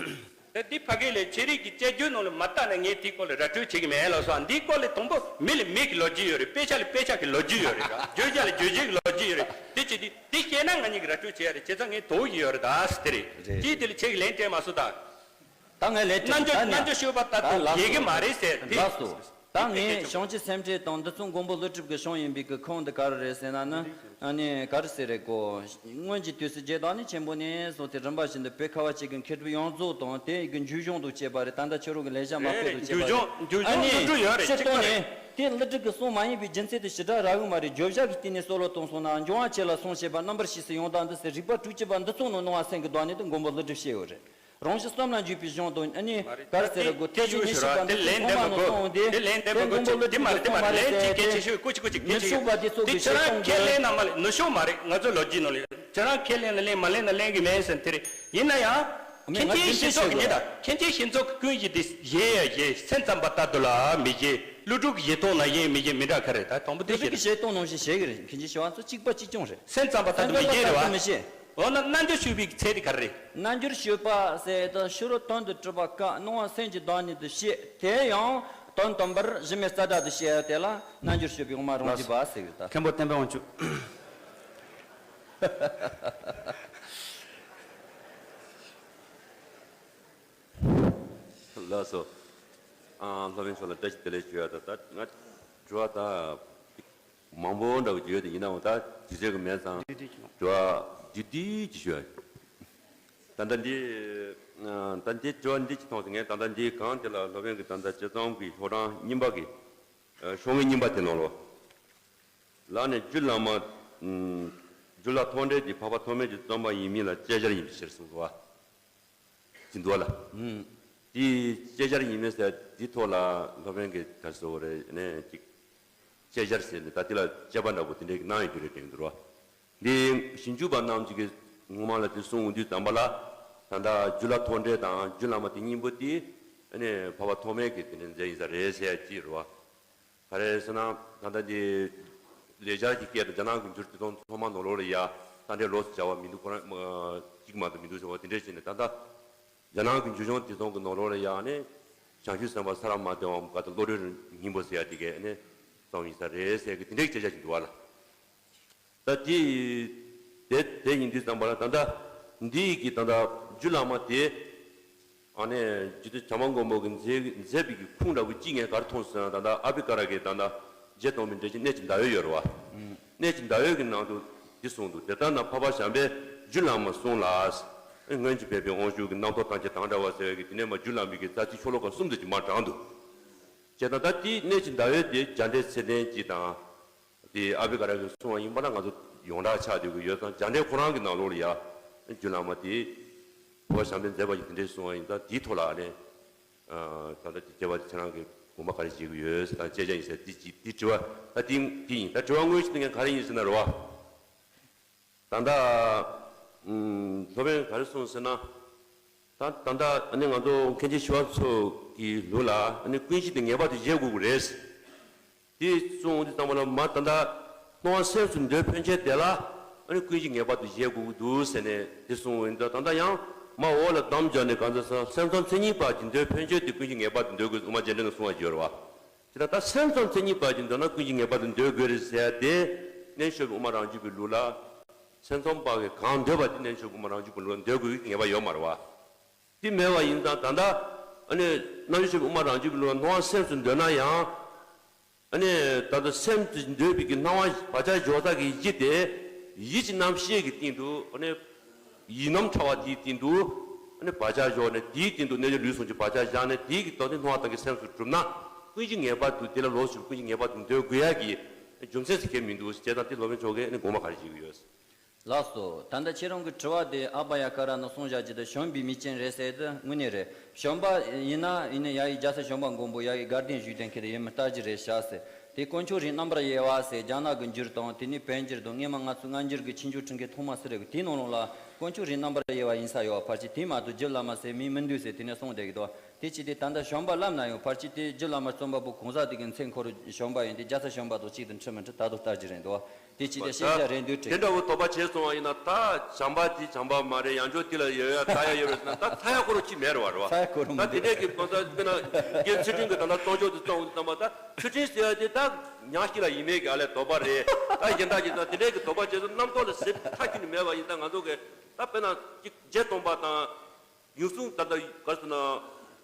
ད་འདི་ཕ་གི་ལས་ཆེ་རིགས་ཀྱི་དཔྱད་བརྗོད་ནང་ལ་མ་བལྟས་ན་ངས་དེའི་སྐོར་ལ་ར་སྤྲོད་བྱེད་ཀྱི་མེད་ལབ་སོང་། འདིའི་སྐོར་ལ་དང་པོ་མི་ལ་མི་གི་ལོ་རྒྱུས་ཡོད་རེད། དཔེ་ཆ་ལ་དཔེ་ཆ་གི་ལོ་རྒྱུས་ཡོད་རེད་ར། བརྗོད་བྱ་ལ་བརྗོད་བྱའི་གི་ལོ་རྒྱུས་ཡོད་རེད། དེ་བྱས་དུས་དེ་ཤེས་ན་ང་གཉིས་ཀྱིས་ར་སྤྲོད་བྱེད་ཡ་རེད། བྱས་ཙང་ངས་དོགས་ཀྱི་ཡོད་རེད་ད་ཟེར་དེ་རེད། རེད། ཅིའི་དེ་ལ་ཁྱེད་ཀྱིས་ལན་སྤྲད་མ་སོང་ད། ད་ངས་ལན་སྤྲད། རྣལ་འབྱོར་ད་ནི་རྣལ་འབྱོར་སྤྱོད་པ་ལྟར་ད་དུ་ལགས་ཡིན་གྱི་སོ། མ་རེད་ཟེར་དེ། ལགས་སོ། ད་ངས་བྱང་ཆུབ་སེམས་འགྲེལ་དང་འདི་ཚོ་མགོན་པོ་ཀླུ་སྒྲུབ་ཀྱི་གཞུང་ཡིན་པའི་གི་ཁུངས་འདི་ག་རེ་རེད་ཟེར་ན་ནི། ཨ་ནི་ག་རེ་ཟེར་རེད་གོ། སྔོན་གྱི་དུས་སུ་རྗེ་བདག་ཉིད་ཆེན་པོ་ནས་བཟུང་སྟེ་རིམ་པ་བཞིན་དུ་བོད་ཁ་བ་ཅན་གྱི་མཁས་གྲུབ་ཡོངས་རྫོགས་དང་དེ་ཡི་གི་མཇུག་གཞུང་དུ་བྱས་པ་རེད། ད་ལྟ་ཁྱོད་རང་གི་ལེགས་བཤད་མ་རེད། ཕེབས་དུ་མཇུག་བྱས་པ་གཞུང་མཇུག་གཞུང་ཨ་ནི་ཀླུ་སྒྲུབ་ཡོད་རེད། ཕྱིར་གཏོང་ནས་དེ་ཀླུ་སྒྲུབ་ཀྱི་གསུང་མ་ཡིན་པའི་རྒྱུ་མཚན་དེ་ཞེ་དྲག་རག་གི་མ་རེད། བརྗོད་བྱ་གི་སྟེང་ནས་སྲོལ་ལོ་གཏོང་སོང་ན་འབྱུང་བ་ཆེ་ལ་ཟུངས་བཤད་པ། རྣམ་པར་ཤེས་སུ་ཡོང་སྟངས་འདི་ཟེར་རིགས་པ་དྲུག་ཅུ་པ་འདི་ཚོ་ནང་སྣང་བ་སེང་གེ་བདག་ཉིད་དུ་མགོན་པོ་ཀླུ་སྒྲུབ་བཤད་ཡོད་རེད། རང་གཞི་གསུམ་ལ་འཇུག་པའི་གཞུང་དང་ཨ་ནི་ག་རེ་ཟེར་དགོས། ཐེག་ཆེན་ཉི་ཤུ་པ་འདི་ཚོ་ཚང་མ་ནང་སོང་སྟེ་དེ་མགོན་པོ་ཀླུ་སྒྲུབ་གསུང་མ་རེད་ཟེར་ཏེ། མི་ཚུགས་པ་འདི་ཚོ་གི་གསུང་མ་རེད། དེ་ལན་འདེབས་མི་དགོས། དེ་མ་རེད། དེ་མ་རེད། ལན་གཅིག་གལ་ཆེ་ཤོས་ཀུ་ཅི་ཀུ་ཅི་གལ་ཆེ་ཤོས། དེ་ཁྱེད་རང་ཁས་ལེན་ན་མ་ལེན་ནུ་ཤོ་མ་རེད། ང་ཚོ་ལོ་རྒྱུས་ནང་ལ་ཁྱེད་རང་ཁས་ལེན་ན་ལེན་མ་ལེན་ན་ལེན་གི་མེད་ཟེར་དེ་རེད། ཡིན་ན་ཡང་མཁན་ཆེན་ཞིག་ཚོགས་ཀྱི་ཉེ་ད་མཁན་ཆེན་ཞིག་ཚོགས་ཀྱི་ཀུན་གཞི་དེ་ཡེ་ཡ་ཡེ་སེམས་ཙམ་པ་ལྟར་དུ་ལ་མི་བཞེད། ཀླུ་སྒྲུབ་ཀྱི་བཞེད་སྟངས་ནང་བཞིན་མི་བཞེད། མི་འདྲ་ག་རེ་རེད། ད་དང་པོ་དེ་ཀླུ་སྒྲུབ་ཀྱི་བཞེད་སྟངས་ནང་བཞིན་བྱེད་གི་རེད། མཁན་ཆེན་ཞིག་ཚོགས་གཅིག་པ་གཅིག་རྐྱང་རེད། སེམས་ཙམ་པ་ལྟར་དུ་མི་བཞེད་རེད་བ། འོ་ན་རྣལ་འབྱོར་སྤྱོད་པའི་ཚད་དེ་ག་རེ་རེད། རྣལ་འབྱོར་སྤྱོད་པ་ཟེར་ད་ཕྱི་རོལ་དོན་དུ་གྲུབ་པ་ཀ་སྣང་བ་སེམས་ཀྱི་བདག་ཉིད་དུ་བཤད། དེ་ཡང་དོན་དམ་པར་གཞི་མེད་རྩ་བྲལ་དུ་བཤད་ཡ་དེ་ལ་རྣལ་འབྱོར་སྤྱོད་པའི་དབུ་མ་རང་རྒྱུད་པ་ཟེར་གི་རེད་ད། མཁན་པོ་བསྟན་པའི་དབང་ཕྱུག་ལགས་སོ། ཨ། སློབ་དཔོན་མཆོག་ལ་བཀྲ་ཤིས་བདེ་ལེགས་ཞུ་ཡ་ད། ད་ང་དྲི་བ་ད་མང་པོ་འདྲ་བོ་ཡོད་དེ་ཡིན་ནའང་ད་དུས་ཚོད་ཀྱི་མེད་ཙང་དྲི་བ་བསྡུས་བསྡུས་ཅིག་ཞུ་ཡ། ད་ལྟ་འདི་ཨ། ད་འདི་དྲི་བ་འདི་ཅིག་མཐོང་སོང་། ངས་ད་ལྟ་འདི་གང་དེ་ལ་སློབ་དཔོན་གྱིས་ད་ལྟ་དཔྱད་རྩོམ་གྱི་ཤོག་གྲངས་རྙིང་པ་གི་ཨ། ཤོག་ངོས་རྙིང་པ་དེ་ནང་ལོགས་ལ་ནས་རྒྱུད་བླ་མ་ཨ། རྒྱུད་བླ་ཐོག་འགྲེལ་འདི་འཕགས་པ་ཐོགས་མེད་ཀྱི་རྩོམ་པ་ཡིན་མིན་ལ་དཔྱད་བྱར་ཡིན་པའི་ཕྱིར་གསུངས་སོ། ཅི་འདུག་བ་ལ། ཨུམ། དེའི་དཔྱད་བྱར་ཡིན་མིན་ཟེར་དེའི་ཐོག་ལ་སློབ་དཔོན་གྱིས་ག་རེ་ཟེར་བ་རེད་ནས་ཅིག་དཔྱད་བྱར་ཟེར་ནས་ད་དེ་ལ་དཔྱད་པ་འདྲ་པོ་དེ་འདྲའི་གནང་ཡོད་རྒྱུ་རེད་དྲན་འདུག་བ། འདི་ཞིབ་འཇུག་པ་རྣམས་ཀྱིས་ངོ་མ་ལ་དེ་གསུང་འོང་དུས་ཙམ་པ་ལ་ད་ལྟ་རྒྱུད་བླ་ཐོག་འགྲེལ་དང་རྒྱུད་བླ་མ་དེ་གཉིས་པོ་དེ་ནས་འཕགས་པ་ཐོགས་མེད་ཀྱིས་དེ་འདྲའི་མཛད་ཡིན་ས་རེད་ཟེར་ཡ་ཅིག་རེད་བ། ག་རེ་ཟེར་ན་ད་ལྟ་འདི་ལེགས་སྦྱར་གྱི་སྐད་དུ་རྒྱ་ནག་གི་འགྱུར་དེ་དང་ཚང་མ་ནང་ལོགས་ལ་ཡ་ད་འདྲའི་ལོགས་སུ་སྦྱར་བ་མི་འདུག་ཁོ་རང་གཅིག་མ་གཏོགས་མི་འདུག་ཟེར་བ་དེ་འདྲས་བྱས་ནས་ད་ལྟ་རྒྱ་ནག་གི་འགྱུར་སྦྱོང་དེ་དང་གི་ནང་ལོགས་ལ་ཡ་ནི་བྱང་ཆུབ་སེམས་དཔའ་ས་ར་མ་དེ་བ་མ་ག་ཏུ་བློ་གྲོས་སྙིང་པོ་ཟེར་ཡ་དེ་གས་ནི་གསུངས་ཡིན་ས་རེད་ཟེར་གི་དེ་འདྲའི་སྐད་ཆ་ཞིག་འདུག་བ་ལ། ད་དེ་དེ་དེ་ཡིན་དུས་ཙམ་པ་ལ་ད་ལྟ་འདི་ཡི་གི་ད་ལྟ་རྒྱུད་བླ་མ་དེ། ཨ་ནི་རྒྱུད་སྟོད་བྱམས་པ་མགོན་པོ་གིས་མཛད་མཛད་པའི་གི་ཁུངས་འདྲ་བོ་གཅིག་ངས་ག་རེ་མཐོང་སོང་ན། ད་ལྟ་ཨ་བྷི་ཀ་ར་གི་ད་ལྟ་རྗེ་ཐོགས་མེད་འགྲེལ་ཆེན་གནས་ཀྱི་ཟླ་འོད་ཡོད་རེད་བ། གནས་ཀྱི་ཟླ་འོད་ཀྱི་ནང་དུ་འདི་གསུངས་འདུག་དེ་ལྟར་ན་འཕགས་པ་བྱམས་པས་རྒྱུད་བླ་མ་གསུངས་ལ། སྔོན་གྱི་ཕན་པའི་དབང་ཕྱུག་གིས་རྣམ་རྟོག་ཐམས་ཅད་དང་བྲལ་བ་ཟེར་བའི་གི་དེ་ནས་མ་རྒྱུད་བླ་མའི་གི་རྩ་ཚིག་ཤོ་ལོ་ཀ་གསུམ་དུ་ཅིག་མར་དྲངས་འདུག་བྱས་ཙང་ད་དེའི་གནས་ཀྱི་ཟླ་འོད་དེ་རྒྱ་འགྲེལ་ཚད་ལྡན་གཅིག་དང་། དེ་ཨ་བྷི་ཀ་ར་གིས་གསུངས་པ་ཡིན་པ་ན་ང་ཚོ་ཡོངས་གྲགས་ཆགས་བསྡད་ཀྱི་ཡོད་ཙང་། རྒྱ་འགྲེལ་ཁོ་རང་གི་ནང་ལོགས་ལ་ཡ་རྒྱུད་བླ་མ་དེ་འཕགས་པ་བྱམས་པས་མཛད་པ་ཡིན་དེ་འདྲས་གསུངས་པ་ཡིན་ཙང་། དེའི་ཐོག་ལ་ཨ་ནི་ད་ལྟ་དེ་དཔྱད་པ་དེ་ཁྱེད་རང་གིས་དགོངས་པ་ག་རེ་བཞེས་ཀྱི་ཡོད་ཟེར་དང་དཔྱད་བྱ་ཡིན་ཟེར་དེ་ཅིག་དེ་དྲི་བ་ད་དེ་དེ་ཡིན། ད་དྲི་བ་དངོས་གཞི་དེ་ངས་ག་རེ་ཡིན་ཟེར་ན་རེད་བ། ད་ལྟ་ཨུམ་སློབ་དཔོན་ག་རེ་གསུངས་ཟེར་ན། ད་ད་ལྟ་ཨ་ནི་ང་ཚོ་མཁན་ཆེན་ཞི་བ་འཚོ་ གི་ལུགས་ལ་ཨ་ནི་ཀུན་གཞི་དེ་ངེས་པར་དུ་བཞེད་དགོས་ཀྱི་རེད། དེ་གསུངས་དུས་ཙམ་པ་ལ་མ་ད་ལྟ་སྣང་བ་སེམས་སུ་འདོད་ཕན་ཆད་དེ་ལ་ཨ་ནི་ཀུན་གཞི་ངེས་པར་དུ་བཞེད་དགོས་ཀྱི་འདུག་ཟེར་ནས་དེ་གསུངས་ཡིན། ད་ད་ལྟ་ཡང་མ་འོག་ལ་གདམས་སྦྱར་ནས་གང་ཟེར་ས་སེམས་ཙམ་མཚན་ཉིད་པ་ཅིག་འདོད་ཕན་ཆད་དེ་ཀུན་གཞི་ངེས་པར་དུ་འདོད་དགོས་དབུ་མ་རྒྱས་འབྲིང་ན་གསུངས་པ་ཡོད་རེད་བ། དེ་ལ་ད་སེམས་ཙམ་མཚན་ཉིད་པ་ཅིག་འདོད་ན་ཀུན་གཞི་ངེས་པར་དུ་འདོད་དགོས་རེད་ཟེར་ཏེ་རྣལ་འབྱོར་པའི་དབུ་མ་རང་རྒྱུད་པའི་ལུགས་ལ་སེམས་ཙམ་པ་གིས་གང་འདོད་པ་དེ་རྣལ་འབྱོར་པའི་དབུ་མ་རང་རྒྱུད་པའི་ལུགས་ལ་འདོད་དགོས་ཀྱི་ངེས་པ་ཡོད་མ་རེད་བ། དེ་མེད་པ་ཡིན་ཙང་ད་ལྟ་ཨ་ནི་རྣལ་འབྱོར་པའི་དབུ་མ་རང་རྒྱུད་པའི་ལུགས་ལ་སྣང་བ་སེམས་སུ་འདོད་ན་ཡང་། ཨ་ནི་ད་ལྟ་སེམས་སུ་འདོད་པའི་གི་སྣང་བ་བག་ཆགས་འཇོག་ས་གི་གཞི་དེ་ཡིད་ཀྱི་རྣམ་ཤེས་ཀྱི་སྟེང་དུ་ཨ་ནི་ཡིད་རྣམ་ཕྲ་བ་དེའི་སྟེང་དུ་ཨ་ནི་བག་ཆགས་འཇོག་ནས་དེའི་སྟེང་དུ་རྣལ་འབྱོར་ལུས་གསུམ་གྱི་བག་ཆགས་བཞག་ནས་དེའི་གི་རྟོག་ཚོགས་སྣང་བ་དང་གི་སེམས་སུ་གྲུབ་ན་ཀུན་གཞི་ངེས་པར་དུ་དེ་ལ་ལོགས་སུ་ཀུན་གཞི་ངེས་པར་དུ་འདོད་དགོས་ཡ་གི་རྒྱུ་མཚན་ཟེར་མཁན་མི་འདུག་ཅེས་དང་དེ་སློབ་དཔོན་མཆོག་གིས་ཨ་ནི་དགོངས་པ་ག་རེ་བཞེས་ཀྱི་ཡོད། ལགས་སོ། ད་ལྟ་ཁྱེད་རང་གི་དྲི་བ་དེ་ཨ་བྷ་ཡ་ཀ་ར་ནས་གསུངས་བཞག་རྒྱུ་དེ་བྱམས་པའི་མིག་ཅན་རེད་ཟེར་དུས་དངོས་གནས་རེད། བྱམས་པ་ཡིན་ན་ཡིན་ན་ཡ་ཡི་རྒྱལ་སྲས་བྱམས་པ་མགོན་པོ་ཡ་ཡི་དགའ་ལྡན་བཞུགས་གདན་ཁྱེད་ཡིན་མིན་ལྟ་རྒྱུ་རེད་བཞག་ཟེར། དེ་དཀོན་མཆོག་རིགས་རྣམ་པར་དབྱེ་བ་ཟེར་རྒྱ་ནག་གི་འགྱུར་དང་དེ་ནས་བོད་འགྱུར་དང་སྔས་མ་ང་ཚོའི་སྔ་འགྱུར་གྱི་ཕྱིན་ཅི་ཁྲིམས་ཀྱི་ཐོག་མ་ཟེར་རེད་གི་དེའི་ནང་ལོགས་ལ་དཀོན་མཆོག་རིགས་རྣམ་པར་དབྱེ་བ་ཡིན་ས་ཡོད་པ་ཕལ་ཆེར་དེ་མ་གཏོགས་རྒྱུད་བླ་མ་ཟེར་མིང་མི་འདུག་ཟེར་དེ་ནས་གསུངས་བསྡད་ཀྱི་འདུག་དེ་ཅི་སྟེ་ད་ལྟ་བྱམས་པ་ལབ་ན་ཡང་ཕལ་ཆེར་དེ་རྒྱུད་བླ་མ་རྩོམ་པ་པོ་གང་ཟག་དེ་གི་མཚན་ཁོ་རང་བྱམས་པ་ཡིན་ཏེ་རྒྱལ་སྲས་བྱམས་པ་དང་གཅིག་ཏུ་འཁྲིལ་མི་འཁྲིལ་ད་དུང་ལྟ་རྒྱུ་རེད་འདུག་དེ་ཅི་སྟེ་ཤེས་བྱ་རེད་འདུག་དྲན། དེ་འདྲ་བོ་དོགས་པ་བྱས་སོང་བ་ཡིན་ན་ད་བྱམས་པ་དེ་བྱམས་པ་མ་རེད། ཡང་བསྐྱར་དེ་ལ་ཡོད་ཡ་ལྟ་ཡ་ཡོད་རེད་ཟེར་ན་ད་ལྟ་ཡ་ཁོ་རང་ཅི་མེད་རེད་བ་རེད་བ། ལྟ་ཡ་ཁོ་རང་ད་དེ་འདྲས་ཀྱི་གང་ཟག་དཔེར་ན་རྒན་ཚུལ་ཁྲིམས་ཀྱི་ད་ལྟ་གཙོ་མཆོག་དེ་བཙོང་དུས་ཙམ་པ་ད་ཚུལ་ཁྲིམས་ཟེར་ཡ་དེ་ད་ཉག་གཅིག་ལ་ཡིན་མེད་ཀྱི་ཨ་ལས་དོགས་པ་རེད། ད་གཞན་དག་གི་ད་དེ་འདྲས་ཀྱི་དོགས་པ་བྱས་སོང་རྣམ་རྟོག་ལ་ཟེར་མཐའ་ཁྱོན་ནས་མེད་པ་ཡིན་ད་ང་ཚོ་གི་ད་དཔེར་ན་ཅིག་བརྒྱད་སྟོང་པ་དང་། ཡུལ་སྲུང་ད་ལྟ་ག་རེ་ཟེར་ན།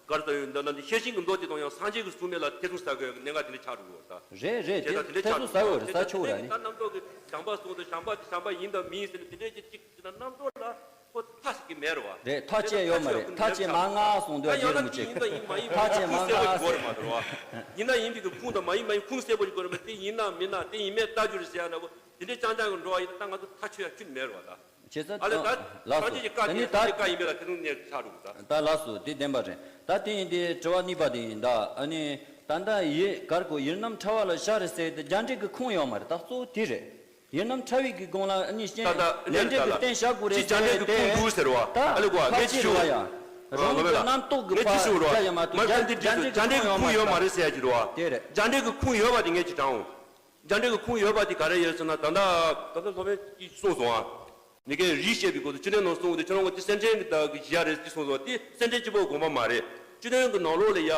ག་རེ་ཟེར་ཡོད་འདི་ན་འདི་ཤེར་ཕྱིན་གྱི་མདོ་དེ་དང་ཡང་སངས་རྒྱས་ཀྱི་གསུང་མེད་ལ་ཐེ་ཚོམ་ཟ་དགོས་ཀྱི་གནད་འགག་དེ་འདྲ་ཆགས་འགྲོ་གི་ཡོད་ད། རེད་རེད་དེ་དེ་ད་དེ་འདྲ་ཐེ་ཆགས་ཚོམ་ཟ་འགྲོ་འོ་རེད་ས་ཆོག་ར་ནི། ད་རྣམ་རྟོག་གི་བྱམས་པ་གསུང་དུ་བྱམས་པ་དེ་བྱམས་པ་ཡིན་དང་མིན་ཟེར་ནས་དེ་འདྲ་ཅིག་ཅིག་ཅིག་ན་རྣམ་རྟོག་ལ་ཁོ་མཐའ་ཟེར་གི་མེད་རེད་བ། རེད་མཐའ་དཔྱད་ཡོད་མ་རེད་མཐའ་དཔྱད་མ་ང་གསུང་དུ་ཡང་ཡོད་ཡང་རེད་མི་ན་དེ་ཡིན་དང་ཡིན་མ་ཡིན་ཁུངས་གསལ་པོ་ཞིག་དགོས་རེད་མ་གཏོགས་བ། ཡིན་ན་ཡིན་པའི་གི་ཁུངས་དང་མ་ཡིན་མ་ཡིན་ཁུངས་གསལ་པོ་ཞིག་དགོས་རེད་མ་དེ་ཡིན་ན་མིན་ན་དེ་ཡིན་མེད་ལྟ་རྒྱུ་རེད་ཟེར་ཡ་འདྲ་བོ་དེ་འདྲའི་རྐྱང་རྐྱང་གི་འགྲོ་བ་ཡིན་ན་ད་ང་ཚོ་མཐའ་ཆོད་ཡ་ཁྱོན་མེད་རེད་བ་ད། བྱས་ཙང་ཨ་ལས་ད་ལགས་སོ། སངས་རྒྱས་ཀྱི་བཀའ་ད་ནི་དེ་ད་སངས་རྒྱས་བཀའ་ཡིན་པས་ལ་དེ་ཚོ་ནས་ཆགས་འགྲོ་གི་ད། ད་ལགས་སོ་དེ་བདེན་པ་རེད། ད་དེ་ཡིན་དེ་དྲི་བ་གཉིས་པ་དེ་ཡིན་ད་ཨ་ནི་ད་ལྟ་ཡི་གར་གོ་ཡིད་རྣམ་ཕྲ་བ་ལ་བཞག་རེད་ཟེར་དེ་རྒྱ་འགྲིག་གི་ཁུངས་ཡོད་མ་རེད་ད་གཙོ་བོ་དེ་རེད། ཡིད་རྣམ་ཕྲ་བའི་གི་སྒང་ལ་ཨ་ནི་ད་ད་ལན་འགྲིག་གི་བསྟན་བཞག་དགོས་རེད་ཅི་རྒྱ་འགྲིག་གི་ཁུངས་འདུག་ཟེར་བ་ད་ཨ་ལས་གོ་ངས་ཕལ་ཆེར་ཅི་ཞུ་བ་ཡང་རང་གི་རྣམ་རྟོག་གི་ངས་ཅི་ཞུ་བ་ཕར་རྒྱ་ཡ་མ་གཏོགས་ངས་ད་རྒྱ་འདི་རྒྱ་འགྲིག་གི་ཁུངས་ཡོད་མ་རེད་ཟེར་ཡ་ཅི་རེད་བ་དེ་རེད་རྒྱ་འགྲིག་གི་ཁུངས་ཡོད་པ་དེ་ངས་ཅི་དྲང་འོང་། རྒྱ་འགྲིག་གི་ཁུངས་ཡོད་པ་དེ་ག་རེ་ཡོད་ཟེར་ན་ད་ལྟ་ད་ལྟ་སློབ་དཔོན་གྱིས་གསུངས་སོང་ཨ། མི་སྐད་རིགས་བཤད་པའི་སྐོར་དུ་སྤྱི་དོན་ནང་གསུངས་དེ་ཁྱོད་རང་གི་དེ་སེམས་ཅན་གྱི་བདག་གི་གཞི་ཡ་རེད་ཅེས་གསུངས་སོང་དེ་སེམས་ཅན་གཅིག་པོ་དགོངས་པ་མ་རེད། སྤྱི་དོན་གྱི་ནང་ལོགས་ལ་ཡ་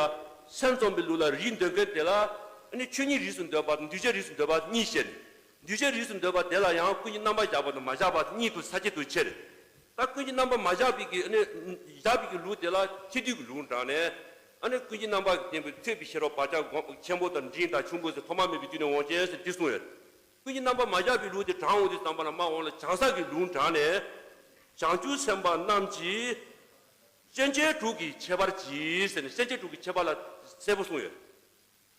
སེམས་ཙམ་པའི་ལུགས་ལ་རིགས་འདོད་མཁན་དེ་ལ་ཨ་ནི་ཆོས་ཉིད་རིགས་སུ་འདོད་པ་དང་འདུས་བྱས་རིགས་སུ་འདོད་པ་གཉིས་བཤད་ནས་འདུས་བྱས་རིགས་སུ་འདོད་པ་དེ་ལ་ཡང་ཀུན་གྱིས་རྣམ་པར་བཞག་པ་དང་མ་བཞག་པ་གཉིས་དུ་ས་བཅད་དུ་ཕྱེ་རེད། ད་ཀུན་གྱིས་རྣམ་པར་མ་བཞག་པའི་གི་ཨ་ནི་བཞག་པའི་གི་ལུགས་དེ་ལ་ཁྱད་འདུས་ཀྱི་ལུགས་དྲངས་ནས་ཨ་ནི་ཀུན་གྱིས་རྣམ་པར་བསྟན་པའི་ཐོས་པའི་ཤེས་རབ་བག་ཆགས་སྒོམ་ཆེན་པོ་དང་འབྲིང་དང་ཆུང་ཀུ་ཟེར་ཐོག་མ་མེད་པའི་དུས་ནས་འོང་ཅན་ཟེར་འདི་གསུངས་ཡོད། ཀུན་གྱིས་རྣམ་པར་མ་བཞག་པའི་ལུགས་དེ་དྲངས་འོང་དུས་ཙམ་པ་ལ་མ་འོངས་ལ་བྱང་ས་གི་ལུགས་དྲངས་ནས་བྱང་ཆུབ་སེམས་དཔའ་རྣམས་ཀྱིས་སེམས་ཅན་དྲུག་གི་ཁྱད་པར་གྱིས་ཟེར་ནས་སེམས་ཅན་དྲུག་གི་ཁྱད་པར་ལ་གསལ་པོ་གསུངས་ཡོད།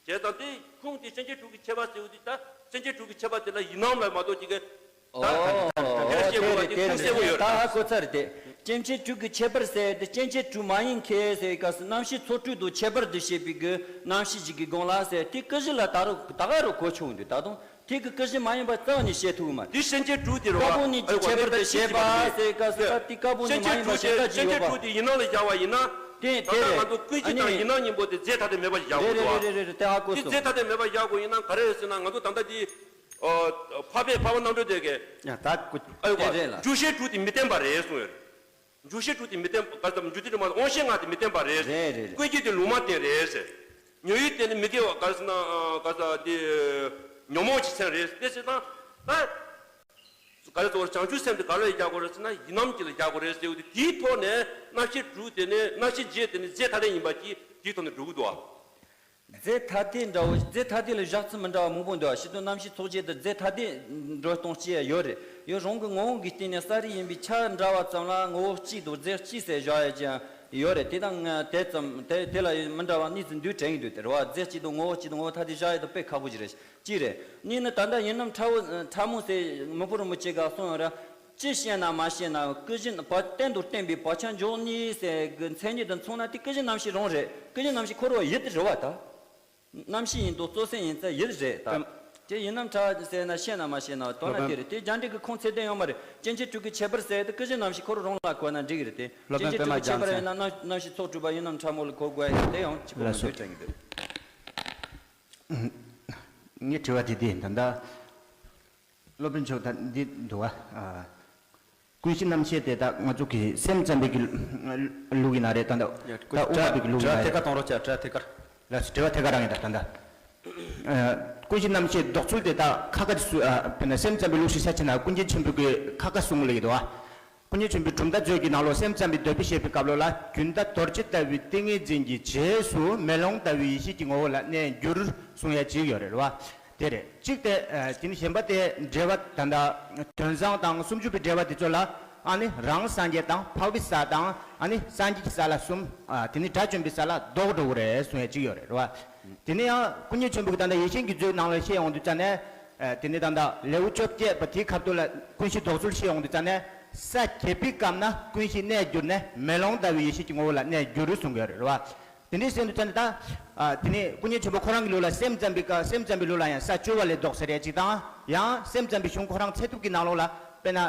བྱས་ཙང་དེ་ཁུངས་དེ་སེམས་ཅན་དྲུག་གི་ཁྱད་པར་ཟེར་བ་དེ་ད་སེམས་ཅན་དྲུག་གི་ཁྱད་པར་དེ་ལ་ཡིན་ནམ་ལ་མ་གཏོགས་ཅིག་གི་ད་ཨོ་ད་ཨོ་དེ་ལ་དེ་བཤད་དགོས་པ་རེད་དེ་དེ་ཁུངས་གསལ་པོ་ཡོད་རེད་ད་ཧ་གོ་ཚར་དེ་སེམས་ཅན་དྲུག་གི་ཁྱད་པར་ཟེར་དེ་སེམས་ཅན་དྲུག་མ་ཡིན་མཁན་ཟེར་བའི་སྐབས་སུ་རྣམ་ཤེས་ཚོགས་དྲུག་དང་ཁྱད་པར་དུ་བཤད་པའི་གི་རྣམ་ཤེས་ཅིག་གི་སྒང་ལ་ཟེར་དེ་ཀུན་གཞི་ལ་ད་རུང་ད་ག་རུ་གོ་ཆོག་འདུག་ད་དུང་དེ་གི་ཀུན་གཞི་མ་ཡིན་པ་རྩ་བ་ནས་བཤད་ཐུབ་ཀྱི་མ་རེད། དེ་སེམས་ཅན་དྲུག་དེ་རེད་བ། ཀ་པོ་ནི་ཅི་ཁྱད་པར་དུ་བཤད་པ་ཟེར་སྐབས་སུ་ད་དེ་ཀ་པོ་ནི་མ་ཡིན་པ་གཞན་དག་ཅིག་ཡོད་པ། སེམས་ཅན་དྲུག་དེ་ཡིན་ནམ་ལ་བཞག་པ་ཡིན་ན། དེ་ད་ལྟ་ང་ཚོ་ཀུན་གཞི་དང་ཡིན་ནམ་གཉིས་པོ་དེ་རྫས་ཐ་དད་མེད་པ་བཞག་དགོས་རེད་རེད་རེད་རེད་དེ་ཧ་གོ་སོང་། དེ་རྫས་ཐ་དད་མེད་པ་བཞག་དགོས་ཡིན་ན་ག་རེ་རེད་ཟེར་ན་ང་ཚོ་ད་ལྟ་དེ། འཕགས་པའི་འཕགས་པ་རྣམ་གྲོལ་དེ་གས། ཡ་ད་ཀུ་ཨ་ཡོ་དེ་རེད་ལ། འཇུག་ཤེས་དྲུག་དེ་མི་བརྟན་པ་རེད་གསུངས་ཡོད། འཇུག་ཤེས་དྲུག་དེ་མི་བརྟན་པ་ག་ཙམ་འཇུག་དེ་དྲུག་མ་དབང་ཤེས་ལྔ་དེ་མི་བརྟན་པ་རེད། རེད་རེད་རེད། ཀུན་གཞི་དེ་ལུང་མ་བསྟན་རེད་ཟེར། ཉོན་ཡིད་དེ་ནི་མི་དགེ་བ་ག་རེ་ཟེར་ན་ག་ས་དེ་ཉོན་མོངས་ཀྱི་མཚན་རེད་དེ་ཟེར་ན་ད། ག་རེ་ཟེར་བྱང་ཆུབ་སེམས་དེ་ག་ལ་རྒྱག་དགོས་རེད་ཟེར་ན་ཡིད་རྣམ་གྱིས་ལ་རྒྱག་དགོས་རེད་ཟེར་བ་དེ་དེའི་ཐོག་ནས་རྣམ་ཤེས་དྲུག་དེ་ནི་རྣམ་ཤེས་བརྒྱད་དེ་ནི་རྫས་ཐ་དད་ཡིན་པ་ཅིག་དེའི་ཐོག་ནས་འགྲོ་གི་འདུག་ཨ། རྫས་ཐ་དད་འདྲ་བོ་རྫས་ཐ་དད་ལ་བཞག་ཚུལ་མི་འདྲ་བ་མང་པོ་འདུག་ཨ། སྤྱིར་བཏང་རྣམ་ཤེས་ཚོགས་བརྒྱད་དུ་རྫས་ཐ་དད་འགྲོ་སྟངས་ཅིག་ཡོད་རེད། ཡང་རང་གི་ངོ་བོ་གི་སྟེང་ནས་ས་རིགས་ཡིན་པའི་ཆ་འདྲ་བ་ཙམ་ལ་ངོ་བོ་གཅིག་དང་རྫས་གཅིག་ཟེར་བཞག་ཡ་ཅིག་ཡང་ཡོད་རེད། དེ་དང་དེ་ཙམ་དེ་དེ་ལ་མི་འདྲ་བ་གཉིས་སུ་འདུས་དྲན་གྱི་འདུག་དེ་རེད་བ། རྫས་གཅིག་དང་ངོ་བོ་གཅིག་དང་ངོ་བོ་ཐ་དད་བཞག་ཡ་དང་དཔེ་ཁག་པོ་ཅིག་རེད། གཅིག་རེད། གཉིས་ནི་ད་ལྟ་ཡིན་ནམ་ཕྲ་བོ་ཕྲ་མོ་ཟེར་མི་ཕོ་རོ་མོ་ཅིག་ག་གསུངས་ཡོད་ར། ཅི་བཤད་ན་མ་བཤད་ན་ཀུན་གཞི་བ་གཏན་དུ་བརྟན་པའི་བག་ཆགས་འཇོག་གཉིས་ཟེར་གི་མཚན་ཉིད་དུ་མཚོན་ན་དེ་ཀུན་གཞི་རྣམ་ཤེས་རང་རེད། ཀུན་གཞི་རྣམ་ཤེས་ཁོ་རང་ཡིད་རེད་བ་ད། རྣམ་ཤེས་ཡིན་དང་གཙོ་སེམས་ཡིན་ཚད་ཡིད་རེད་ད། ཀུན་ དེ་ཡིན་ནམ་འཁྲུལ་ཟེར་ན་ཤེས་ན་མ་ཤེས་ན་དོན་ན་དེ་རེད། དེ་རྒྱ་འགྲེལ་གྱི་ཁུངས་ཚད་ལྡན་ཡོད་མ་རེད། སྐྱེ་མཆེད་དྲུག་གི་ཁྱད་པར་ཟེར་དེ་ཀུན་གཞི་རྣམ་ཤེས་ཁོ་རང་རང་ལ་གོ་ན་འགྲིག་གི་རེད་དེ། སྐྱེ་མཆེད་དྲུག་གི་ཁྱད་པར་ཡིན་ན་རྣམ་རྣམ་ཤེས་ཚོགས་དྲུག་པ་ཡིན་ནམ་ཕྲ་མོ་ལ་གོ་དགོས་ཡ་དེ་ཡང་གཅིག་པོ་མི་འདུག་དྲན་གྱི་འདུག་ངས་དྲི་བ་དེ་དེ་ཡིན། ད་ལྟ་སློབ་དཔོན་མཆོག་ད་འདི་འདུག་བ། ཀུན་གཞི་རྣམ་ཤེས་དེ་ད་ང་ཚོ་གི་སེམས་ཙམ་པའི་གི་ལུགས་ཡིན་ན་རེད། ད་ད་ད་དབུ་མ་པའི་གི་ལུགས་ཡིན་ན་རེད། དྲི་བ་ཐད་ཀར་གཏོང་རོགས་བྱ། དྲི་བ་ཐད་ཀར། ལགས་སོ། དྲི་བ་ཐད་ཀར་རང་ཡིན། ད་ད་ད་ཀུན་གཞི་རྣམ་ཤེས་ལྡོག་ཚུལ་དེ་ད་ཁ་ཁ་སུ་ཨ་དཔེར་ན་སེམས་ཙམ་པའི་ལུགས་ཤིག་ཤ་ཆེ་ན་ཀུན་མཁྱེན་ཆེན་པོའི་གི་ཁ་ཁ་གསུང་ལེ་ཡིན་དོ། ཀུན་མཁྱེན་ཆེན་པོའི་གྲུབ་མཐའ་མཛོད་ཀྱི་ནང་ལོགས་སེམས་ཙམ་པའི་ཟློས་པའི་བཤད་པའི་སྐབས་ལོ་ལ་རྒྱུན་མཐའ་རྡོ་རྗེ་ལྟ་བུའི་ཏིང་ངེ་འཛིན་གྱི་རྗེས་སུ་མེ་ལོང་ལྟ་བུའི་ཡེ་ཤེས་ཀྱི་ངོ་བོ་ལ་གནས་འགྱུར་གསུང་ཡ་ཅིག་ཡོད་རེད་བ། དེ་རེད། གཅིག་དེ་ཨ་དེ་ནི་གཞན་པ་དེ་འགྲེལ་པ་ད་ལྟ་དོན་བཟང་དང་སུམ་ཅུ་པའི་འགྲེལ་པ་དེ་ཚོ་ལ་ཨ་ནི་རང་སངས་རྒྱས་དང་འཕགས་པའི་ས་དང་ཨ་ནི་སངས་རྒྱས་ཀྱི་ས་ལ་གསུམ། ཨ་དེ་ནི་དགྲ་བཅོམ་པའི་ས་ལ་ལྡོག་འགྲོ་གི་རེད་གསུང་ཡ་གཅིག་ཡོད་རེད་བ། དེ་ནི་ཡང་ཀུན་མཁྱེན་ཆེན་པོ་གི་ད་ལྟ་ཡེ་ཤེས་ཀྱི་མཛོད་ནང་ལ་བཤད་ཡོང་དུས་ཙ་ནས་ཨ་དེ་ནི་ད་ལྟ་ལེའུ་བཅོ་བརྒྱད་པ་དེའི་ཁ་ཐུག་ལ་ཀུན་གཞི་ལྡོག་ཚུལ་བཤད་ཡོང་དུས་ཙ་ནས་ས་བརྒྱད་པའི་སྐབས་ན་ཀུན་གཞི་གནས་འགྱུར་ནས་མེ་ལོང་ལྟ་བུའི་ཡེ་ཤེས་ཀྱི་ངོ་བོ་ལ་གནས་འགྱུར་གསུང་གི་ཡོད་རེད་བ། དེ་འདྲའི་ཟེར་དུས་ཙམ་ནས་ད། ཨ་དེ་ནས་ཀུན་མཁྱེན་ཆེན་པོ་ཁོ་རང་གི་ལུགས་ལ་སེམས་ཙམ་པའི་ཀ་སེམས་ཙམ་པའི་ལུགས་ལ་ཡང་ས་བཅུ་པ་ལས་ལྡོག་ཟེར་ཡ་གཅིག་དང་། ཡང་སེམས་ཙམ་པའི་གཞུང་ཁོ་རང་ཚད་ཐུབ་ཀྱི་ནང་ལོགས་ལ་དཔེར་ན།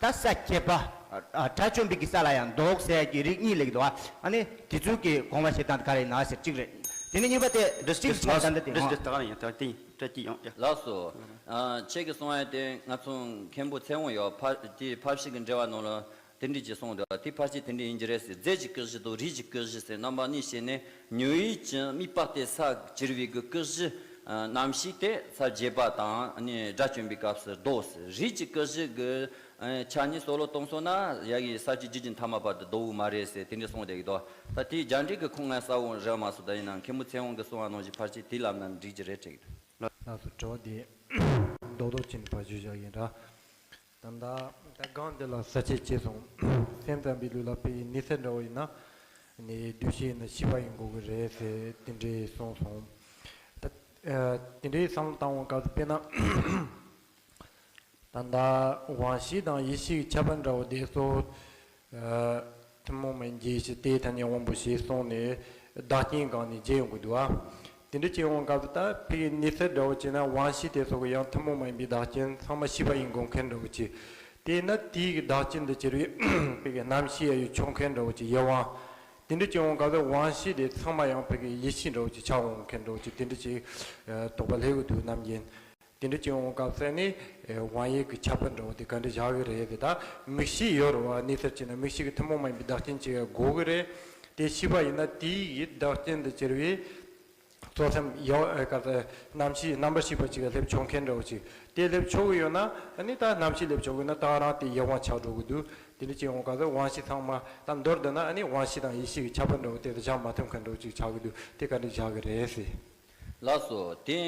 ད་ས་བརྒྱད་པ། ཨ་དགྲ་བཅོམ་པའི་གི་ས་ལ་ཡང་ལྡོག་ཟེར་ཡ་གི་རིགས་གཉིས་ལེགས་འདུག་ཨ་ནི་དེ་ཚོའི་གི་དགོངས་པ་བཞེས་སྟངས་དེ་ག་རེ་ཡིན་ན་ཟེར་གཅིག་རེད། དེ་ནས་གཉིས་པ་དེ་འདྲི་གཅིག་ལགས་སོ། ད་ལྟ་དེ་འདྲི་ཧང་གཅིག་ད་ག་རེ་ཡིན། ད་དེ་ཡིན། ད་དེ་ཡོང་ཡ། ལགས་སོ། ཨ་ཁྱེད་ཀྱིས་གསུངས་ཡ་དེ་ང་ཚོ་མཁན་པོ་ཚེ་དབང་ཡོད་ཕ་དེ་ཕར་ཕྱིན་གྱི་འགྲེལ་པ་ནང་ལ། དེ་འདྲ་ཅིག་གསུངས་འདུག་དེ་ཕལ་ཆེར་དེ་འདྲ་ཡིན་གྱི་རེད་ཟེར། རྫས་ཀྱི་ཀུན་གཞི་དང་རིགས་ཀྱི་ཀུན་གཞི་ཟེར་རྣམ་པ་གཉིས་བཤད་ནས་ཉོན་ཡིད་ཀྱི་དམིགས་པ་སྟེ་ས་གྱུར་པའི་གི་ཀུན་གཞི་རྣམ་ཤེས་དེ་ས་བརྒྱད་པ་དང་ནི་དགྲ་བཅོམ་པའི་སྐབས་སུ་ལྡོག་ཟེར། རིགས་ཀྱི་ཀུན་གཞི་གི་ཆ་ནས་སོ་ལོ་གཏོང་སོང་ན་ཡ་གི་ས་བཅུ་རྒྱུད་ཀྱི་མཐའ་མ་བར་དུ་ལྡོག་གི་མ་རེད་ཟེར་དེ་འདྲ་གསུངས་བསྡད་ཀྱི་འདུག་ད་དེའི་རྒྱ་འགྲེལ་གྱི་ཁུངས་ང་གསལ་བོ་རག་མ་སོང་། ད་ཡིན་ནའང་མཁན་པོ་ཚེ་དབང་གིས་གསུངས་པ་ནང་བཞིན་ཕལ་ཆེར་དེ་ལབ་ན་འགྲིག་གི་རེད་དྲན་གྱི་འདུག་ལགས་སོ། དྲི་བ་འདི་རྡོག་རྡོག་བྱས་ནས་ཕར་ཞུས་བཞག་ཡིན་ར། ད་ལྟ་ད་སྒང་འདི་ལ་ས་བཅད་བྱས་སོང་། སེམས་ཙམ་པའི་ལུགས་ལ་དཔེ་ཡི་ནི་ཚེ་འདྲ་བོ་ཡིན་ན། ནི་འདུ་ཤེས་ཡིན་ན་ཤེས་པ་ཡིན་དགོས་ཀྱི་རེད་ཟེར་དེ་འདྲའི་གསུངས་སོང་། ད་ཨ་དེ་འདྲའི་བསམ་བློ་བཏང་བའི་སྐབས་སུ་དཔེར་ན། ད་ལྟ་དབང་ཤེས་དང་ཡེ་ཤེས་ཀྱི་ཁྱད་པར་འདྲ་བོ་དེ་ཚོ། ཨ་ཐུན་མོང་མ་ཡིན་གྱི་ཡེ་ཤེས་དེའི་ཐ་སྙད་དབང་པོ་ཞེས་གསུངས་ནས་བདག་རྐྱེན་སྒང་ནས་འབྱེད་ཡོང་གི་འདུག་ཨ། དེ་འདྲ་བྱེད་ཡོང་སྐབས་སུ་ད་ཕ་གི་ནི་ཚེ་འདྲ་བོ་བྱས་ན་དབང་ཤེས་དེ་ཚོ་གི་ཡང་ཐུན་མོང་མ་ཡིན་པའི་བདག་རྐྱེན་ཚང་མ་ཤེས་པ་ཡིན་དགོས་མཁན་འདྲ་བོ་ཅིག་དེས་ན་དེའི་གི་བདག་རྐྱེན་དུ་གྱུར་བའི་ཕ་གི་རྣམ་ཤེས་ཡ་ཡུལ་ཆོག་མཁན་འདྲ་བོ་ཅིག་ཡིད་དབང་། དེ་འདྲ་བྱེད་ཡོང་སྐབས་སུ་དབང་ཤེས་དེ་ཚང་མ་ཡང་ཕ་གི་ཡེ་ཤེས་འདྲ་བོ་ཅིག་ཆགས་འོང་མཁན་འདྲ་བོ་ཅིག་དེ་འདྲ་ཅིག་ཨ་དོགས་པ་སླེབས་ཀྱི་འདུག་རྣམ་རྒྱལ། དེ་འདྲ་བྱེད་འོང་སྐབས་སུ་ནི་ཨེ་དབང་ཡུལ་གྱི་ཁྱད་པར་འདྲ་བོ་དེ་ག་འདྲ་བཞག་གི་རེད་དེ། ད་མིག་ཤེས་ཡོད་རེད་བ། ནི་ཚེ་བྱས་ན་མིག་ཤེས་ཀྱི་ཐུན་མོང་མ་ཡིན་པའི་བདག་རྐྱེན་ཅིག་དགོས་ཀྱི་རེད། དེ་ཤེས་པ་ཡིན་ན་དེའི་ཡི་བདག་རྐྱེན་དུ་གྱུར་བའི་གཙོ་སེམས་ཡོད་ཨེ་ག་ཚོད་རྣམ་ཤེས་རྣམ་པར་ཤེས་པ་ཅིག་ལ་སླེབས་ཆོག་མཁན་འདྲ་བོ་ཅིག་དེ་སླེབས་ཆོག་གི་ཡོད་ན་ཨ་ནི་ད་རྣམ་ཤེས་སླེབས་ཆོག་གི་ཡོད་ན་ད་རང་དེ་ཡིད་དབང་ཆགས་འགྲོ་གི་འདུག་དེ་འདྲ་བྱེད་འོང་སྐབས་སུ་དབང་ཤེས་ཚང་མ་ད་མདོར་བསྡུ་ན་ཨ་ནི་དབང་ཤེས་དང་ཡེ་ཤེས་ཀྱི་ཁྱད་པར་འདྲ་བོ་དེ་ལ་བཞག་མ་ཐུབ་མཁན་འདྲ་བོ་ཅིག་ཆགས་ཀྱི་འདུག་དེ་ག་འདྲ་བཞག་གི་རེད་ཟེར། ལགས་སོ། དེ་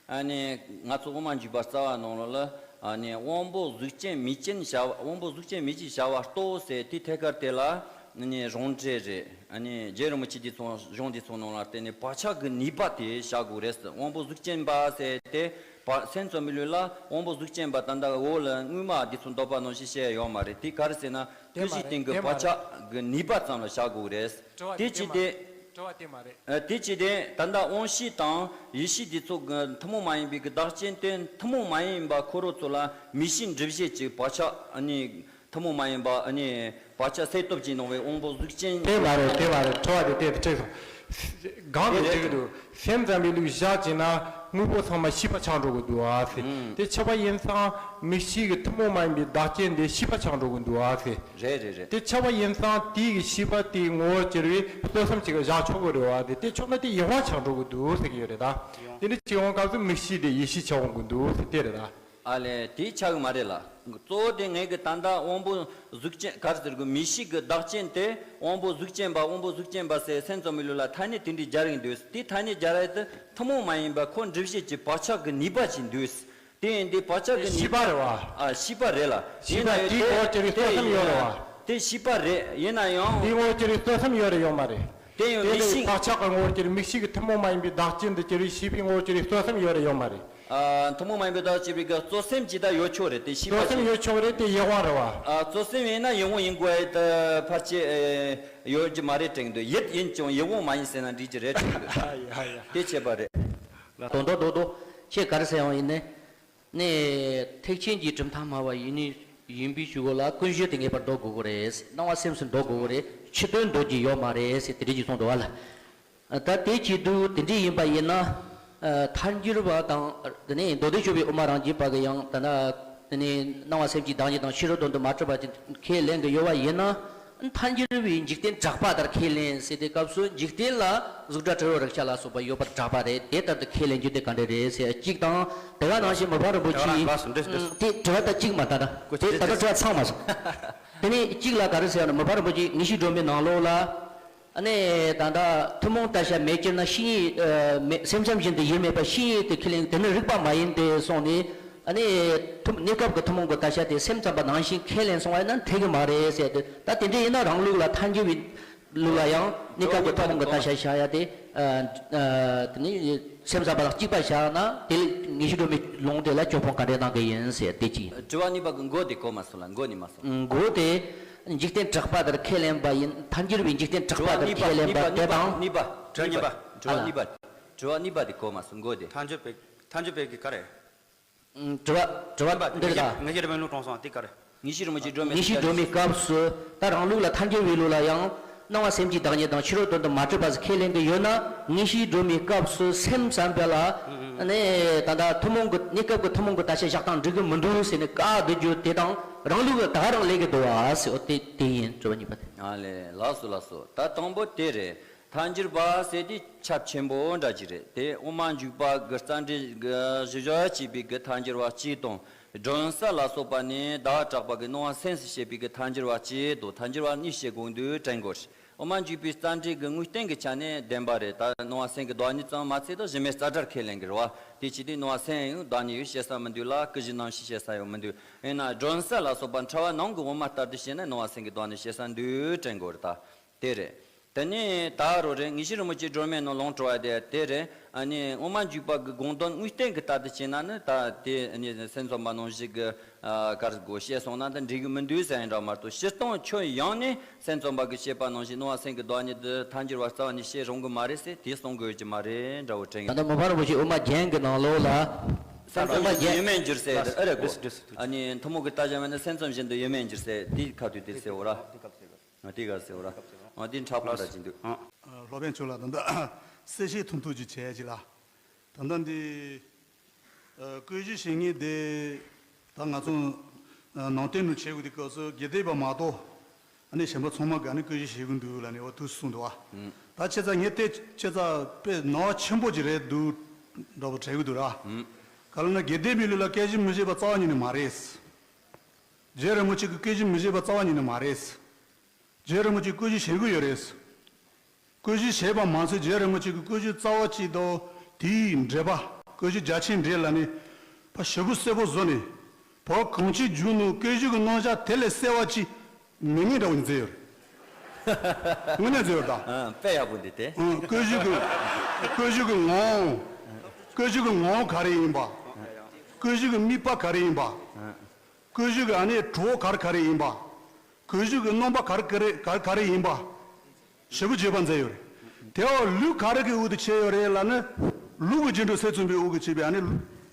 ཨ་ནི་ང་ཚོ་དབུ་མ་འཇུག་པ་རྩ་བ་ནང་ལོགས་ལ་ཨ་ནི་དབང་པོ་གཟུགས་ཅན་མིག་ཅན་བྱ་བ། དབང་པོ་གཟུགས་ཅན་མིག་ཅན་བྱ་བ་རྟོགས་ཟེར་དེ་ཐད་ཀར་དེ་ལ་ཨ་ནི་རང་འགྲེལ་རེད། ཨ་ནི་རྗེ་རིན་པོ་ཆེ་དེ་ཚོ་གཞུང་དེ་ཚོ་ནང་ལ་བརྟེན་ནས་བག་ཆགས་ཀྱི་ནུས་པ་དེ་བཞག་དགོས་རེད། དབང་པོ་གཟུགས་ཅན་པ་ཟེར་དེ་བ་སེམས་ཙམ་པའི་ལུགས་ལ་དབང་པོ་གཟུགས་ཅན་པ་ད་ལྟ་འོག་ལ་དངོས་མ་དེ་ཚོ་འདོད་པ་ནང་བཞིན་བཤད་ཡ་ཡོད་མ་རེད། དེ་ག་རེ་ཟེར་ན་དེ་ཀུན་མ་གཞིའི་རེད། སྟེང་གི་དེ་མ་བག་རེད། ཆགས་ཀྱི་ནུས་པ་ཙམ་ལ་བཞག་དགོས་རེད། དྲི་བ་དེ་དེ་ཅི་མ་དེ། རེད། དྲི་བ་དེ་མ་རེད། ཨ་དེ་ཅི་སྟེ་ད་ལྟ་དབང་ཤེས་དང་ཡེ་ཤེས་འདི་ཚོ་གི་ཐུན་མོང་མ་ཡིན་པའི་གི་བདག་རྐྱེན་དེ་ཐུན་མོང་མ་ཡིན་པ་ཁོ་རང་ཚོ་ལ་མིག་ཤེས་འགྲུབ་བྱེད་ཀྱི་བག་ཆགས་ཨ་ནི་ཐུན་མོང་མ་ཡིན་པ་ཨ་ནི་བག་ཆགས་སད་སྟོབས་ཀྱིས་སྣང་བའི་དབང་པོ་གཟུགས་ཅན། དེ་མ་རེད། དེ་མ་རེད། དྲི་བ་དེ་དེ་དྲིས་སོང་། གང་དེ་དེ་འགྲིག་གི་འདུག་སེམས་ཙམ་པའི་ལུགས་བཞག་བྱས་ན་དངོས་པོ་ཚང་མ་ཤེས་པ་ཆགས་འགྲོ་གི་འདུག་ཨ་ཟེར། ཨུམ། དེ་ཆགས་པ་ཡིན་ཙང་མིག་ཤེས་ཀྱི་ཐུན་མོང་མ་ཡིན་པའི་བདག་རྐྱེན་དེ་ཤེས་པ་ཆགས་འགྲོ་གི་འདུག་ཨ་ཟེར། རེད་རེད་རེད། དེ་ཆགས་པ་ཡིན་ཙང་དེའི་གི་ཤེས་པ་དེའི་ངོ་བོར་གྱུར་བའི་གཙོ་སེམས་གཅིག་ག་བཞག་ཆོག་གི་རེད་བ། དེ་དེ་ཆོག་ན་དེ་ཡིད་དབང་ཆགས་འགྲོ་གི་འདུག་ཟེར་གྱི་ཡོད་རེད་ད། དེ་འདྲ་བྱེད་འོང་སྐབས་སུ་མིག་ཤེས་དེ་ཡེ་ཤེས་ཆགས་འོང་གི་འདུག་ཟེར་དེ་རེད་ད། ཨ་ལས་དེ་ཆགས་གི་མ་རེད་ལ། གཙོ་བོ་དེ་ངས་གི་ད་ལྟ་དབང་པོ་གཟུགས་ཅན་ག་རེ་ཟེར་གི་མིག་ཤེས་ཀྱི་བདག་རྐྱེན་དེ་དབང་པོ་གཟུགས་ཅན་པ་དབང་པོ་གཟུགས་ཅན་པ་ཟེར་སེམས་ཙམ་པའི་ལུགས་ལ་ཐ་སྙད་དེ་འདྲའི་སྦྱར་གི་འདུག་དེ་ཐ་སྙད་སྦྱར་ཡ་དེ་ཐུན་མོང་མ་ཡིན་པ་ཁོ་འགྲུབ་བྱེད་ཀྱི་བག་ཆགས་ཀྱི་ནུས་པ་ཅིག་འདུག་དེ་ཡིན་དུས་བག་ཆགས་ཀྱི་ནུས་པ། ཤེས་པ་རེད་བ། ཨ་ཤེས་པ་རེད་ལ། ཤེས་པ་ཡིན་ན་དེའི་ངོ་བོར་གྱུར་བའི་གཙོ་སེམས་ཡོད་རེད་བ། དེ་ཤེས་པ་རེད། ཡིན་ན་ཡང་། དེའི་ངོ་བོར་གྱུར་བའི་གཙོ་སེམས་ཡོད་རེད་ཡོད་མ་རེད། དེ་ཡང་དེ་མིག་ལས་ཤེས། བག་ཆགས་ཀྱི་ངོ་བོར་གྱུར་བའི་མིག་ཤེས་ཀྱི་ཐུན་མོང་མ་ཡིན་པའི་བདག་རྐྱེན་དུ་གྱུར་བའི་ཤེས་པའི་ངོ་བོར་གྱུར་བའི་གཙོ་སེམས་ཡོད་རེད་ཡོད་མ་རེད། ཨ་ཐུན་མོང་མ་ཡིན་པའི་བདག་ཅེས་པའི་གི་གཙོ་སེམས་ཇི་ལྟར་ཡོད་ཆོག་རེད་དེ་ཤེས་པ་གཙོ་སེམས་ཅིག་ཡོད་ཆོག་རེད་དེ་ཡིད་དབང་རེད་བ། ཨ་གཙོ་སེམས་ཡིན་ན་ཡིད་དབང་ཡིན་དགོས་ཡ་ད་ཕལ་ཆེར་ཡོད་ཀྱི་མ་རེད་དྲན་གི་འདུག་ཡིད་ཡིན་ཀྱང་ཡིད་དབང་མ་ཡིན་ཟེར་ན་འགྲིག་གི་རེད་དྲན་གི་འདུག་ཨ་ཡ་ཡ། དེ་ཁྱད་པར་རེད། རྡོག་རྡོག་རྡོག་རྡོག་ཁྱེད་ག་རེ་ཟེར་ཡོང་ཡིན་ནའི། ནས་ཐེག་ཆེན་གྱི་གྲུབ་མཐའ་སྨྲ་བ་ཡིན་ནི་ཡིན་པའི་ཆུ་གོ་ལ་ཀུན་སྤྱོད་དེ་ངེས་པར་འདོད་དགོས་ཀྱི་རེད། སྣང་བ་སེམས་སུ་འདོད་དགོས་ཀྱི་རེད། ཕྱི་དོན་འདོད་ཀྱི་ཡོད་མ་རེད་ཟེར་དེ་འདྲ་ཅིག་གསུངས་འདུག་བ་ལ། ད་དེ་བྱེད་དུས་དེ་འདྲ་ཡིན་པ་ཡིན་ན། ཐལ་འགྱུར་བ་དང་དེ་ནས་མདོ་སྡེ་མཆོག་པའི་དབུ་མ་རང་རྒྱུད་པ་གི་ཡང་ད་ན་དེ་ནས་སྣང་བ་སེམས་ཀྱི་བདག་ཉིད་དང་ཕྱི་རོལ་དོན་དུ་མ་གྲུབ་པ་དེ་ཁས་ལེན་གྱི་ཡོད་པ་ཡིན་ན། ཐལ་འགྱུར་བའི་འཇིག་རྟེན་གྲགས་པ་ལྟར་ཁས་ལེན་ཟེར་དུས་སྐབས་སུ་འཇིག་རྟེན་ལ་གཟུགས་སྒྲ་དྲི་རོ་རེག་བྱ་ལ་སོགས་པ་ཡོད་པར་གྲགས་པ་རེད། དེ་ལྟར་དུ་ཁས་ལེན་རྒྱུ་དེ་ག་འདྲ་རེད་ཟེར་གཅིག་དང་། དེ་ག་ནང་བཞིན་མི་ཕམ་རིན་པོ་ཆེས་དེ་དྲི་བ་ད་གཅིག་མ་ད་ད་དེ་ད་ལྟ་དྲི་བ་ཚང་མ་སོང་། དེ་ནས་གཅིག་ལ་ག་རེ་ཟེར་ན་མི་ཕམ་རིན་པོ་ཆེས་ངེས་ཤེས་སྒྲོན་མེའི་ནང་ལོགས་ལ། ཨ་ནི་ད་ལྟ་ཐུན་མོང་ལྟ་བྱ་མེད་ཅེ་ན་བཤེས་གཉེན་མེད་སེམས་ཙམ་བཞིན་དུ་ཡུལ་མེད་པ་བཤེས་གཉེན་དེ་ཁས་ལེན་དེ་ནི་རིགས་པ་མ་ཡིན་ཏེ་གསུངས་ནས། ཨ་ནི་ཐུན་གནས་སྐབས་ཀྱི་ཐུན་མོང་གི་ལྟ་བྱ་དེ་སེམས་ཙམ་པ་ནང་བཞིན་ཁས་ལེན་སོང་བ་ཡིན་ན་འཐད་གི་མ་རེད་ཟེར་ཏེ། ད་དེ་འདྲ་ཡིན་ན་རང་ལུགས་ལ་ཐལ་འགྱུར་བའི་ལུགས་ལ་ཡང་གནས་སྐབས་ཀྱི་ཐུན་མོང་གི་ལྟ་བྱ་བཞག་ཡ་དེ། ཨ་ཨ་དེ་ནི་སེམས་ཙམ་པ་དང་གཅིག་པ་བཞག་ན་དེ་ལ་ངེས་ཤེས་སྒྲོན་མེའི་ལུང་དེ་ལ་གྱོད་དཔང་ག་འདྲ་གནང་གི་ཡིན་ཟེར་དེ་གཅིག་ཡིན། དྲི་བ་གཉིས་པ་གི་མགོ་དེ་གོ་མ་སོང་ལ། མགོ་ནི་མ་སོང་། མགོ་དེ་འཇིག་རྟེན་གྲགས་པ་ལྟར་ཁས་ལེན་པ་ཡིན། ཐལ་འགྱུར་བའི་འཇིག་རྟེན་གྲགས་པ་ལྟར་ཁས་ལེན་པ་དེ་དང་། གཉིས་པ། དྲི་བ་གཉིས་པ། དྲི་བ་གཉིས་པ། དྲི་བ་གཉིས་པ་དེ་གོ་མ་སོང་མགོ་དེ། ཐལ་འཇུག་པའི་ཐལ་འཇུག་པའི་གི་ག་རེ། དྲི་བ་དྲི་བ་འདི་རེད་ད། ངེས་ཤེས་རིམ་པའི་ལུང་དྲངས་སོང་དེ་ག་རེ། ངེས་ཤེས་རིན་པོ་ཆེ་སྒྲོན་མེ། ངེས་ཤེས་སྒྲོན་མེའི་སྐབས་སུ་ད་རང་ལུགས་ལ་ཐལ་འགྱུར་བའི་ལུགས་ལ་ཡང་སྣང་བ་སེམས་ཀྱི་བདག་ཉིད་དང་ཕྱི་རོལ་དོན་དུ་མ་གྲུབ་པ་ཟེར་ཁས་ལེན་གྱི་ཡོད་ན། ངེས་ཤེས་སྒྲོན་མེའི་སྐབས་སུ་སེམས་ཙམ་པ་ལ་ནི་ད་ལྟ་ཐུན་མོང་གི་གནས་སྐབས་ཀྱི་ཐུན་མོང་གི་ལྟ་བྱ་བཞག་སྟངས་འགྲིག་གི་མི་འདུག་ཟེར་ནས་བཀག་སྡོད་རྒྱུ་དེ་དང་རང་ལུགས་ལ་ད་རང་ལས་ཀྱི་འདུག་བ་ཟེར། འོ་དེ་དེ་ཡིན། དྲི་བ་གཉིས་པ་དེ། ཨ་ལས། ལགས་སོ་ལགས་སོ། ད་དང་པོ་དེ་རེད། ཐལ་འགྱུར་བ་ཟེར་དེ་ཁྱབ་ཆེན་པོ་འདྲ་ཅིག་རེད་དེ། དབུ་མ་འཇུག་པ་གི་རྩ་འགྲེལ་གཞི་བཞག་བྱས་པའི་གི་ཐལ་འགྱུར་བ་གཅིག་དང་། སྒྲོན་གསལ་ལ་སོགས་པ་ནི་བདག་གྲགས་པ་གི་སྣང་བ་སེམས་སུ་བྱེད་པའི་གི་ཐལ་འགྱུར་བ་གཅིག་དང་ཐལ་འགྱུར་བ་གཉིས་བྱེད་དགོས་འདུག་དྲན་དགོས། དབུ་མ་འཇུག་པའི་རྩ་འགྲེལ་གི་དངོས་བསྟན་གྱི་ཆ་ནས་བདེན་པ་རེད། ད་སྣང་བ་སེམས་ཀྱི་བདག་ཉིད་ཙམ་མ་ཚད་ད་གཞི་མེད་རྩ་བྲལ་ཁས་ལེན་གི་རེད་བ། དེ་བྱས་དུས་སྣང་བ་སེམས་ཡང་བདག་ཉིད་ཡོད་བཤད་ས་མི་འདུག་ལ། ཀུན་གཞི་རྣམ་ཤེས་བཤད་ས་ཡང་མི་འདུག་ཡིན་ན་སྒྲོན་གསལ་ལ་སོགས་པ་ཕྲ་བ་ནང་གི་དབུ་མ་ལྟར་དུ་བཤད་ན་སྣང་བ་སེམས་ཀྱི་བདག་ཉིད་བཤད་ས་འདུག་དྲན་དགོས་རེད་ད། དེ་རེད། དེ་ནས་ད་རོ་རེད། ངེས་ཤེས་རིན་པོ་ཆེ་སྒྲོན་མེ་ནང་ལུང་དྲངས་པ་དེ་དེ་རེད། ཨ་ནི་དབུ་མ་འཇུག་པ་གི་དགོངས་དོན་དངོས་བསྟན་གྱི་ལྟར་དུ་བྱས་ན་ནི་ད་དེ་ཨ་ནི་སེམས་ཙམ་པ་ནང་བཞིན་གྱི་ཨ་གར་དགོས་བཤད་སོང་ན་ད་འགྲིག་གི་མི་འདུག་ཟེར་ཡིན་འདྲ་མ་གཏོགས། སྤྱིར་བཏང་ཁྱོན་ཡོངས་ནས་སེམས་ཙམ་པ་གི་བཤད་པ་ནང་བཞིན་སྣང་བ་སེམས་ཀྱི་བདག་ཉིད་དུ་ཐལ་འགྱུར་བ་རྩ་བ་ནས་བཤད་རུང་གི་མ་རེད་ཟེར་དེ་གསུང་དགོས་ཀྱི་མ་རེད་འདྲ་བོ་དྲན་ད་གི། ལྟ་མི་ཕམ་རིན་པོ་ཆེ་དབུ་མ་རྒྱན་གྱི་ནང་ལོགས་ལ། སེམས་ཙམ་དབུ་མ་པ་དེ་རྒྱན་ཡོད་མེད་འགྱུར་ཟེར་ཨེ་རེད་གོ། ཨ་ནི་ཐུན་མོང་གི་ལྟ་བྱ་མེད་ན་སེམས་ཙམ་བཞིན་དུ་ཡོད་མེད་འགྱུར་ཟེར་དེའི་ཁ་ཐུག་དེ་ཟེར་འོ་ར། ང་དེ་ག་ཟེར་བ་ར། ང་དེ་འཁྲབ་ཁོང་འདྲ་ཅིག་འདུག་ཨ། སློབ་དཔོན་མཆོག་ལ་ད་ལྟ་གསལ་བཤད་ཐུང་ཐུང་ཅིག་བྱས་ཅིག་ལ། ད་ལྟ་འདི་ཨ་ཀུན་གཞི་བྱེད་མཁན་དེ་ད་ང་ཚོ་ཨ་ནང་བསྟན་ནང་བྱེད་དགོས་དུས་སྐབས་སུ་དགེ་ལྡན་པ་མ་གཏོགས་ཨ་ནི་གཞན་པ་ཚང་མ་ག་ནི་ཀུན་གཞི་བྱེད་དགོས་འདུག་ལ་ནི་འོ་དུས་གསུངས་འདུག་ཨ། ད་ཆེ་ཙག་ངས་བལྟས་ཆེ་ཙག་དཔེ་ནང་ཆེན་པོ་ཅིག་རེད་འདུག་འདྲ་པོ་དྲན་གི་འདུག་ར། ག་ལ་ན་དགེ་ལྡན་པའི་ལུགས་ལ་སྐད་ཅིག་མི་བྱེད་པ་རྩ་བ་ཉིད་ནས་མ་རེད། རྗེ་རིན་པོ་ཆེ་གི་སྐད་ཅིག་མི་བྱེད་པ་རྩ་བ་ཉིད་ནས་མ་རེད། རྗེ་རིན་པོ་ཆེ་སྐུ་བཞུགས་བཞེས་ཀྱི་ཡོད་རེད། སྐུ་བཞུགས་བཞེས་པ་མ་ཟད་རྗེ་རིན་པོ་ཆེ་གི་སྐུ་བཞུགས་རྩ་བ་གཅིག་དང་དེའི་འགྲེལ་པ་སྐུ་བཞུགས་རྒྱ་ཆེན་འགྲེལ་ལ་ནི་ཕ་ཞེ་པོ་གསལ་པོ་བཟོ་ནས་བོད་གངས་ཅན་ལྗོངས་ནང་སྐད་བཞུགས་ཀྱི་རྣམ་གཞག་དེ་ལས་གསལ་བ་ཅིག་མེད་ངེས་འདྲ་བོ་ནི་མཛད་ཡོད་རེད། དངོས་གནས་མཛད་ཡོད་རེད་ད། ཨ་དཔེ་ཡག་པོ་འདི་སྟེ། ཨ་སྐུ་བཞུགས་ཀྱི་སྐུ་བཞུགས་ཀྱི་ངོ་བོ། སྐུ་བཞུགས་ཀྱི་ངོ་བོ་ག་རེ་ཡིན་པ། སྐུ་བཞུགས་ཀྱི་དམིགས་པ་ག་རེ་ཡིན་པ། སྐུ་བཞུགས་ཀྱི་ཨ་ནི་གྲོགས་ག་རེ་ག་རེ་ཡིན་པ། སྐུ་བཞུགས་ཀྱི་རྣམ་པ་ག་རེ་ག་རེ་ག་རེ་ག་རེ་ཡིན་པ། ཞེ་པོ་བརྗོད་པ་མཛད་ཡོད་རེད། དེ་འོག་ལུགས་ག་རེ་གི་དབང་དུ་བྱས་ཡོད་རེད་ལབ་ན། ལུགས་ཀྱི་རྗེས་འགྲོ་ཚད་མཚོན་པའི་དབང་གིས་བྱས་པའི་ཨ་ནི།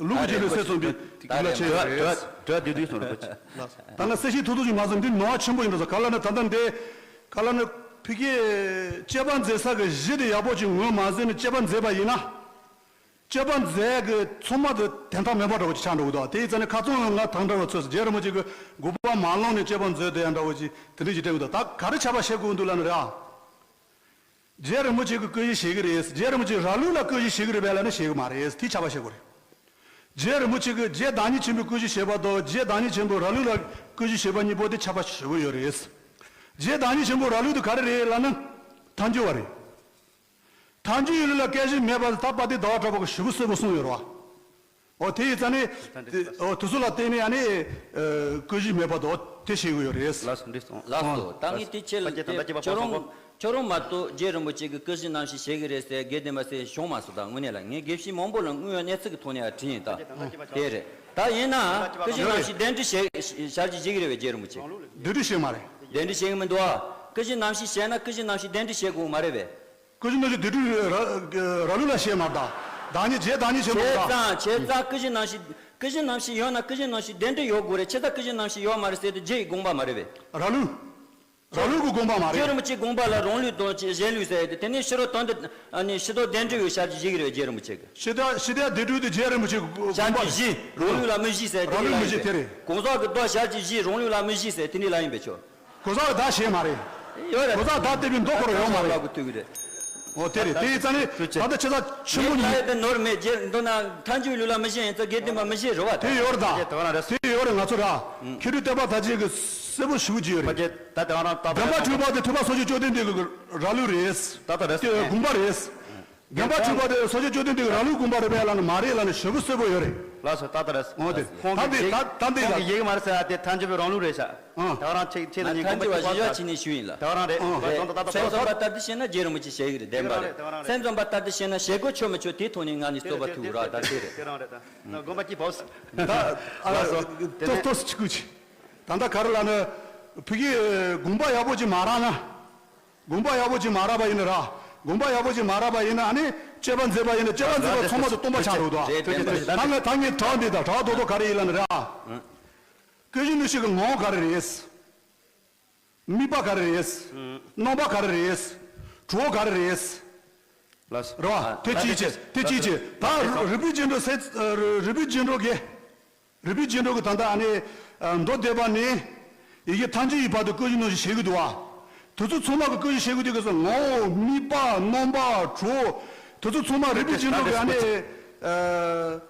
ལུགས་ཀྱི་རྗེས་འགྲོ་ཚད་མཚོན་པའི་རྒྱུད་ལ་བྱས་ཡོད་རེད། དྲི་བ་དྲི་བ་བསྡུས་བསྡུས་གསུངས་རེད་པ། ད་ང་གསལ་བཤད་ཐུང་ཐུང་ཞིག་མ་གསུངས་འདི་ནང་ཆེན་པོ་ཡིན་འགྲོ་ཟེར། ག་ལ་ན་ད་ལྟ་འདི། ག་ལ་ན་ཕ་གིའི་དཔྱད་པ་མཛད་ས་གི་གཞི་དེ་ཡག་པོ་ཅིག་ངོས་མ་ཟིན་ནས་དཔྱད་པ་མཛད་པ་ཡིན་ན། དཔྱད་པ་མཛད་གི་ཚང་མ་དེ་དོན་དག་མེད་པ་འདྲ་བོ་ཅིག་ཆགས་འགྲོ་གི་འདུག་དེ་ཡི་རྩ་ནས་ཁ་ཚང་ང་དང་འདྲ་བ་ཚོས་རྗེ་རིན་པོ་ཆེ་གི་དགོངས་པ་མ་བླངས་ནས་དཔྱད་པ་མཛད་དེ་ཡང་འདྲ་བོ་ཅིག་དེ་འདྲ་ཞིག་དྲན་གི་འདུག་ད་ག་རེ་ཆགས་པ་བཤད་དགོས་འདུག་ལབ་ན་རེད་ཨ། རྗེ་རིན་པོ་ཆེ་གི་སྐུ་བཞུགས་བཞེས་གི་རེད། རྗེ་རིན་པོ་ཆེ་ར་ལུག་ལ་སྐུ་བཞུགས་བཞེས་གི་རེད་པས་ལབ་ན་བཞེས་གི་མ་རེད། དེ་ཆགས་པ་བཤད་དགོས་རེད། རྗེ་རིན་པོ་ཆེ་གི་རྗེ་བདག་ཉིད་ཆེན་པོའི་སྐུ་བཞུགས་བཞེས་པ་དང་རྗེ་བདག་ཉིད་ཆེན་པོ་ར་ལུག་ལ་སྐུ་བཞུགས་བཞེས་པ་གཉིས་པོ་དེ་ཆགས་པ་ཞེ་པོ་ཡོད་རེད། རྗེ་བདག་ཉིད་ཆེན་པོ་ར་ལུག་དེ་ག་རེ་རེད་ལབ་ན་ཐལ་འགྱུར་བ་རེད། ཐལ་འགྱུར་ཡུལ་ལ་སྐད་ཅིག་མེད་པ་ད་པ་ཏི་ཟླ་བ་གྲགས་པ་གི་ཞེ་པོ་གསལ་པོ་གསུངས་ཡོད་རེད་བ། འོ་དེ་ཡི་རྩ་ནས། འོ་དེ་ཚོ་ལ་བརྟེན་ནས་ཨ་ནི། ཨ་སྐུ་བཞུགས་མེད་པ་དོ་དེ་བཤད་གི་ཡོད་རེད། ལགས་སོ་འགྲིག་སོང་། ལགས་སོ། ད་ངས་དེ་ཁྱེད་ལ་ཁྱོད་རང་ཁྱོད་རང་མ་གཏོགས་རྗེ་རིན་པོ་ཆེ་གི་སྐུ་བཞུགས་རྣམ་བཤད་བཤད་གི་རེད་ཟེར་དགེ་ལྡན་པ་ཟེར་བྱུང་མ་སོང་། ད་དངོས་གནས་ལ་ངས་དགེ་བཤེས་མང་པོ་ལ་དངོས་ཡོད་གནས་ཚུལ་གི་ཐོག་ནས་ཡང་དྲིས་ཡིན་ད། དེ་རེད། ད་ཡིན་ན་སྐུ་བཞུགས་རྣམ་བཤད་གདན་འདྲེན་བྱེད་བྱ་རྒྱུ་བྱེད་གི་རེད་པས་རྗེ་རིན་པོ་ཆེ། གདན་འདྲེན་བྱེད་མ་རེད། གདན་འདྲེན་བྱེད་གི་མི་འདུག་ཨ། སྐུ་བཞུགས་རྣམ་བཤད་བྱས་ན་སྐུ་བཞུགས་རྣམ་བཤད་གདན་འདྲེན་བྱེད་དགོས་མ་རེད་པས། སྐུ་བཞུགས་རྣམ་བཤད་དེ་དུས་ར་ར་ལུག་ལ་བཤད་མ་རེད་ད། བདག་ཉིད་རྗེ་བདག་ཉིད་ཆེན་པོ་བྱས་ད། ཙང་བྱས་ཙང་སྐུ་བཞུགས་རྣམ་བཤད་ ཀུན་གཞི་རྣམ་ཤེས་ཡོད་ན་ཀུན་གཞི་རྣམ་ཤེས་གདན་འདྲེན་ཡོད་དགོས་རེད། ཁྱེད་ཚོ་ཀུན་གཞི་རྣམ་ཤེས་ཡོད་མ་རེད་ཟེར་དུས་རྗེ་ཡི་དགོངས་པ་མ་རེད་པས། ར་ལུག་ར་ལུག་གི་དགོངས་པ་མ་རེད། རྗེ་རིན་པོ་ཆེའི་དགོངས་པ་ལ་རང་ལུགས་དང་གཞན་ལུགས་ཟེར་ཏེ། དེ་ནས་ཕྱི་རོལ་དོན་དུ་ཨ་ནི་ཕྱི་དོན་གདན་འདྲེན་ཡོད་ཤར་གྱི་བཞི་གི་རེད། རྗེ་རིན་པོ་ཆེ་གི་ཕྱི་དོན་ཕྱི་དོན་སྡེ་དྲུག་དེ་རྗེ་རིན་པོ་ཆེ་གི་དགོངས་པ་ཤར་གྱི་བཞི་རང་ལུགས་ལ་མི་བཞི་ཟེར་དེ་རང་ནི་ལུགས་ལ་མི་ཡིན་བཞི་པས། དེ་རེད། གོང་ས་གི་མདོ་ཤར་གྱི་བཞི་རང་ལུགས་ལ་མི་བཞི་ཟེར་དེ་ནི་ལ་ཡིན་པས་ཆོག་གོང་ས་གི་བདག་བཞེས་མ་རེད། ཡོད་རེད། གོང་ས་བདག་བལྟས་པའི་མདོ་ཁོ་རང་ཡོད་མ་རེད། ལ་གི་ཐུག་གི་རེད། འོ་དེ་རེད། དེ་ཡིན་ཙང་ནི་ད་ལྟ་ཁྱེད་ཚ་ཆེན་མོ་ངས་ལ་ཡོད་དེ་ནོར་མེད། རྗེ་མདོ་ན་ཐལ་འགྱུར་ལུགས་ལ་མི་བཞི་ཡིན་ཙང་དགེ་ལྡན་པ་མི་བཞི་རེད་བ། དེ་ཡོད་རེད་ད། དེ་རང་རེད། དེ་ཡོད་རེད། ང་ཚོ་ར་མཁས་གྲུབ་བསྟན་པ་དར་རྒྱས་ཀྱི་གསལ་པོ་ཞུ་གི་ཡོད་རེད། ད་དེ་རང་ད་བདེན་པ་འཁྲུལ་པ་དེ་ཐོས་པ་སོ་སྐྱེ་བཅོམ་ལྡན་འདས་ཀྱི་ར་ལུགས་རེད། ད་ལྟ་རེད། དེ་དགོངས་པ་རེད། བདེན་པ་འཁྲུལ་པ་དེ་སོ་སྐྱེ་བཅོམ་ལྡན་འདས་ཀྱི་ར་ལུགས་དགོངས་པ་རེད་པས་ལབ་ན་མ་རེད་ལབ་ན་ཞེ་པོ་གསལ་པོ་ཡོད་རེད། ལགས་སོ། ད་ལྟ་རེད། འོ་དེ་ཁོང་ད་གིས་འདི་ཡི་ད་ད་འདི་ཁོང་ལ་གིས་ཡི་གེ་མ་རེད་ཟེར་ཡ་དེ་ཐལ་འགྱུར་བའི་རང་ལུགས་རེད་ཤག་ཨ། ད་རང་ཆེ་ཆེ་ལ་ཉན་ཐལ་འགྱུར་བ་གཞི་བཞག་བྱས་ནས་ཞུས་ཡིན་ལ། ད་རང་རེད། ཨ། ད་ད་ད་སེམས་ཙམ་པ་ལྟར་དུ་བཤད་ན་རྗེ་རིན་པོ་ཆེ་བཤད་ཀྱི་རེད། བདེན་པ་རེད། དེ་རང་རེད། སེམས་ཙམ་པ་ལྟར་དུ་བཤད་ན་བཞེད་དགོས་ཆོག་མི་ཆོག་དེའི་ཐོག་ནས་ང་ནི་རྩོད་པ་ཐུག་ར། ད་དེ་རེད། དེ་རང་རེད། ད་དགོངས་པ་ཅི་བོ་ད་ཨ་ལགས་སོ། དེ་ཏོ་ནས་ཏོ་སི་ཆི་ཀུ་ཆི། ད་ལྟ་ག་རེ་ལབ་ན། ཕ་གི་དགོངས་པ་ཡག་པོ་ཅིག་མ་རག་ན། དགོངས་པ་ཡག་པོ་ཅིག་མ་རག་པ་ཡིན་ན་ར། དགོངས་པ་ཡག་པོ་ཅིག་མ་རག་པ་ཡིན་ན་ཨ་ནི་དཔྱད་པ་མཛད་པ་ཡིན་ན་དཔྱད་པ་མཛད་པ་ཚང་མ་དུ་སྟོང་པ་ཆགས་འགྲོ་འདུག་ཨ། རེད། བདེན་པ་རེད། ད་ངས་ད་ངས་དྲི་བ་འདི་དང་དྲི་བ་རྡོག་རྡོག་ག་རེ་ཡིན་ལབ་ན་ར། ཀུན་གཞི་རྣམ་ཤེས་ཀྱི་ངོ་བོ་ག་རེ་རེད། དམིགས་པ་ག་རེ་རེད། རྣམ་པ་ག་རེ་རེད། གྲོགས་ག་རེ་རེད། ལགས་སོ། རེད་བ། དེ་གཅིག་བྱས། དེ་གཅིག་བྱས། ད་རིག་པའི་རྗེས་འགྲོ་ཟེར། རིག་པའི་རྗེས་འགྲོ་གི། རིག་པའི་རྗེས་འགྲོ་གི་ད་ལྟ་ཨ་ནི་མདོ་སྡེ་པ་ནས་ཡི་གེ་ཐལ་འགྱུར་བའི་བར་དུ་ཀུན་གཞི་རྣམ་ཤེས་བཤད་གི་འདུག་བ། དེ་ཚོ་ཚང་མ་གི་ཀུན་གཞི་བཤད་གི་དུས་སྐབས་སུ་ངོ་བོ། དམིགས་པ། རྣམ་པ། གྲོགས། དེ་ཚོ་ཚང་མ་རིག་པའི་རྗེས་འགྲོ་གི་ཨ་ནི། ཨ།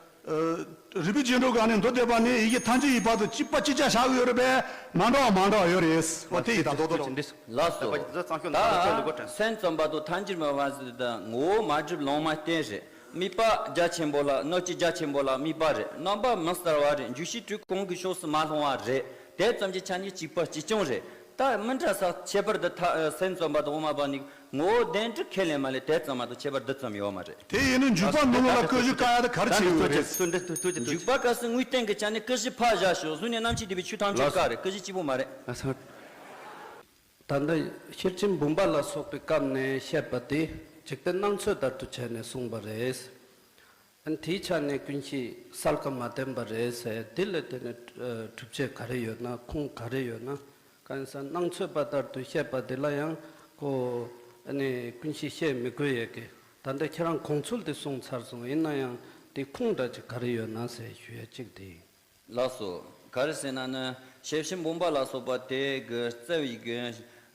རིག་པའི་རྗེས་འགྲོ་གི་ཨ་ནི་མདོ་སྡེ་པ་ནས་ཡི་གེ་ཐལ་འགྱུར་བའི་བར་དུ་གཅིག་པ་གཅིག་རྐྱང་བཞག་གི་ཡོད་རེད་པས། མ་འདྲ་བ་མ་འདྲ་བ་ཡོད་རེད། འོ་དེ་ཡིན་ད་རྡོག་རྡོག་ཅིག་འདི་སོ། ལགས་སོ། ད་སེམས་ཙམ་པ་དང་ཐལ་འགྱུར་མེད་པ་ཟེར་དུས་ངོ་བོ་མ་གྲུབ་ལུང་མ་བསྟན་རེད། དམིགས་པ་རྒྱ་ཆེན་པོ་ལ་སྣོད་བཅུད་རྒྱ་ཆེན་པོ་ལ་དམིགས་པ་རེད། རྣམ་པ་མི་གསལ་བ་རེད། འཇུག་ཤེས་དྲུག་གང་གི་ཕྱོགས་སུ་མ་ལྷུང་བ་རེད། དེ་ཙམ་གྱི་ཆ་ནས་གཅིག་པ་གཅིག་རྐྱང་རེད། ད་མི་འདྲ་ས་ཁྱད་པར་དུ་ཐ་སེམས་ཙམ་པ་དང་དབུ་མ་པ་ནི་ངོ་བོ་གདན་འདྲེན་ཁས་ལེན་མ་ལས་དེ་ཙམ་མ་གཏོགས་ཁྱད་པར་འདི་ཙམ་ཡོད་མ་རེད། དེ་ཡིན་ན་འཇུག་པ་ནང་ལོགས་ལ་ཀུན་གཞི་བཀག་ཡ་དེ་ག་རེ་བྱས་ཡོད་རེད། འཇུག་པ་སྐབས་སུ་དངོས་བསྟན་གྱི་ཆ་ནས་ཀུན་གཞི་ཕར་བཞག་ཤོག་གཟུགས་ནས་རྣམ་ཤེས་འདུས་པའི་ཆོས་ཐམས་ཅད་བཀག་རེད། ཀུན་གཞི་གཅིག་པོ་མ་རེད། ད་ལྟ་ཤེར་ཕྱིན་འབུམ་པ་ལ་སོགས་པའི་སྐབས་ནས་བཤད་པ་དེ་འཇིག་རྟེན་སྣང་ཚོད་ལྟར་དུ་བྱས་ནས་གསུངས་པ་རེད། ཨ་ནི་དེའི་ཆ་ནས་ཀུན་གཞི་གསལ་ཁ་མ་བསྟན་པ་རེད་ཟེར། དེ་ལ་བརྟེན་ནས་ཨ་སྒྲུབ་བྱེད་ག་རེ་ཡོད་ན། ཁུངས་ག་རེ་ཡོད་ན། གང་ཡིན་ཟེར་ན་སྣང་ཚོད་པ་ལྟར་དུ་བཤད་པ་དེ་ལ་ཡང་ཁོ་ཨ་ནི་ཀུན་གཞི་བཤད་མི་དགོས་ཡས་ཀྱི། ད་ལྟ་ཁྱེད་རང་གོང་ཚུལ་དེ་གསུངས་ཚར་སོང་། ཡིན་ན་ཡང་དེ་ཁུངས་འདྲ་ཅིག་ག་རེ་ཡོད་ན་ཟེར་ཞུ་ཡ་གཅིག་དེ་ཡིན། ལགས་སོ། ག་རེ་ཟེར་ན་ནི་ཤེར་ཕྱིན་འབུམ་པ་ལ་སོགས་པ་དེ་གི་རྩ་བའི་གི་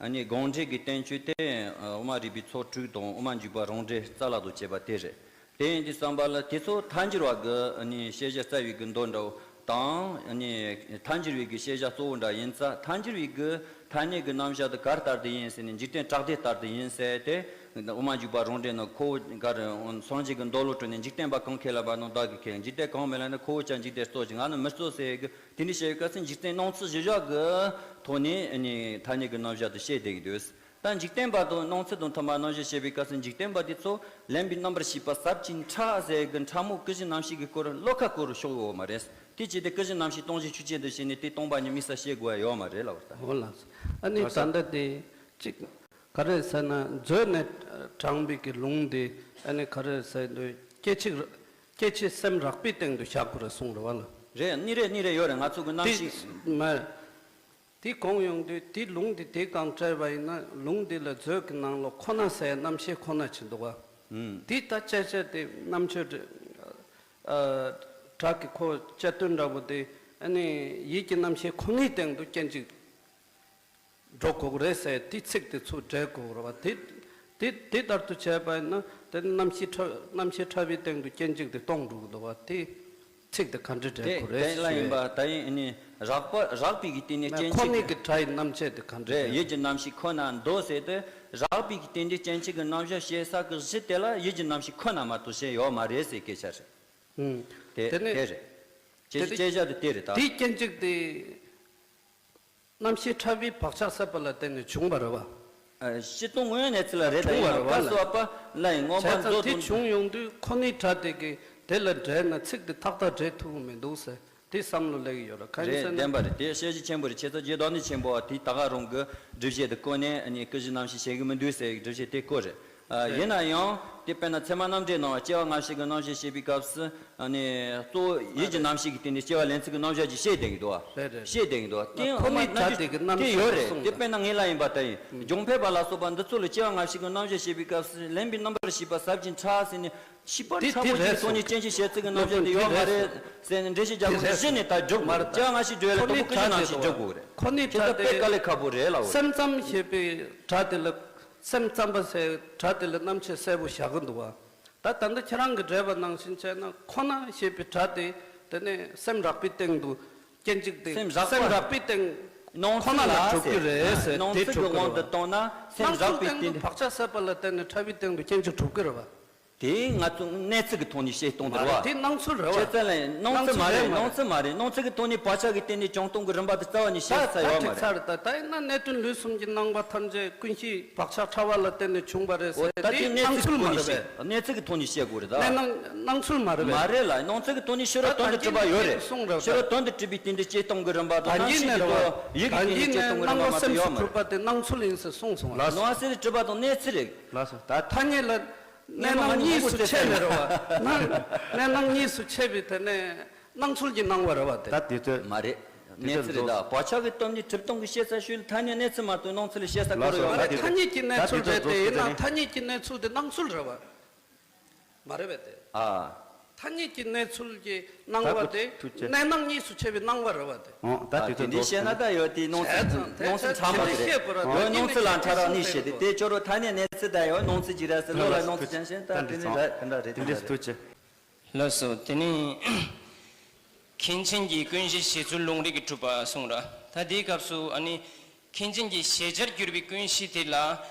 ཨ་ནི་དགོངས་འགྲེལ་གྱི་བསྟན་བཅོས་དེ་དབུ་མ་རིག་པའི་ཚོགས་དྲུག་དང་དབུ་མ་འཇུག་པ་རང་འགྲེལ་རྩ་བརླག་ཏུ་བྱས་པ་དེ་རེད། དེ་ཡིན་དུས་ཙམ་པ་ལ་དེ་ཚོ་ཐལ་འགྱུར་བ་གི་ཨ་ནི་བཤད་བྱ་རྩ་བའི་གི་མདོ་འདྲ་བོ་དང་། ཨ་ནི་ཐལ་འགྱུར་བའི་གི་བཤད་བྱ་གཙོ་བོ་འདྲ་ཡིན་ཙང་། ཐལ་འགྱུར་བའི་གི་ཐ་སྙད་ཀྱི་རྣམ་གཞག་དེ་ག་རེ་ལྟར་དུ་ཡིན་ཟེར་ནས་འཇིག་རྟེན་བྲག་སྡེ་ལྟར་དུ་ཡིན་ཟེར་ཏེ། དབུ་མ་འཇུག་པ་རང་འགྲེལ་ནང་ཁོ་བོ་ག་རེ་སངས་རྒྱས་ཀྱི་མདོ་ལོ་དྲུག་ནས་འཇིག་རྟེན་པ་གང་ཁས་ལེན་པ་ནང་བདག་གིས་ཁས་ལེན། འཇིག་རྟེན་གང་མི་ལེན་ན་ཁོ་བོས་ཀྱང་འཇིག་རྟེན་རྩོད་ཅིང་ང་ནི་མི་རྩོད་ཟེར་གི། དེ་འདྲ་བཤད་པའི་སྐབས་སུ་འཇིག་རྟེན་སྣང་ཚུལ་གཞི་བཞག་གི་ཐོག་ནས་ནི་ཐ་སྙད་ཀྱི་རྣམ་གཞག་དེ་བཤད་བསྡད་ཀྱི་འདུག་ད་འཇིག་རྟེན་པ་དང་སྣང་ཚུལ་དང་མཐུན་པ་རྣམ་གཞག་བཤད་པའི་སྐབས་སུ་འཇིག་རྟེན་པ་དེ་ཚོ་ལེན་པའི་རྣམ་པར་ཤེས་པ་ཟབ་ཅིང་ཕྲ་ཟེར་གི་ཕྲ་མོ་ཀུན་གཞི་རྣམ་ཤེས་ཀྱི་སྐོར་བློ་ཁ་སྐོར་ཕྱོགས་ཡོད་མ་རེད། དེ་བྱས་ཏེ་ཀུན་གཞི་རྣམ་ཤེས་སྟོང་གཞི་ཆོས་ཅན་དུ་བྱས་ནས་དེ་སྟོང་པ་ཉིད་དམིགས་བསལ་བཤད་དགོས་ཡ་ཡོད་མ་རེད་ལབ་པ་རེད་ད། འོ་ལགས་སོ། ཨ་ནི་ད་ལྟ་དེ་གཅིག་ག་རེ་ཟེར་ན་མཛོད་ནས་དྲངས་པའི་གི་ལུང་དེ་ཨ་ནི་ག་རེ་ཟེར་དུས་སྐྱེ་མཆེད་སྐྱེ་མཆེད་སེམས་རགས་པའི་སྟེང་དུ་བཞག་དགོས་རེད་གསུངས་རེད་བ་ལ། རེད། གཉིས་རེད། གཉིས་རེད། ཡོད་རེད། ང་ཚོ་གི་རྣམ་དེ་ཤེས། མ་དེ་གོང་ཡོང་དུས་དེ་ལུང་དེ་དེ་གང་སྤྲད་པ་ཡིན་ན་ལུང་དེ་ལ་མཛོད་ཀྱི་ནང་ལོགས་ཁོ་ན་ཟེར་རྣམ་ཤེས་ཁོ་ན་ཅིག་འདུག་བ། ཨུམ། དེ་ད་དཔྱད་བྱས་ཏེ་རྣམ་དཔྱོད་ཨ་དྲག་གི་ཁོ་དཔྱད་དོན་འདྲ་པོ་དེ་ཨ་ནི་ཡིད་ཀྱི་རྣམ་ཤེས་ཁོ་ནའི་སྟེང་དུ་སྐྱེ་འཇིག་འགྲོ་དགོས་རེད་ཟེར་དེ་ཚིག་དེ་ཚུར་འགྲེལ་དགོས་རེད་བ། དེ་དེ་དེ་ལྟར་དུ་བྱས་པ་ཡིན་ན་དེ་རྣམ་ཤེས་ཕྲ་རྣམ་ཤེས་ཕྲ་བའི་སྟེང་དུ་སྐྱེ་འཇིག་དེ་སྟོང་འགྲོ་གི་འདུག་བ། དེ་ཚིག་དེ་ག་འདྲ་འགྲེལ་དེ་དགོས་རེད་དེ་ལ་ཡིན་པ་ཞུ་ད་ཡིན་ནི་རགས་པ་རགས་པའི་གི་སྟེང་ནས་ཡས། སྐྱེ་ཁོ་ནའི་འཇིག་གི་སྒྲ་ཡི་རྣམ་བྱེད་དེ་ག་འདྲ་རེད། འགྲེལ་ཡིད་ཀྱི་རྣམ་ཤེས་ཁོ་ན་འདུག་ཟེར་ཏེ་རགས་པའི་གི་སྟེང་དུ་སྐྱེ་འཇིག་གི་རྣམ་གཞག་བཤད་ས་གི་གཞི་དེ་ལ་ཡིད་ཀྱི་རྣམ་ཤེས་ཁོ་ན་མ་གཏོགས་གཞན་ཡོད་མ་རེད་ཟེར་སྐད་ཆ་རེད། ཨུམ། དེ་དེ་ནས་དེ་རེད། དེ་སྐད་ཆ་དེ་དེ་རེད་ད། དེའི་སྐྱེ་འཇིག་དེ། རྣམ་ཤེས་ཕྲ་བའི་བག་ཆགས་ཟད་པ་ལ་བརྟེན་ནས་བྱུང་བ་རེད་བ། ཨ། སྤྱིར་བཏང་དངོས་ཡོད་གནས་ཚུལ་ལ་རེད་ད། བྱུང་བ་ཡིན་རེད་བ་ན་ལ། སྐབས་སུ་བབ་པ་ལ་ཡིན་མངོན་པ་བྱས་ཙང་མཛོད་དེ་དུ་བྱུང་ཡོང་དུས་ཁོ་ནའི་སྒྲ་དེ་གིས་དེ་ལ་འགྲེལ་ན་ཚིག་དེ་ཏག་ཏག་འགྲེལ་ཐུབ་ཀྱི་མི་འདུག་ཟེར་དེ་བསམ་བློ་སླེབས་ཀྱི་ཡོད་རེད། གང་ཡིན་རེད། ཟེར་ན། བདེན་པ་རེད། དེ་དཔྱད་གཞི་ཆེན་པོ་རེད། ཁྱེད་ཚོ་རྗེ་བདག་ཉིད་ཆེན་པོ་བ་དེ་ད་ག་རང་གི་སྒྲུབ་བྱེད་དུ་བཀོད་ནས་ནི་ཀུན་གཞི་རྣམ་ཤེས་བྱེད་ཀྱི་མི་འདུག་ཟེར་སྒྲུབ་བྱེད་དེ་བཀོད་རེད། ཨ། རེད། ཡིན་ན་ཡང་ དེ་དཔེར་ན་ཚད་མ་རྣམ་འགྲེལ་ནང་སྐྱེ་བ་སྔ་ཕྱི་གི་རྣམ་གཞག་བཤད་པའི་སྐབས་སུ་ཨ་ནི་གཙོ་བོ་ཡིད་ཀྱི་རྣམ་ཤེས་ཀྱི་སྟེང་ནས་སྐྱེ་བ་ལེན་ཚུལ་གྱི་རྣམ་གཞག་ཅིག་བཤད་བསྡད་ཀྱི་འདུག་བ། རེད་རེད། བཤད་བསྡད་ཀྱི་འདུག་བ། དེ་ཁོ་ཡང་ནི་ཨ་ནི་དྲ་དེ་གི་རྣམ་དེ་གཞག་ཡོད་རེད། གསུངས་དེ་རེད། དཔེར་ན་ངས་ལབ་ཡིན་པ་ལྟར་ཡིན། ཨུ། སྦྱོང་འཕེལ་པ་ལ་སོགས་པ་འདི་ཚོ་ལ་སྐྱེ་བ་སྔ་ཕྱི་གི་རྣམ་གཞག་བཤད་པའི་སྐབས་སུ་ལེན་པའི་རྣམ་པར་ཤེས་པ་ཟབ་ཅིང་ཕྲ་ཟེར་ནས་ཤེས་པ་དེ་ཕྲ་དེ་མོ་ཅིག་རེད་གི་ཐོག་ནས་སོང་། སྐྱེ་འཆི་བྱེད་ཚུལ་གྱི་རྣམ་གཞག་དེ་ཡོད་མ་རེད་ཟེར་ནས་འགྲེལ་བཤད་ཆེན་པོ་གཞི་ནས་ད་སྒྲུབ་དགོས་རེད། སྐྱེ་བ་སྔ་ཕྱི་བརྗོད་ཡ་ལ་དང་པོ་ཀུན་སློང་ནང་བཞིན་སྒྲུབ་དགོས་རེད། ཁོ་ནི་དེ་ད་དཔེ་དཀའ་ལས་ཁག་པོ་རེད་ལབ་དགོས་རེད། སེམས་ཙམ་ཞེས་པའི་སྒྲ་དེ་ལ། སེམས་ཙམ་པ་ཟེར་སྒྲ་དེ་ལ་རྣམ་བཤད་གསལ་པོ་བཞག་གི་འདུག་བ། ད་ད་ལྟ་ཁྱེད་རང་གི་འགྲེལ་པ་ནང་བཞིན་བྱས་ན་ཁོ་ན་ཞེས་པའི་སྒྲ་དེ་དེ་ནས་སེམས་རགས་པའི་སྟེང་དུ་སྐྱེ་འཇིག་དེ་སེམས་རགས་པ། སེམས་རགས་པའི་སྟེང་སྣང་ཁོ་ན་ཚུལ་ལ་ལ་གྲུབ་ཀྱི་ཟེར་རེད་ཟེར། སྣང་དེ་ཚུལ་གྱི་གྲུབ་ཀྱི་དབང་དུ་རེད་བ། བཏང་ན་སེམས་སྣང་རགས་ཚུལ་པའི་སྟེང་དུ་སྟེང་བག་ཆགས་ཟད་པ་ལ་བརྟེན་ནས་ཕྲ་བའི་སྟེང་དུ་སྐྱེ་འཇིག་གྲུབ་ཀྱི་རེད་བ། དེ་ང་ཚོ་གནས་ཚུལ་གྱི་ཐོག་ནས་བཤད་སྟངས་དེ་མ་རེད་རེད་བ། དེ་སྣང་ཚུལ་རེད་བ། ཁྱེད་ཚོ་ལ་སྣང་ཚུལ་མ་རེད། སྣང་ཚུལ་མ་རེད། སྣང་ཚུལ་གྱི་ཐོག་ནས་བག་ཆགས་ཀྱི་སྟེང་ནས་བྱུང་སྟངས་ཀྱི་རིམ་པ་དེ་རྩ་བ་ནས་བཤད་ས་ཡོད་མ་རེད། ད་ད་ད་ཡིན་ན་གནས་དོན་ལུས་གསུམ་གྱི་སྣང་བ་ཐམས་ཅད་ཀུན་གཞི་བག་ཆགས་ཕྲ་བ་ལ་བརྟེན་ནས་བྱུང་བ་རེད་ཟེར། ད་དེ་དེ་གནས་སྣང་ཚུལ་ཁོ་ནས་མ་རེད་བཤད། པས། གནས་ཚུལ་གྱི་ཐོག་ནས་བཤད་དགོས་རེད་ད། གནས་སྣང་སྣང་ཚུལ་མ་རེད་པས། མ་རེད་ལ། སྣང་ཚུལ་གྱི་ཐོག་ནས་ཕྱི་རོལ་དོན་དུ་གྲུབ་པ་ཡོད་རེད། ད་ད་ཕྱི་རོལ་དོན་དུ་གྲུབ་པའི་སྟེང་དུ་སྐྱེ་སྟངས་ཀྱི་རིམ་པ་དང་གནས་ཚུལ་གྱི་ཐོག་ཡིད་ཀྱི་སྟེང་ནས་སྐྱེ་སྟངས་ཀྱི་རིམ་པ་མ་གཏོགས་ཡོད་མ་རེད། གནས་སྣང་གསུམ་གྱི་གྲུབ་པ་དེ་སྣང་ཚུལ་ཡིན་ཟེར་གསུངས་སོང་བ། ལགས་སོ། སྣང་སེམས་གྲུབ་པ་དང་གནས་ཚུལ་རེད། ལགས་སོ། ད་ཐ་སྙད་ལ། གནས་སྣང་གཉིས་སུ་ཕྱེ་ནས་རེད་བ། སྣང་། གནས་སྣང་གཉིས་སུ་ཕྱེ་བའི་དེ་ནས་སྣང་ཚུལ་གྱི་སྣང་བ་རེད་བ་དེ། ད་དེ་ཚོ། མ་རེད། དེ་གནས་ཚོ་ཚུལ་རེད་ད། རྫོགས། བག་ཆགས་ཀྱི་སྟོབས་ནི་གྲུབ་སྟངས་ཀྱི་བཤད་ས་ཤོད་ཐ་སྙད་གནས་ཚུལ་མ་གཏོགས་སྣང་ཚུལ་ལ་བཤད་ས་ག་རེ་ཡོད་མ་རེད། ལགས་སོ། ཐ་སྙད་ཀྱི་གནས་ཚུལ་རེད་དེ་ཡིན་ན་ཐ་སྙད་ཀྱི་གནས་ཚུལ་དེ་སྣང་ཚུལ་རེད་བ། མ་རེད་པས་དེ། ཨ། ཐ་སྙད་ཀྱི་གནས་ཚུལ་གྱི་སྣང་བ་དེ་ད་ཐུགས་རྗེ། གནས་སྣང་གཉིས་སུ་ཕྱེ་བའི་སྣང་བ་རེད་བ་དེ། འོ་ད་ཨ། དེ་དེ་ཚོ་འདི་བཤད་ན་རྫོགས། ད་ཡོད་དེ་སྣང་ཚུལ། བྱས་ཙང་དེ་སྣང་ཚུལ་ཕྲ་མོ་དེ་རེད། ཤེས་དགོས་ར། ཡོད་སྣང་ཚུལ་ལ་ཕྲ་རགས་གཉིས་བཤད་དེ་དེ་ཁྱོད་རོ་ཐ་སྙད་གནས་ཚུལ་དང་ཡོད་སྣང་ཚུལ་གྱི་ར་ཟེར་བློ་ལ་སྣང་ཚུལ་ཅན་ཞེན་ད་དེ་ནི་ར་དེ་འདྲ་རེད། དེ་འདྲ་ཐུགས་རྗེ། ལགས་སོ། དེ་ནི་མཁན་ཆེན་གྱིས་ཀུན་གཞི་བྱེད་ཚུལ་ལུང་རིགས་ཀྱི་གྲུབ་པ་གསུངས་ར། ད་དེའི་སྐབས་སུ་ཨ་ནི་མཁན་ཆེན་གྱིས་གཞལ་བྱར་གྱུར་པའི་ཀུན་གཞི་དེ་ལ་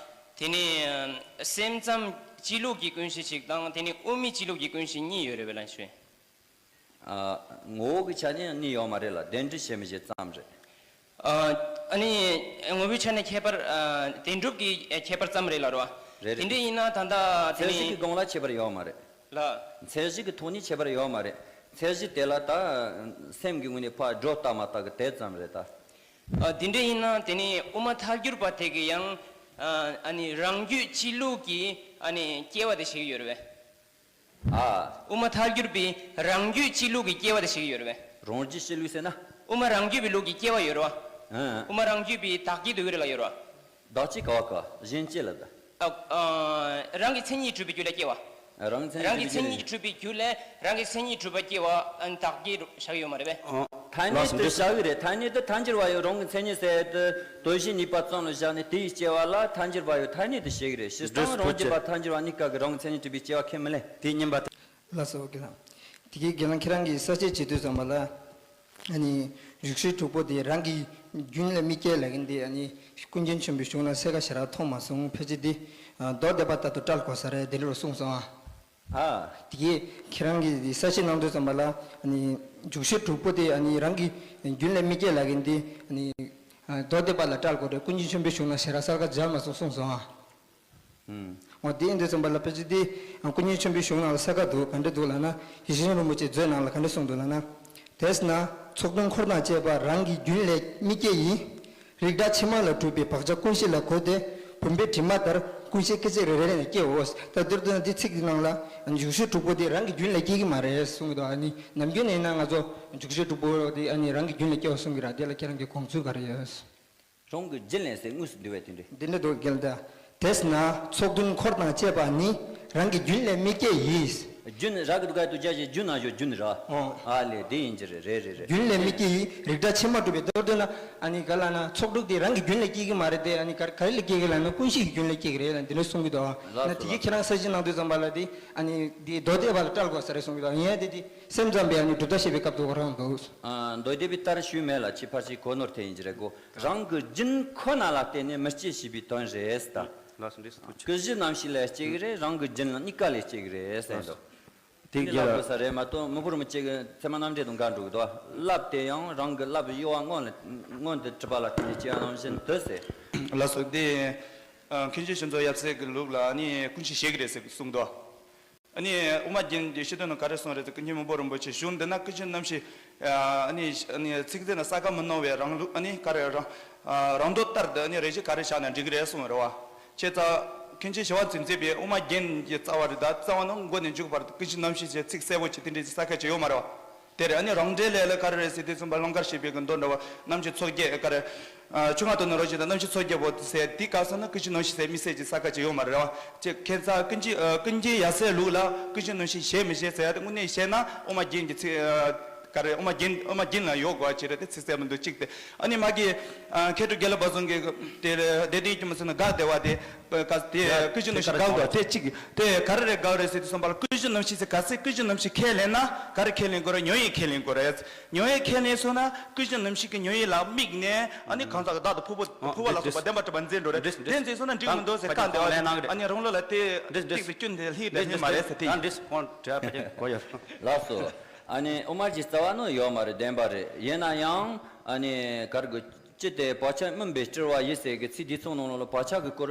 དེ་ནི་སེམས་ཙམ་སྤྱི་ལུགས་ཀྱི་ཀུན་གཞི་གཅིག་དང་དེ་ནི་དབུ་མའི་སྤྱི་ལུགས་ཀྱི་ཀུན་གཞི་གཉིས་ཡོད་རེད་པས་ལགས་ཞུ། ཨ། ངོ་བོ་གི་ཆ་ནས་གཉིས་ཡོད་མ་རེད་ལ་གདན་འདྲེན་བྱེད་མི་བྱེད་ཙམ་རེད། ཨ་ནི་ངོ་བོའི་ཆ་ནས་ཁྱད་པར། ཨ། བདེན་གྲུབ་ཀྱི་ཁྱད་པར་ཙམ་རེད་ལ་རོ། རེད་རེད། དེ་འདྲ་ཡིན་ན་ད་ལྟ་དེ་ཚད་གཞི་ནི་གི་སྒང་ལ་ཁྱད་པར་ཡོད་མ་རེད། ལ། ཚད་གཞི་གི་ཐོག་ནས་ཁྱད་པར་ཡོད་མ་རེད། ཚད་གཞི་དེ་ལ་ད་སེམས་ཀྱི་ངོས་ནས་ཕར་སྒྲོ་བཏགས་མ་བཏགས་ཀྱི་དེ་ཙམ་རེད་ད། ཨ། དེ་འདྲ་ཡིན་ན་དེ་ནི་དབུ་མ་ཐལ་འགྱུར་པ་དེ་གི་ཡང་། ཨ། ཨ་ནི་རང་རྒྱུད་སྤྱི་ལུགས་ཀྱི་ཨ་ནི་སྐྱེ་བ་དེ་ཞིག་ཡོད་རེད་པས། ཨ། དབུ་མ་ཐལ་འགྱུར་པའི་རང་རྒྱུད་སྤྱི་ལུགས་ཀྱི་སྐྱེ་བ་དེ་ཞིག་ཡོད་རེད་པས། རང་རྒྱུད་སྤྱི་ལུགས་ཟེར་ན། དབུ་མ་རང་རྒྱུད་པའི་ལུགས་ཀྱི་སྐྱེ་བ་ཡོད་རེད་པ། ཨ། དབུ་མ་རང་རྒྱུད་པའི་བདག་བསྐྱེད་དུ་ཡོད་རེད་ལ་ཡོད་རེད་པ། བདག་བསྐྱེད་ག་བ་ག་གཞན་གཅེས་ལ་ད། ཨ། ཨ། རང་གི་མཚན་ཉིད་གྲུབ་པའི་རྒྱུ་ལས་སྐྱེ་བ། རང་གི་མཚན་ཉིད་རང་གི་གྲུབ་པའི་མཚན་རྒྱུ་ཉིད་ལས། གྲུབ་པའི་རྒྱུ་ལས་རང་གི་མཚན་ཉིད་གྲུབ་པ་སྐྱེ་བ་ཨ་ནི་བདག་བསྐྱེད་བཞག་ཡོད་མ་རེད་པས། ཨོ། ཐ་སྙད་དུ་བཞག་གི་རེད། ཐ་སྙད་དུ་ཐལ་འགྱུར་བ་ཡོད་རང་གི་མཚན་ཉིད་ཟེར་དུས་དོན་གཞི་གཉིས་པ་ཙམ་ལ་བཞག་ནས་དེ་ཡི་སྐྱེ་བ་ལ་ཐལ་འགྱུར་བ་ཡོད་ཐ་སྙད་དུ་བཤད་གི་རེད། སྤྱིར་བཏང་རང་རྒྱུད་པ་ཐལ་འགྱུར་བ་གཉིས་ཀ་གི་རང་གི་མཚན་ཉིད་གྲུབ་པའི་སྐྱེ་བ་ཁས་མི་ལེན། དེ་ཉན་པ་དེ། ལགས་སོ་དགེ་ལགས། དེ་གའི་དགེ་ལགས་ཁྱེད་རང་གིས་གསལ་བཤད་བྱེད་དུས་ཙམ་པ་ལ། ཨ་ནི་བཞུགས་ཤེས་དྲུག་པོ་དེ་རང་གི་རྒྱུན་ལས་མི་སྐྱེ་ལབ་མཁན་དེ་ཨ་ནི་ཀུན་མཁྱེན་ཆེན་པོའི་གཞུང་ལ་གསལ་ཁ་ཞེ་དྲག་མཐོང་མ་སོང་། ཕལ་ཆེར་དེ་མདོ་སྡེ་པ་ལྟར་དུ་བཀྲལ་དགོས་ས་རེད་དེ་འདྲ་གསུངས་སོང་ཨ། ཨ། དེ་གའི་ཁྱེད་རང་གིས་གསལ་བཤད་གནང་དུས་ཙམ་པ་ལ་ཨ་ནི་བཞུགས་ཤེས་དྲུག་པོ་དེ་ཨ་ནི་རང་གི་རྒྱུན་ལས་མི་སྐྱེ་ལབ་མཁན་དེ་ཨ་ནི་མདོ་སྡེ་པ་ལ་བཀྲལ་དགོས་རེད། ཀུན་མཁྱེན་ཆེན་པོའི་གཞུང་ལ་ཞེ་དྲག་གསལ་ཁ་སྦྱར་མ་སོང་གསུངས་སོང་ཨ། ཨུམ། འོ་དེ་ཡིན་དུས་ཙམ་པ་ལ་ཕལ་ཆེར་དེ་ཀུན་མཁྱེན་ཆེན་པོའི་གཞུང་ནང་ལ་གསལ་ཁ་འདུག་ག་འདྲ་འདུག་ལབ་ན། ཡེ་ཤེས་མཚོ་རིན་པོ་ཆེས་མཛོད་ནང་ལ་ག་འདྲ་གསུངས་འདུག་ལབ་ན། དེས་ན་ཚོགས་དྲུག་འཁོར་དང་བཅས་པ་རང་གི་རྒྱུན་ལས་མི་སྐྱེ་ཡི། རིགས་འདྲ་ཕྱི་མ་ལ་གྲུབ་པའི་བག་ཆགས་ཀུན་གཞི་ལ་གོས་ཏེ་བུམ་པའི་དྲི་མ་ལྟར་ཀུན་གཞི་སྐད་ཅིག་རེ་རེ་ནས་སྐྱེའོ། ད་འདིར་དོན་འདི་ཚིག་གི་ནང་ལ་བཞུགས་ཤེས་དྲུག་པོ་དེ་རང་གི་རྒྱུན་ལས་སྐྱེ་གི་མ་རེད་གསུངས་འདུག་ཨ་ནི་ནམ་རྒྱུན་ནས་ཡིན་ན་ང་ཚོ་བཞུགས་ཤེས་དྲུག་པོ་དེ་ཨ་ནི་རང་གི་རྒྱུན་ལས་སྐྱེའོ་གསུང་གི་ར། དེ་ལ་ཁྱེད་རང་གི་དགོངས་ཚུལ་ག་རེ་ཡོད། རང་གི་རྒྱུན་ལས་ཟེར་དངོས་སུ་འདུལ་བའི་དེ་འདྲ། འདི་འདྲ་འདུག་གལ་ཏེ། དེས་ན་ཚོགས་དྲུག་འཁོར་དང་བཅས་པ་ནི་རང་གི་རྒྱུན་ལས་མི་སྐྱེ་ཡིས། རྒྱུན་ར་གི་འདུག་ག་དུ་རྒྱ་ཞེས་རྒྱུན་ན་ཞོ་རྒྱུན་ར། ཨོ། ཨ་ལས་དེ་ཡིན་གྱི་རེད་རེད་རེད་རེད། རྒྱུན་ལས་མི་སྐྱེ་ཡིས་རིགས་འདྲ་ཕྱི་མ་གྲུབ་པའི་མདོར་བསྡུ་ན་ཨ་ནི་ག་ལ་ན་ཚོགས་དྲུག་དེ་རང་གི་རྒྱུན་ལས་སྐྱེ་གི་མ་རེད་དེ། ཨ་ནི་ག་ག་རེ་ལས་སྐྱེ་གི་ལ་ན་ཀུན་གཞི་གི་རྒྱུན་ལས་སྐྱེ་གི་རེད་ལ་འདི་འདྲ་གསུང་གི་འདུག་ཨ། ལགས་སོ་ན་དེ་གི་ཁྱེད་རང་གསལ་བཤད་གནང་དུས་ཙམ་པ་ལ་དེ་ཨ་ནི་དེ་མདོ་སྡེ་པ་ལ་བཀྲལ་དགོས་ས་རེད་གསུང་གི་འདུག་ཡིན་ཡང་དེ་དེ་སེམས་ཙམ་པའི་ཨ་ནི་གྲུབ་མཐའ་བཤད་པའི་སྐབས་དུ་ག་རང་འདུག་ཨ། མདོ་སྡེ་པའི་ལྟར་ཞུས་མེད་ལ་ཁྱེད་ཕར་ཞིག་གོ་ནོར་དེ་ཡིན་གྱི་རེད་གོ། རང་གི་རྒྱུན་ཁོ་ན་ལ་བརྟེན་ནས་མི་སྐྱེ་ཞེས་པའི་དོན་རེད་ད། ལགས་སོ་འདི་སུ་ཐུགས་རྗེ། ཀུན་གཞི་རྣམ་ཤེས་ལ་སྐྱེ་གི་རེད། རང་གི་རྒྱུན་ལ་གཉིས་ཀ་ལས་སྐྱེ་གི་རེད་ཟེར་འདུག་དེ་འདི་ལབ་དགོས་ས་རེད་མ་གཏོགས་མི་བུ་རིན་པོ་ཆེ་གི་ཚད་མ་རྣམ་འགྲེལ་དང་འགལ་འགྲོ་གི་འདུག་ལབ་དེ་ཡང་རང་གི་ལབ་གཡོ་བ་སྔོན་ལ་སྔོན་དུ་གྲུབ་པ་ལ་བརྟེན་ནས་སྐྱེ་བ་ནང་བཞིན་དུ་ཟེར། ལགས་སོ་འདི། ཨ། མཁན་ཆེན་ཞི་འཚོ་ཡབ་སྲས་ཀྱི་ལུགས་ལ་ནི་ཀུན་གཞི་བཤད་གི་རེད་ཟེར་གསུངས་འདུག་ཨ་ནི་དབུ་མ་རྒྱན་གྱི་སྤྱི་དོན་ནང་ག་རེ་གསུངས་རེད་ཟེར་ཀུན་མཁྱེན་མི་བུ་རིན་པོ་ཆེ་གཞུང་འདི་ན་ཀུན་གཞི་རྣམ་ཤེས། ཨ་ནི་ཨ་ནི་ཚིག་ཟེར་ན་ས་ག་མི་སྣང་བའི་རང་ལུགས་ཨ་ནི་ག་རེ་རང་ཨ་རང་འདོད་ལྟར་དུ་ཨ་ནི་རེ་ཞིག་ག་རེ་བཞག་ན་འགྲིག་གི་རེད་གསུངས་རེད་བ། བྱས་ཙང་ མཁན་ཆེན་ཞི་བ་འཚོས་མཛད་པའི་དབུ་མ་རྒྱན་གྱི་རྩ་བ་རེད། ད་རྩ་བ་ནི་མགོ་ནས་མཇུག་བར་དུ་ཀུན་གཞི་རྣམ་ཤེས་ཅེས་ཚིག་གསལ་པོ་ཅིག་དེ་འདྲའི་ཅིག་གསལ་ཁ་ཅིག་ཡོད་མ་རེད་བ། དེ་རེད། ཨ་ནི་རང་འགྲེལ་ལས་ལ་ག་རེ་རེད་ཟེར་དུས་ཙམ་པ་ཀློག་མཁར་ཞེས་པའི་གི་མདོ་འདྲ་བ། རྣམ་བཤད་མཚོ་རྒྱལ་ག་རེ། ཨ། ཆུ་ང་དོ་ནི་རོ་ཞིག་དང་རྣམ་བཤད་མཚོ་རྒྱལ་པོ་ཟེར་དེ་ག་ས་ན་ཀུན་གཞི་རྣམ་ཤེས་ཟེར་དམིགས་བསལ་ཅིག་གསལ་ཁ་ཅིག་ཡོད་མ་རེད་བ། ཅེས་ཁྱད་མཚར་ཀུན་གཞི། ཨ། ཀུན་མཁྱེན་ཡབ་སྲས་ལུགས་ལ་ཀུན་གཞི་རྣམ་ཤེས་ཞེས་མི་བཞེད་ཟེར་ཡ་དེ་དངོས་གནས་བཤད་ན་དབུ་མ་རྒྱན་གྱི་ཚིག་ཨ། ག་རེ། དབུ་མ་རྒྱན། དབུ་མ་རྒྱན་ལ་ཡོད་དགོས་པ་ཅིག་རེད། དེ་ཚིག་གསལ་པོ་འདུག་གཅིག་དེ། ཨ་ནི་མ་གི། ཨ། མཁས་གྲུབ་དགེ་ལེགས་དཔལ་བཟང་གིས་དེ་བདེ་ལྡན་སྐྱིད་མོ་ཟེར་ན་དགའ་བདེ་བ་དེ། ག་དེ་ཀུན་གཞི་རྣམ་ཤེས་དགའ་བ་དེ་གཅིག་དེ་ག་རེ་རེད། དགའ་བ་རེད་ཟེར་དུས་ཙམ་པ་ལ་ཀུན་གཞི་རྣམ་ཤེས་ཟེར་ག་ཚད་ཀུན་གཞི་རྣམ་ཤེས་ཁས་ལེན་ན་ག་རེ་ཁས་ལེན་དགོས་རེད། ཉོན་ཡིད་ཁས་ལེན་དགོས་རེད། ཉོན་ཡིད་ཁས་ལེན་སོང་ན་ཀུན་གཞི་རྣམ་ཤེས་ཀྱི་ཉོན་ཡིད་ལ་དམིགས་ནས་ཨ་ནི་གང་ཟག་གི་བདག་དང་ཕུང་པོ་ཕུང་བ་ལ་སོགས་པ་བདེན་པར་གྲུབ་པ་འཛིན་འགྲོ་རེད། འདི་འཛིན་སོང་ན་འགྲིག་མི་འདུག་ཟེར་བཀའ་འདི་བ་རེད། ཨ་ནི་རང་ལུགས་ལ་དེ་ཏིག་ཙམ་སྐྱོན་དེ་ལྷིག་དེ་ལྷིག་མ་རེད་ཟེར། དེ་ཡིན། འདི་ཁོང་དྲི་བ་ཕལ་ཆེར་གོ་ཡོད། ལགས་སོ། ཨ་ནི་དབུ་མ་གི་རྩ་བ་ནི་ཡོད་མ་རེད། བདེན་པ་རེད། ཡིན་ན་ཡང་ཨ་ནི་ག་རེ་དགོས། ཅི་སྟེ་བག་ཆགས་སྨིན་པའི་སྤྲུལ་བ་ཡིས་ཟེར་གི་ཚིག་འདི་ཚོ་ནང་ལོགས་ལ་བག་ཆགས་ཀྱི་སྐོར་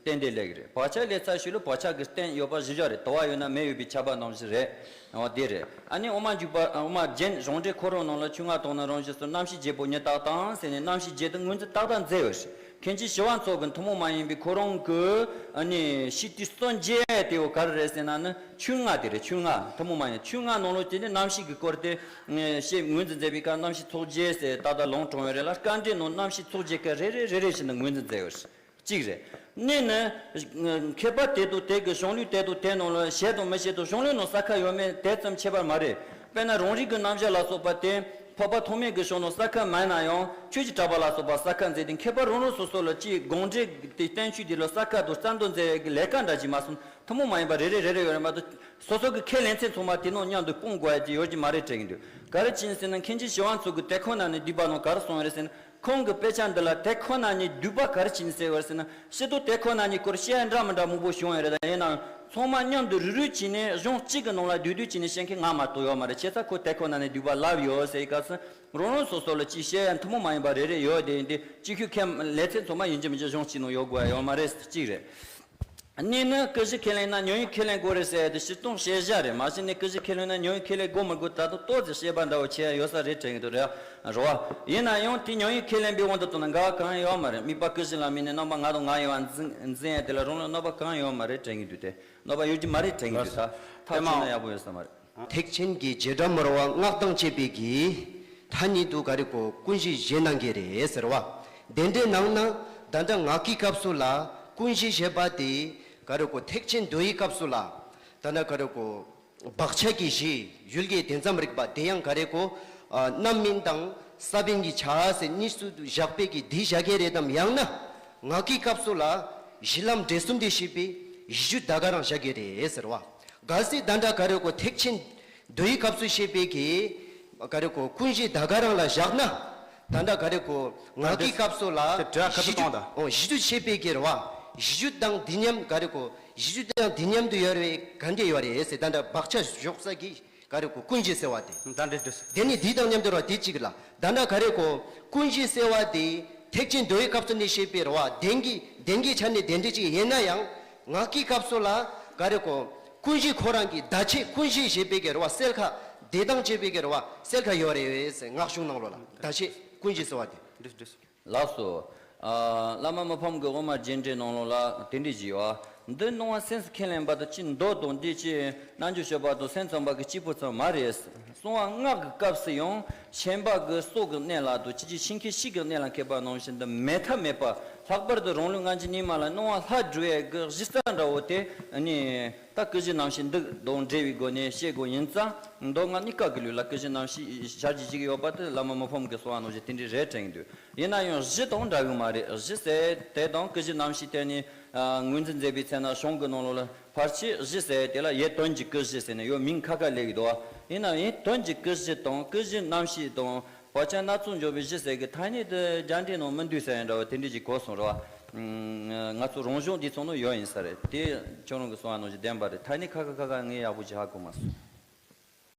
བསྟན་ཏེ་སླེབས་ཀྱི་རེད། བག་ཆགས་སླེབས་ཚར་ཞིག་ལ་བག་ཆགས་ཀྱི་རྟེན་ཡོད་པ་གཞི་བཞག་རེད། དུ་བ་ཡོད་ན་མེ་ཡོད་པའི་ཆ་བ་ནང་བཞིན་རེད། འོ་དེ་རེད། ཨ་ནི་དབུ་མ་འཇུག་པ། དབུ་མ་རྒྱན་གཞུང་འགྲེལ་ཁོ་རང་ནང་ལ་ཆོས་ལྔ་དང་ནི་རང་བཞིན་སོགས་རྣམ་ཤེས་བརྒྱད་པོ་ཉིད་རྟག་དང་ཟེར་ནས་རྣམ་ཤེས་བརྒྱད་དེ་ངོས་འཛིན་ཏག་ཏག་མཛད་ཡོད་རེད། མཁན་ཆེན་ཞི་བ་འཚོ་གི་ཐུན་མོང་མ་ཡིན་པའི་ཁོ་རང་གི་ཨ་ནི་ཤེས་བྱའི་སྲོལ་འབྱེད་དེ་བོ་ག་རེ་རེད་ཟེར་ན་ནི། ཆོས་ལྔ་དེ་རེད། ཆོས་ལྔ་ཐུན་མོང་མ་ཡིན། ཆོས་ལྔ་ནང་ལོགས་དེ་ནི་རྣམ་ཤེས་ཀྱི་སྐོར་དེ་ཨེ་བཤད་ངོས་འཛིན་མཛད་པའི་སྐབས་རྣམ་བཤད་ཚོགས་བརྒྱད་ཟེར་ཏག་ཏག་ལུང་དྲངས་ཡོད་རེད་ལ། དཀའ་འགྲེལ་ནང་རྣམ་བཤད་ཚོགས་བརྒྱད་ཀ་རེ་རེ་རེ་རེ་བཞིན་དུ་ངོས་འཛིན་མཛད་ཡོད་རེད། གཅིག་རེད། གཉིས་ནི། མཁས་པ་དེ་དང་དེ་གི་གཞུང་ལུགས་དེ་དང་དེ་ནང་ལ་བཞེད་དང་མི་བཞེད་དང་གཞུང་ལུགས་ནང་གསལ་ཁ་ཡོད་མེད་དེ་ཙམ་ཁྱད་པར་མ་རེད། དཔེར་ན་རང་རིག་གི་རྣམ་གཞག་ལ་སོགས་པ་དེ་འཕགས་པ་ཐོགས་མེད་ཀྱི་གཞུང་ནང་གསལ་ཁ་མེད་ན་ཡང་ཆོས་ཀྱི་གྲགས་པ་ལ་སོགས་པ་གསལ་ཁ་མཛད་དེ། མཁས་པ་རང་རང་སོ་སོ་ལ་ཅིག་དགོངས་འགྲེལ་དེ་བསྟན་བཅོས་དེ་ལ་གསལ་ཁ་དང་རྩ་འདོན་མཛད་ཡས་ཀྱི་ལས་ཀ་འདྲ་ཅིག་མ་སོང་། ཐུན་མོང་མ་ཡིན་པ་རེ་རེ་རེ་རེ་ཡོད་རེད་མ་གཏོགས། སོ་སོ་གི་ཁས་ལེན་ཚད་ཚང་མ་དེ་ནང་མཉམ་དུ་སྤུངས་དགོས་ཡ་ཅིག་ཡོད་ཀྱི་མ་རེད་དྲན་གྱི་འདུག་ག་རེ་བྱས་ནས་ཟེར་ན་མཁན་ཆེན་ཞི་བ་འཚོ་གི་དེ་ཁོ་ན་ནི་བསྡུས་པ་ནང་ག་རེ་གསུངས་ཡོད་རེད་ཟེར་ན། ཁོང་གི་དཔེ་ཆ་འདི་ལ་དེ་ཁོ་ན་ཉིད་བསྡུས་པ་ག་རེ་བྱས་ནས་ཟེར་བར་ཟེར་ན། སྤྱིར་བཏང་དེ་ཁོ་ན་ཉིད་སྐོར་བཤད་ཡ་འདྲ་མི་འདྲ་མང་པོ་བྱུང་ཡོད་རེད། ད་ཡིན་ནའང་ཚང་མ་མཉམ་དུ་རུབ་རུབ་བྱས་ནས་གཞུང་གཅིག་གི་ནང་ལ་བསྡུས་བསྡུས་བྱས་ནས་བཤད་མཁན་ང་མ་གཏོགས་ཡོད་མ་རེད། བྱས་ཙང་ཁོ་དེ་ཁོ་ན་ནས་བསྡུས་པ་ལབ་ཡོད་ཟེར་བའི་སྐབས་སུ་རང་རང་སོ་སོ་ལ་ཅིག་བཤད་ཡ་ཐུན་མོང་མ་ཡིན་པ་རེ་རེ་ཡོད་དེ། ཡིན་དེ་གཅིག་ཁྱོད་ཁས་ལེན་ཚད་ཚང་མ་ཡིན་གཅིག་མིན་གཅིག་གཞུང་གཅིག་ནང་ཡོད་དགོས་ཡ་ཡོད་མ་རེད། གཅིག་རེད། གཉིས་ནི་ཀུན་གཞི་ཁས་ལེན་ན་ཉོན་ཡིད་ཁས་ལེན་དགོས་རེད་ཟེར་ཡ་དེ་སྤྱིར་བཏང་བཤད་བྱ་རེད། མ་གཞི་ནས་ཀུན་གཞི་ཁས་ལེན་ན་ཉོན་ཡིད་ཁས་ལེན་དགོས་མི་དགོས་ད་དུང་ཏོག་ཙམ་བཤད་པ་འདྲ་བོ་བྱེད་ཡ་ཡོད་ས་རེད་དྲན་གྱི་འདུག་རེད་བ། ཡིན་ན་ཡང་དེ་ཉོན་ཡིད་ཁས་ལེན་པའི་དབང་དུ་བཏང་ན་འགལ་བ་གང་ཡང་ཡོད་མ་རེད། དམིགས་པ་ཀུན་གཞི་ལ་དམིགས་ནས་རྣམ་པ་ང་དང་ང་ཡིན་པ་འཛིན་འཛིན་ཡ་དེ་ལ་རང་ལ་གནོད་པ་གང་ཡང་ཡོད་མ་རེད་དྲན་གྱི་འདུག་དེ་གནོད་པ་ཡོད་ཀྱི་མ་རེད་དྲན་གྱི་འདུག་ད་ཐག་ཆོད་ན་ཡག་པོ་ཡོད་ས་མ་རེད། ཐེག་ཆེན་གྱི་རྗེས་འབྲང་མར་པ་སྔགས་དང་བཅས་པའི་གི་ཐ་སྙད་དུ་ག་རེ་གོ་ཀུན་གཞི་བཞེད་གནང་གི་རེད་ཟེར་བ། དེ་འདྲའི་ནང་ན་ད་ལྟ་ངག་གི་སྐབས་སུ་ལ་ཀུན་གཞི་ཞེས་པ་དེ་ག་རེ་གོ་ཐེག་ཆེན་མདོ་ཡི་སྐབས་སུ་ལ་ད་ལྟ་ག་རེ་གོ་བག་ཆགས་ཀྱི་གཞི་ཡུལ་གྱི་དེ་ཙམ་རིག་པ་དེ་ཡང་ག་རེ་གོ་རྣམ་སྨིན་དང་ས་བོན་གྱི་ཆ་ཟེར་གཉིས་སུ་བཞག་པའི་གི་དེ་བཞག་གི་རེད་དམ། ཡང་ན་ངག་གི་སྐབས་སུ་ལ་གཞི་ལམ་འབྲས་གསུམ་དེ་ཤེས་པའི་གཞི་རྒྱུད་ད་ག་རང་བཞག་གི་རེད་ཟེར་བ། གལ་སྲིད་ད་ལྟ་ག་རེ་གོ་ཐེག་ཆེན་མདོ་ཡི་སྐབས་སུ་བཤད་པའི་གི་ག་རེ་གོ་ཀུན་གཞི་ད་ག་རང་ལ་བཞག་ན། ད་ལྟ་ག་རེ་གོ་ངག་གི་སྐབས་སུ་ལ་དེ་དྲི་བ་ཁ་གསལ་གཏོང་དང་། གཞི་རྒྱུད་བཤད་པའི་གི་རེད་བ། གཞི་རྒྱུད་དང་འདི་མཉམ་ག་རེ་གོ་གཞི་རྒྱུད་དང་འདི་མཉམ་དུ་ཡོད་རེད་ག་འདྲ་ཡོད་རེད་ཟེར། ད་ལྟ་བག་ཆགས་ཞོག་ས་གི་ག་རེ་གོ་ཀུན་གཞི་ཟེར་བ་དེ། ད་འདྲ་འདྲ། དེ་ནི་འདི་དང་མཉམ་དུ་རེད་བ། དེ་གཅིག་ལ་ད་ལྟ་ག་རེ་གོ་ཀུན་གཞི་ཟེར་བ་དེ་ཐེག་ཆེན་མདོ་ཡི་སྐབས་སུ་ནི་བཤད་པའི་རེད་བ། བདེན་གྱི་བདེན་གྱི་ཆ་ནས་བདེན་འདྲ་གཅིག་ཡིན་ན་ཡང་ངག་གི་སྐབས་སུ་ལ་ག་རེ་གོ་ཀུན་གཞི་ཁོ་རང་གི་བརྡ་ཆད་ཀུན་གཞི་ཞེས་པའི་གི་རེད་བ། གསལ་ཁ་དེ་དང་བཅས་པའི་གི་རེད་བ། གསལ་ཁ་ཡོད་རེད་ཟེར། སྔགས་གཞུང་ནང་ལོགས་ལ་བརྡ་ཆད་ཀུན་གཞི་ཟེར་བ་དེ། འདྲ་འདྲ། ལགས་སོ། ཨ། བླ་མ་མི་ཕམ་གྱི་དབུ་མ་རྒྱན་འགྲེལ་ནང་ལོགས་ལ་དེ་འདྲ་ཞིག་ཡོད། འདི་སྣང་བ་སེམས་སུ་ཁས་ལེན་པ་དང་གཅིག་མདོ་དང་འདི་གཅིག་རྣལ་འབྱོར་སྤྱོད་པ་དང་སེམས་ཙམ་པ་གི་གཅིག་པུ་ཙམ་མ་རེད། གསང་བ་སྔགས་ཀྱི་སྐབས་སུ་ཡང་ཤན་པ་གི་སྲོག་གི་གནད་ལ་དང་ཅི་ཅི་ཤིང་ཁའི་ཤིག་གི་གནད་ལ་མཁས་པ་ནང་བཞིན་དུ་མེད་ཐབས་མེད་པ། ལྷག་པར་དུ་རང་ལུགས་སྔ་འགྱུར་རྙིང་མ་ལ་སྣང་བ་ལྷ་སྒྲུབ་ཡས་ཀྱི་གཞི་རྩ་འདྲ་བོ་དེ་ནི། ད་ཀུན་གཞི་རྣམ་ཤེས་འདི་དང་འབྲེལ་བའི་སྒོ་ནས་བཤད་དགོས་ཡིན་ཙང་། མདོ་སྔགས་གཉིས་ཀ་གི་ལུགས་ལ་ཀུན་གཞི་རྣམ་ཤེས་ཞལ་གྱིས་བཞེས་ཀྱི་ཡོད་པ་དེ་བླ་མ་མི་ཕམ་གྱི་གསང་བ་ནང་བཞིན་དེ་འདྲ་རེད་དྲན་གྱི་འདུག་ཡིན་ན་ཡང་གཞི་དང་འདྲ་གི་མ་རེད། གཞི་ཟེར་དེ་དང་ཀུན་གཞི་རྣམ་ཤེས་དེ་ནི་ངོས་འཛིན་མཛད་པའི་ཚེ་ན་གཞུང་གི་ནང་ལོགས་ལ་ཕལ་ཆེར་གཞི་ཟེར་དེ་ལ་ཡིད་དོན་གྱི་ཀུན་གཞི་ཟེར་ནས་ཡོད། མིང་ཁ་ཁ་སླེབས་ཀྱི་འདུག་ཡིན་ན་ཡིད་དོན་གྱི་ཀུན་གཞི་དང་ཀུན་གཞི་རྣམ་ཤེས་དང་བག་ཆགས་སྣ་ཚོགས་འཇོམས་པའི་གཞི་ཟེར་གི་ཐ་སྙད་དེ་རྒྱ་འགྲེལ་ནང་མི་འདུག་ཟེར་ཡ་འདྲ་བ་དེ་འདྲ་ཅིག་གོ་སོང་རེད་བ། ང་ཚོ་རང་གཞུང་འདི་ཚོ་ནང་ཡོད་ཡིན་ས་རེད། དེ་ཁྱོད་རང་གི་གསུང་བ་ནང་བཞིན་བདེན་པ་རེད། ཐ་སྙད་ཁ་ཁ་ཁ་ཁ་ངས་ཡག་པོ་ཅིག་ཧ་གོ་མ་སོང་།